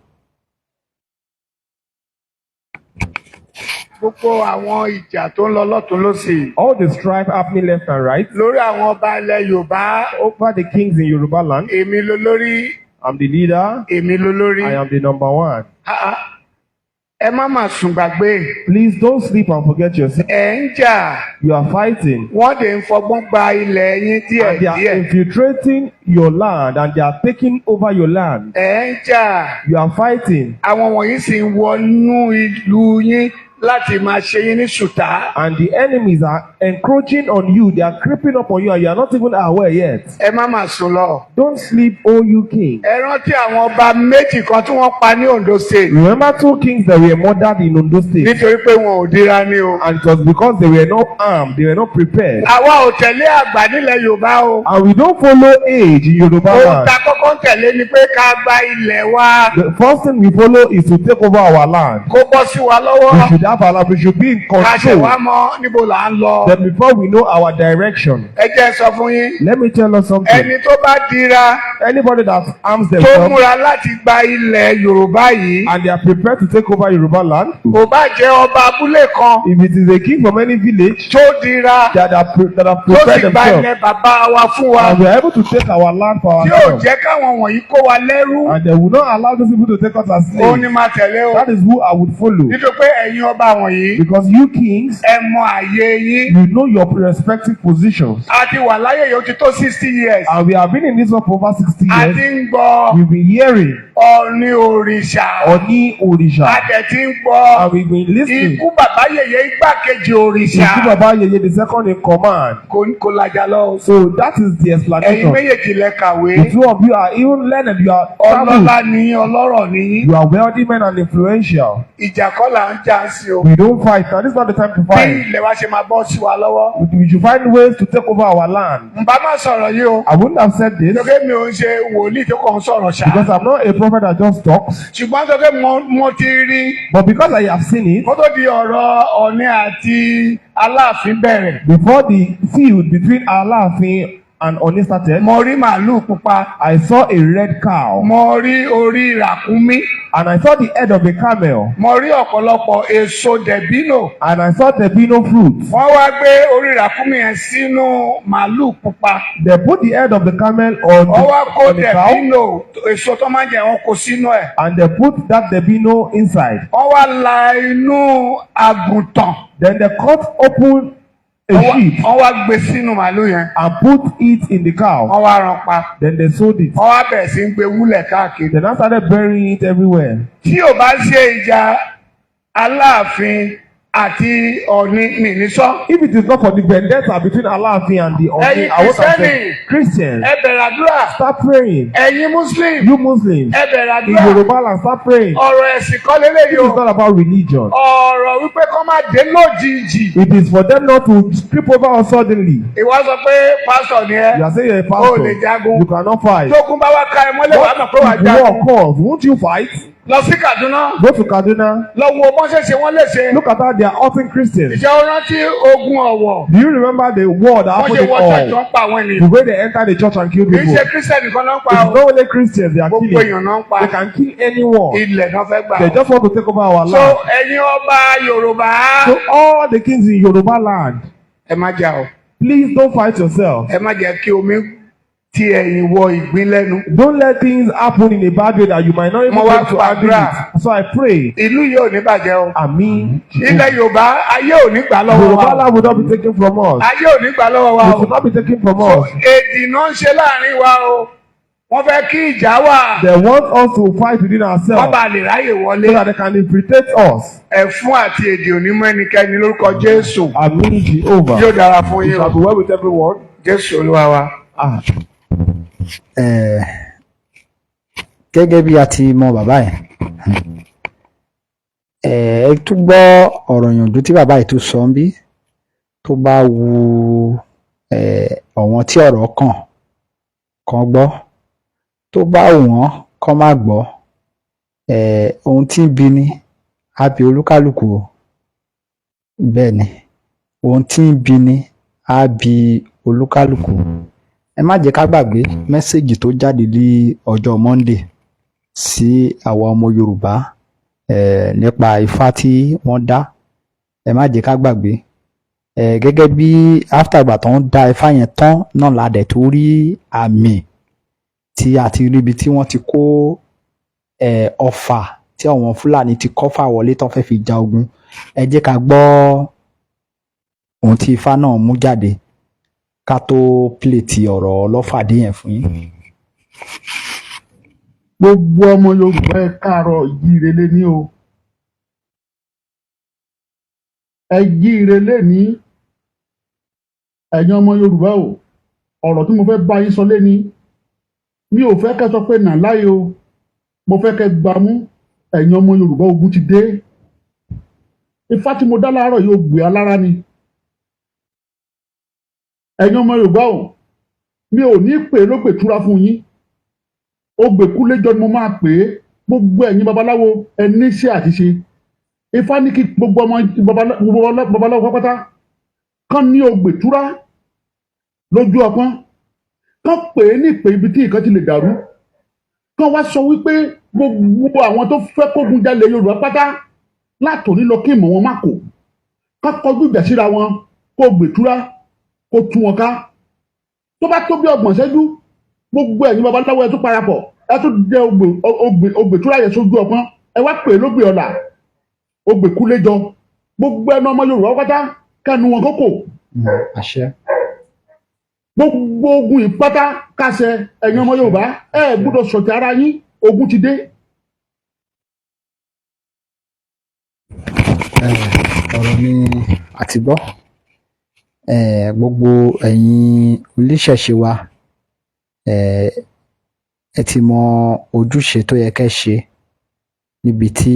Gbogbo àwọn ìjà tó ń lọ lọ́tún lọ́sì. All the strife happening left and right Lórí àwọn ọba ilẹ̀ Yorùbá. Over the kings in Yoruba land. Èmi lolórí. I'm the leader. Èmi lolórí. I am the number one. Ah, ah. Ẹ má mà sùn gbàgbé. Please don't sleep and forget yourself. Ẹ ń jà. You are fighting. Wọ́n dẹ̀ ń fọgbọ́n gba ilẹ̀ yín díẹ̀ And they are díẹ̀. infiltrating your land and they are taking over your land. Ẹ ń jà. You are fighting. Àwọn wọ̀nyí sì ń wọnú ìlú yín láti máa ṣe yín ní ṣùtá. And the enemies are encroaching on you. They are creeping up on you and you are not even aware yet. Ẹ má mà sùn lọ. Don't sleep, O you king. Ẹ rántí àwọn ọba méjì kan tí wọ́n pa ní Ondo State. Remember two kings that were murdered in Ondo State. Nítorí pé wọn ò dira ní o. And it was because they were not armed, they were not prepared. Àwa ò tẹ̀lé àgbà nílẹ̀ Yorùbá o. And we don't follow age in Yoruba Ohun land. tá a kọ́kọ́ ń tẹ̀lé ni pé ká gba ilẹ̀ wa. The first thing we follow is to take over our land. Kó bọ́ sí wa lọ́wọ́. We should have our land, we should be in Ká ṣe wá control. mọ̀ níbo là ń lọ. Then before we know our direction, Ẹ jẹ́ n sọ fún yín. let me tell us something. Ẹni tó bá dira Anybody that arms tó themselves múra láti gba ilẹ̀ Yorùbá yìí, and they are prepared to take over Yoruba land, kò bá jẹ́ ọba abúlé kan if it is a king from any village tó dira that have tó sì prepared gba themselves ilẹ̀ bàbá wa fún wa, and we are able to take our land for tí ò ourselves, jẹ́ káwọn wọ̀nyí kó wa lẹ́rú, and they will not allow those people to take us as òun ni slaves, máa tẹ̀lé o. that is who I would follow. Nítorí pé ẹ̀yin ọba wọ̀nyí, Because you kings, ẹ mọ àyè yín. you know your respective positions. A ti wà láyé yìí ó ti tó 60 years. And we have been in this one for over 60 A years. ti ń gbọ́ We've been hearing Ọ̀ọ̀ni òrìṣà. Oni Orisha. A dẹ̀ ti ń gbọ́ And we've been listening. ikú bàbá yèyé igbákejì òrìṣà. Ikú Baba Yeye, the second in command. Kò làjà lọ. So that is the Ẹ̀yin explanation. méjèèjì lẹ kàwé. The two of you are even learned, you are traveled, Ọlọ́lá ni yín, ọlọ́rọ̀ ni yín. you are wealthy men and influential. Ìjà kọ́ là ń jà sí o. We don't fight. Now, this is not the time to Bí fight. ilẹ̀ wa ṣe máa bọ́ sí wa lọ́wọ́. We should find ways to take over our land. Ǹbá má sọ̀rọ̀ yìí o. I wouldn't have said this Nítorí mi ò ń ṣe wòlíì tó kàn ń sọ̀rọ̀ ṣá. because I'm not a prophet that just talks. Ṣùgbọ́n tó pé mo ti rí But because I have seen it, kó tó di ọ̀rọ̀ Ọ̀ọ̀ni àti Aláàfin bẹ̀rẹ̀. before the feud between Alaafin and Oni started, Mo rí màálù pupa. I saw a red cow Mo rí orí ràkúnmí. and I saw the head of a camel Mo rí ọ̀pọ̀lọpọ̀ èso dẹ̀bínò. and I saw debino fruit. Wọ́n wá gbé orí ràkúnmí yẹn sínú màálù pupa. They put the head of the camel on Wọ́n wá the, kó on the cow dẹ̀bínò, èso tó máa ń jẹ, wọ́n kó sínú ẹ̀. and they put that debino inside. Wọ́n wá la inú àgùntàn. Then they cut open a sheep Wọ́n wá gbé sínú màálù yẹn. and put it in the cow. Wọ́n wá rán pa. Then they sold it. Wọ́n wá bẹ̀rẹ̀ sí ń gbé wúlẹ̀ káàkiri. They now started burying it everywhere. Tí ò bá ṣe ìjà Aláàfin àti Ọ̀ọ̀ni mi ní sọ. If it is not for the vendetta between Alaafin and the Oni, Ẹ̀yin I would have Kristẹni, said, Christians, ẹ bẹ̀rẹ̀ àdúrà. start praying. Ẹ̀yin Muslim, You Muslims, ẹ bẹ̀rẹ̀ in àdúrà. Yoruba land, start praying. Ọ̀rọ̀ ẹ̀sìn kọ́ leléyìí This o. is not about religion. Ọ̀rọ̀ wípé kọ́ máa dé lójijì. It is for them not to creep over us suddenly. Ìwọ sọ pé pásítọ̀ ni ẹ́. You are saying you're a O pastor. lè jagun. You cannot fight. Tógun bá wá ka ẹ mọ́lẹ̀, wàá mọ̀ pé wàá What if war jagun. calls? Won't you fight? Lọ sí Kaduna. Go to Kaduna. Lọ wo bọ́n ṣe ṣe wọ́n léṣe. Look at how they are hurting Christians. Ìjẹ́ o rántí ogun Ọ̀wọ̀? Do you remember the war that Wọ́n happened ṣe in wọ church, all? wọ́n pa àwọn The ènìyàn. way they enter the church and kill Kì í people. ṣe Christian nìkan ló ń pa It's o. not only Christians they are Gbogbo killing. èèyàn náà ń pa. They can kill anyone. Ilẹ̀ náà fẹ́ gbà. They just want to take over our So land. ẹ̀yin ọba Yorùbá. So all the kings in Yoruba land, Ẹ má jà o. please don't fight yourself. Ẹ má jẹ́ kí omi ti ẹ̀yìn wọ ìgbín lẹ́nu. Don't let things happen in a bad way that you might not even Mo be wá able to handle gbàdúrà. it. So I pray. Ìlú yìí ò ní bàjẹ́ o. Àmín. Ilẹ̀ Yorùbá, ayé ò ní gbà lọ́wọ́ wa Yoruba o. land will not be taken from us. Ayé ò ní gbà lọ́wọ́ wa It o. will not be taken from So us. èdì náà ń ṣe láàrin wa o. Wọ́n fẹ́ kí ìjà wà. They want us to fight within Wọ́n ourselves bá lè ráyè wọlé. so that they can infiltrate us. Ẹ̀fún àti èdè ò ní mú ẹnikẹ́ni lórúkọ Jésù. Àmín Jehovah. Yóò dára fún It yín shall o. be well with everyone. Jésù Olúwa wa. Ah. Gẹ́gẹ́ bí a ti mọ bàbá yìí, ẹ tún gbọ́ ọ̀rọ̀ ìyànjú tí bàbá yìí tún sọ ń bí tó bá wu àwọn tí ọ̀rọ̀ kàn kàn gbọ́, tó bá wù wọ́n kán má gbọ́. Ohun tí ń bi ni á bi olúkálùkù o. Bẹ́ẹ̀ ni, ohun tí ń bi ni á bi olúkálùkù. Ẹ má jẹ́ ká gbàgbé message tó jáde ní ọjọ́ Monday sí àwa ọmọ Yorùbá nípa Ifá tí wọ́n dá. Ẹ má jẹ́ ká gbàgbé. Gẹ́gẹ́ bí after ìgbà tó ń dá Ifá yẹn tán náà la dẹ̀ tó rí àmì tí a ti rí ibi tí wọ́n ti kó ọfà. tí àwọn Fúlàní ti kọ́fà wọlé tán fẹ́ fi ja ogun. Ẹ jẹ́ ká gbọ́ ohun tí ifá náà mú jáde ká tó play ti ọ̀rọ̀ ọlọ́fàdé yẹn fún yín. Gbogbo ọmọ Yorùbá, ẹ káàárọ̀ jíire lé ní o. Ẹ jíire lé ní, ẹ̀yin ọmọ Yorùbá o. Ọ̀rọ̀ tí mo fẹ́ bá yín sọ lé ní, mi ò fẹ́ kẹ́ sọ pé nà láyé o. Mo fẹ́ kẹ́ gbámú. Ẹ̀yin ọmọ Yorùbá, ogun ti dé. Ifá tí mo dá láàárọ̀ yóò gbé alára ni. Ẹ̀yin ọmọ Yorùbá o, mi ò ní pè é lópè túra fún yín. Ogbèkúléjọ ni mo máa pè é. Gbogbo ẹ̀yin babaláwo, ẹ níṣẹ́ àti ṣe. Ifá ní kí gbogbo ọmọ babaláwo pápátá kán ní ogbètúrá lójú ọpọ́n, kán pè é ní ìpè ibi tí nǹkan ti lè dàrú, kán wá sọ wípé gbogbo àwọn tó fẹ́ kógun jalè Yorùbá pátá látòní lọ, kí ìmọ̀ wọn má kò, kán kọjú ìjà síra wọn, kó gbètúrá kó tú wọn ká. Tó bá tó bí 30 ṣẹ́jú, gbogbo ẹ̀yin babaláwo, ẹ tún parapọ̀, ẹ tún jẹ ogbè ogbè ogbètúrá yẹn sójú ọpọ́n, ẹ wá pè é lógbè ọ̀la ogbèkúléjọ. Gbogbo ẹnu ọmọ Yorùbá pátá, kẹnu wọn kókò. Àṣẹ. Gbogbo ogun ìpátá kásẹ. Ẹ̀yin ọmọ Yorùbá, ẹ gbọ́dọ̀ ṣọ̀tẹ̀ ara yín. Ogun ti dé. Ọ̀rọ̀ ni a ti gbọ́. Gbogbo ẹ̀yin oníṣẹ̀ṣe wa, ẹ ti mọ ojúṣe tó yẹ kẹ́ ṣe níbi tí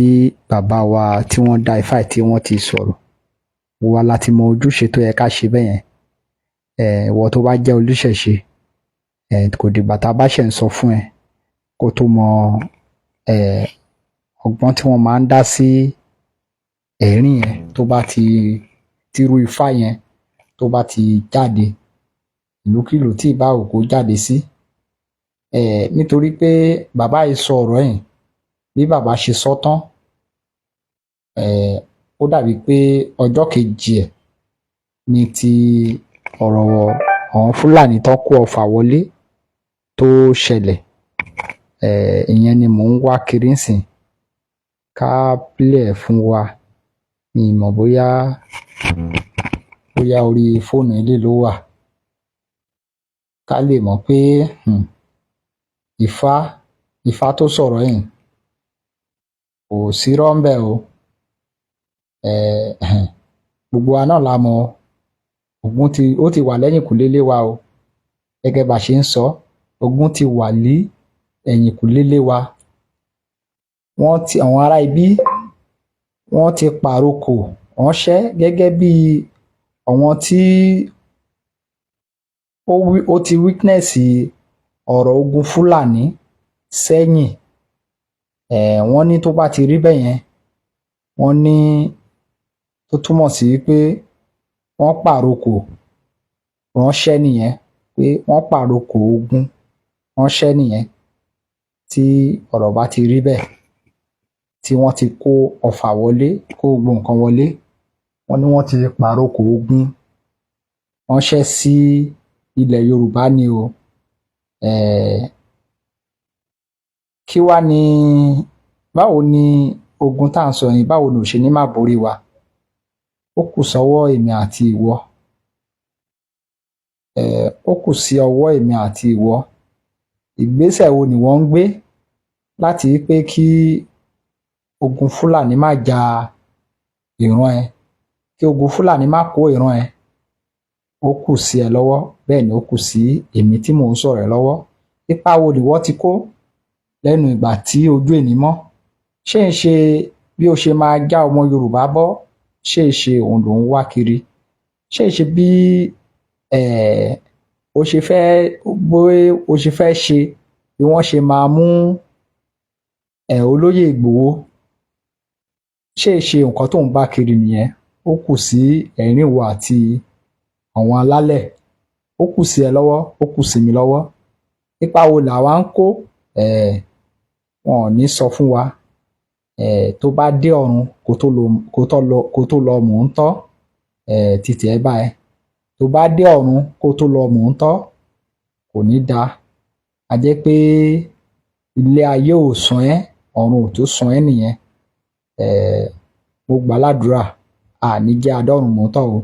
bàbá wa tí wọ́n dá ifá yìí tí wọ́n ti sọ̀rọ̀. Gbogbo wa la ti mọ ojúṣe tó yẹ ká ṣe bẹ́yẹn. Ìwọ tó bá jẹ́ oníṣẹ̀ṣe, kò dìgbà tá a bá ṣẹ̀ ń sọ fún ẹ kó tó mọ ọgbọ́n tí wọ́n máa ń dá sí ẹ̀rín yẹn tó bá ti tírú ifá yẹn tó bá ti jáde, ìlúkìlú tí ìbá òkú jáde sí. Nítorí pé bàbá yìí sọ ọ̀rọ̀ yìí, bí bàbá ṣe sọ tán, ó dàbí pé ọjọ́ kejì ẹ̀ ní ti ọ̀rọ̀ àwọn Fúlàní tó kó ọfà wọlé tó ṣẹlẹ̀. Ìyẹn ni mò ń wá kiri ńsìn ká play ẹ̀ fún wa. Mi ì mọ̀ bóyá orí fóònù ilé ló wà, ká lè mọ̀ pé Ifá tó sọ̀rọ̀ yìí kò sírọ́ ńbẹ̀ o. Gbogbo wa náà la mọ̀ ogun ti ó ti wà lẹ́yìnkùlé ilé wa o. Gẹ́gẹ́ bá a ṣe ń sọ, ogun ti wà ní ẹ̀yìnkùlé ilé wa. Wọ́n ti àwọn ará ibí, wọ́n ti pàrokò ránṣẹ́ gẹ́gẹ́ bí àwọn tí ó ti witness ọ̀rọ̀ ogun Fúlàní sẹ́yìn. Wọ́n ní tó bá ti rí bẹ́yẹn, wọ́n ní tó túmọ̀ sí pé wọ́n pàrokò ránṣẹ́ nìyẹn, pé wọ́n pàrokò ogun ránṣẹ́ nìyẹn. Tí ọ̀rọ̀ bá ti rí bẹ́ẹ̀, tí wọ́n ti kó ọfà wọlé, kó gbogbo nǹkan wọlé, wọ́n ní wọ́n ti pàrokò ogun ránṣẹ́ sí ilẹ̀ Yorùbá ni o. Kí wá ní, báwo ni ogun tá à ń sọ yìí, báwo ni ò ṣe ní má borí wa? Ó kù sọ́wọ́ èmi àti ìwọ. Ó kù sí ọwọ́ èmi àti ìwọ. Ìgbésẹ̀ wo ni wọ́n ń gbé láti wí pé kí ogun Fúlàní má ja ìran ẹ, kí ogun Fúlàní má kó ìran ẹ? Ó kù sí ẹ lọ́wọ́, bẹ́ẹ̀ ni ó kù sí èmi tí mò ń sọ̀rọ̀ ẹ lọ́wọ́. Ipa wo nìwọ ti kó lẹ́nu ìgbà tí ojú èní mọ́? Ṣé ń ṣe bí o ṣe máa já ọmọ Yorùbá bọ́, ṣé ń ṣe òun ló ń wá kiri? Ṣé ń ṣe bí o ṣe fẹ́, bó o ṣe fẹ́ ṣe bí wọ́n ṣe máa mú olóyè Ìgbòho? Ṣé ń ṣe nǹkan tó ń bá kiri nìyẹn? Ó kù sí ẹ̀rín ìwọ àti àwọn alálẹ̀. Ó kù sí ẹ lọ́wọ́, ó kù sí mi lọ́wọ́. Ipa wo làwa ń kó? Wọn ò ní sọ fún wa. Tó bá dé ọ̀run kó tó lọ mò ń tọ́ títí ẹ bá ẹ. Tó bá dé ọ̀run kó tó lọ mò ń tọ́, kò ní dáa. A jẹ́ pé ilé ayé ò sàn ẹ́, Ọ̀run ò tó san ẹ́ nìyẹn. Mo gbà ládùúrà, àní jẹ́ adọ́run mọ́tọ̀ o.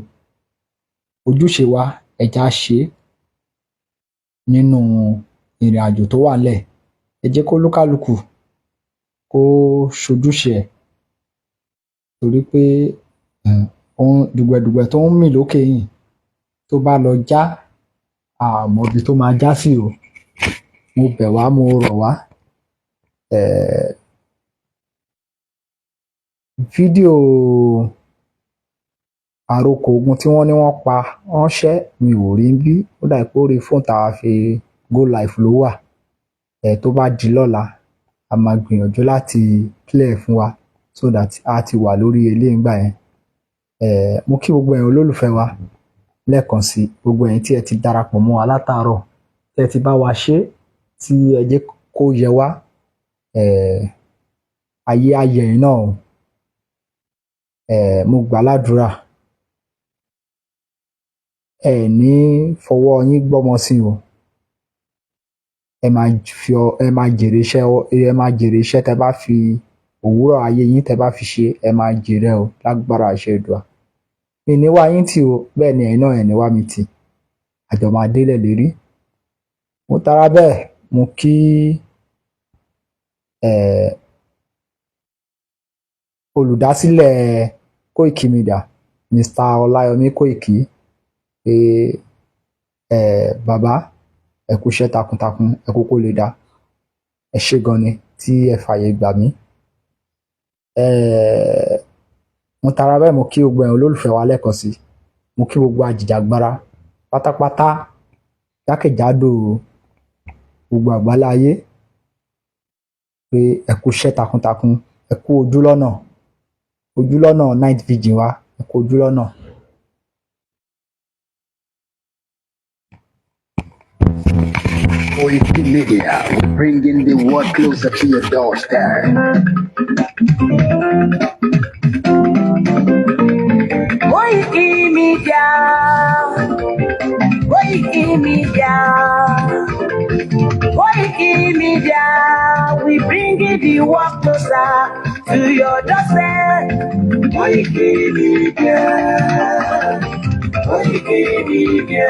Ojúṣe wa, ẹja ṣe é nínú ìrìn àjò tó wà ńlẹ̀. Ẹ jẹ́ kó lúkálùkù kó ṣojúṣe ẹ̀, torí pé ohun dùgbẹ̀dùgbẹ̀ tó ń mì lókè yìí, tó bá lọ já, àmọ́ ibi tó máa já sí o. Mo bẹ̀ wá, mo rọ̀ wá. Fídíò àròkọ ogun tí wọ́n ní wọ́n pa ránṣẹ́, mi ò rí bí. Ó dà pé orí fóònù tá a fi go live ló wà. Tó bá di lọ́la, a máa gbìyànjú láti play ẹ̀ fún wa so that a ti wà lórí eléyìí ńgbà yẹn. Mo kí gbogbo ẹ̀yin olólùfẹ́ wa lẹ́ẹ̀kan sí, gbogbo ẹ̀yin tí ẹ ti darapọ̀ mọ́ wa látàárọ̀, tí ẹ ti bá wa ṣe, tí ẹ jẹ́ kó yẹ wá. Ayé á yẹ ẹ̀yin náà o. Mo gbà ládùúrà, ẹ ní fọwọ́ yín gbọ́mọ sí o. Ẹ máa jèrè iṣẹ́, ẹ máa jèrè iṣẹ́ tẹ́ bá fi òwúrọ̀ ayé yín tẹ́ bá fi ṣe. Ẹ máa jèrè o lágbára àṣẹ Èdùà. Mi ní wá yín tì o, bẹ́ẹ̀ ni ẹ̀yin náà ẹ̀ ní wá mi tì. Àjọ máa délẹ̀ lérí. Mo tara bẹ́ẹ̀, mo kí olùdásílẹ̀ Koiki Media, Mr. Ọláyọmí Koiki, pé bàbá, ẹ kú iṣẹ́ takuntakun, ẹ kú kó lè dá. Ẹ ṣé gan ni tí ẹ fààyè gbà mí. Mo tara bẹ́ẹ̀, mo kí gbogbo ẹ̀yin olólùfẹ́ wa lẹ́ẹ̀kan sí. Mo kí gbogbo àjìjàgbara pátápátá jákèjádò gbogbo àgbáláyé pé ẹ kú iṣẹ́ takuntakun, ẹ kú ojúlọ́nà, ojúlọ́nà night vigil wa, ẹ kú ojúlọ́nà. Koiki Media, bringing the world closer to your doorstep. Koiki Media, Koiki Media, Koiki Media, we bring the work closer to your doorstep. Koiki Media, Koiki Media,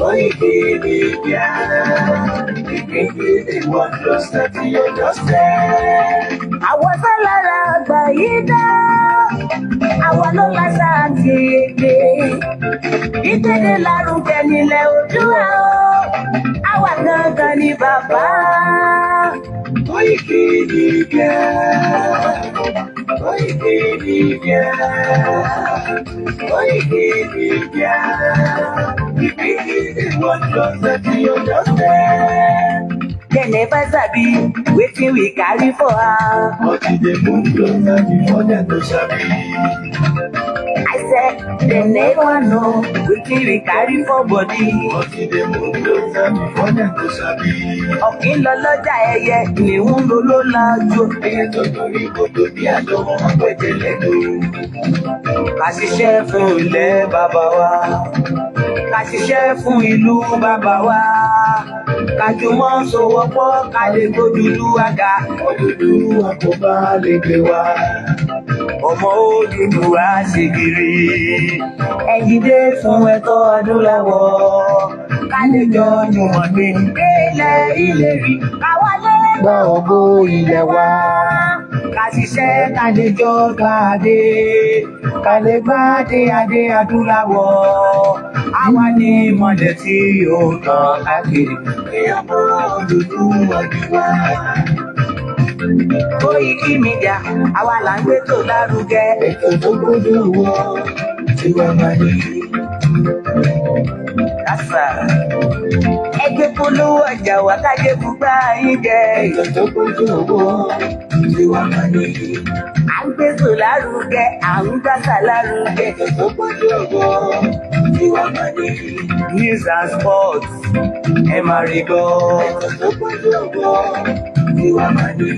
Koiki Media, we bring the work closer to your doorstep. Àwọn tó lára àgbà yìí dá, àwa ló láṣà àti èdè. Ìkéde lárugẹ nílẹ̀ Oòduà o, àwa gangan ni bàbá. Koiki Media, Koiki Media, Koiki Media, we bring the world closer to your doorstep. Dem never sabi wetin we carry for her. But e dey move closer before dem go sabi. I said dem never know wetin we carry for body. But e dey move closer before dem go sabi. Ọ̀kín lọ lọ́jà, ẹyẹ ìníhùn ló ló lajú. Ẹyẹ tó torí kodò bí àjọ wọn pẹ̀tẹ̀ lẹ́nu. Ká ṣiṣẹ́ fún ilẹ̀ bàbá wa. Ká ṣiṣẹ́ fún ìlú bàbá wa. Ká jùmọ̀ sowọ́pọ̀ ká lè gbódúdú àga. Odùduwà kò bá lè gbé wa. Ọmọ Odùduwà ṣe gírí. Ẹ dìde fún ẹ̀tọ́ adúláwọ̀. Ká lè jọ jùmọ̀ gbé délẹ̀ ìlérí. Ká wálé Gba ògo ilẹ̀ wa. Ká ṣiṣẹ́ ká lè jọ gbàdé. Ká lè gbàdé adé adúláwọ̀. Àwa ní ìmọ̀lẹ̀ tí yóò tàn káàkiri. Ọmọ Odùduwà ni wá. Koiki Media, àwa là ń gbé tó lárugẹ. Ètò tó gbójú wọ tiwa máa ní. Kásá. Ẹgbẹ́ polówó ọjà wà kájé gbúgbà yín jẹ. Ètò tó gbójú wọ tiwa máa ní. À ń gbé tó lárugẹ, à ń gbàsà lárugẹ. Ètò tó gbójú wọ tiwa máa ní. News and sports, ẹ máa rí gbọ́. Ètò tó gbójú wọ tiwa máa ní.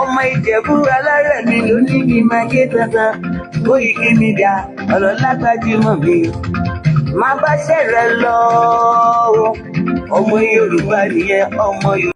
Ọmọ Ìjẹ̀bú alárẹ̀ mi ló ní kí n máa ké tantan. Koiki Media, ọ̀rọ̀ lágbájúmọ̀ mi. Máa bá ṣẹ̀rẹ̀ lọ. Ọmọ Yorùbá nìyẹn, ọmọ Yorùbá.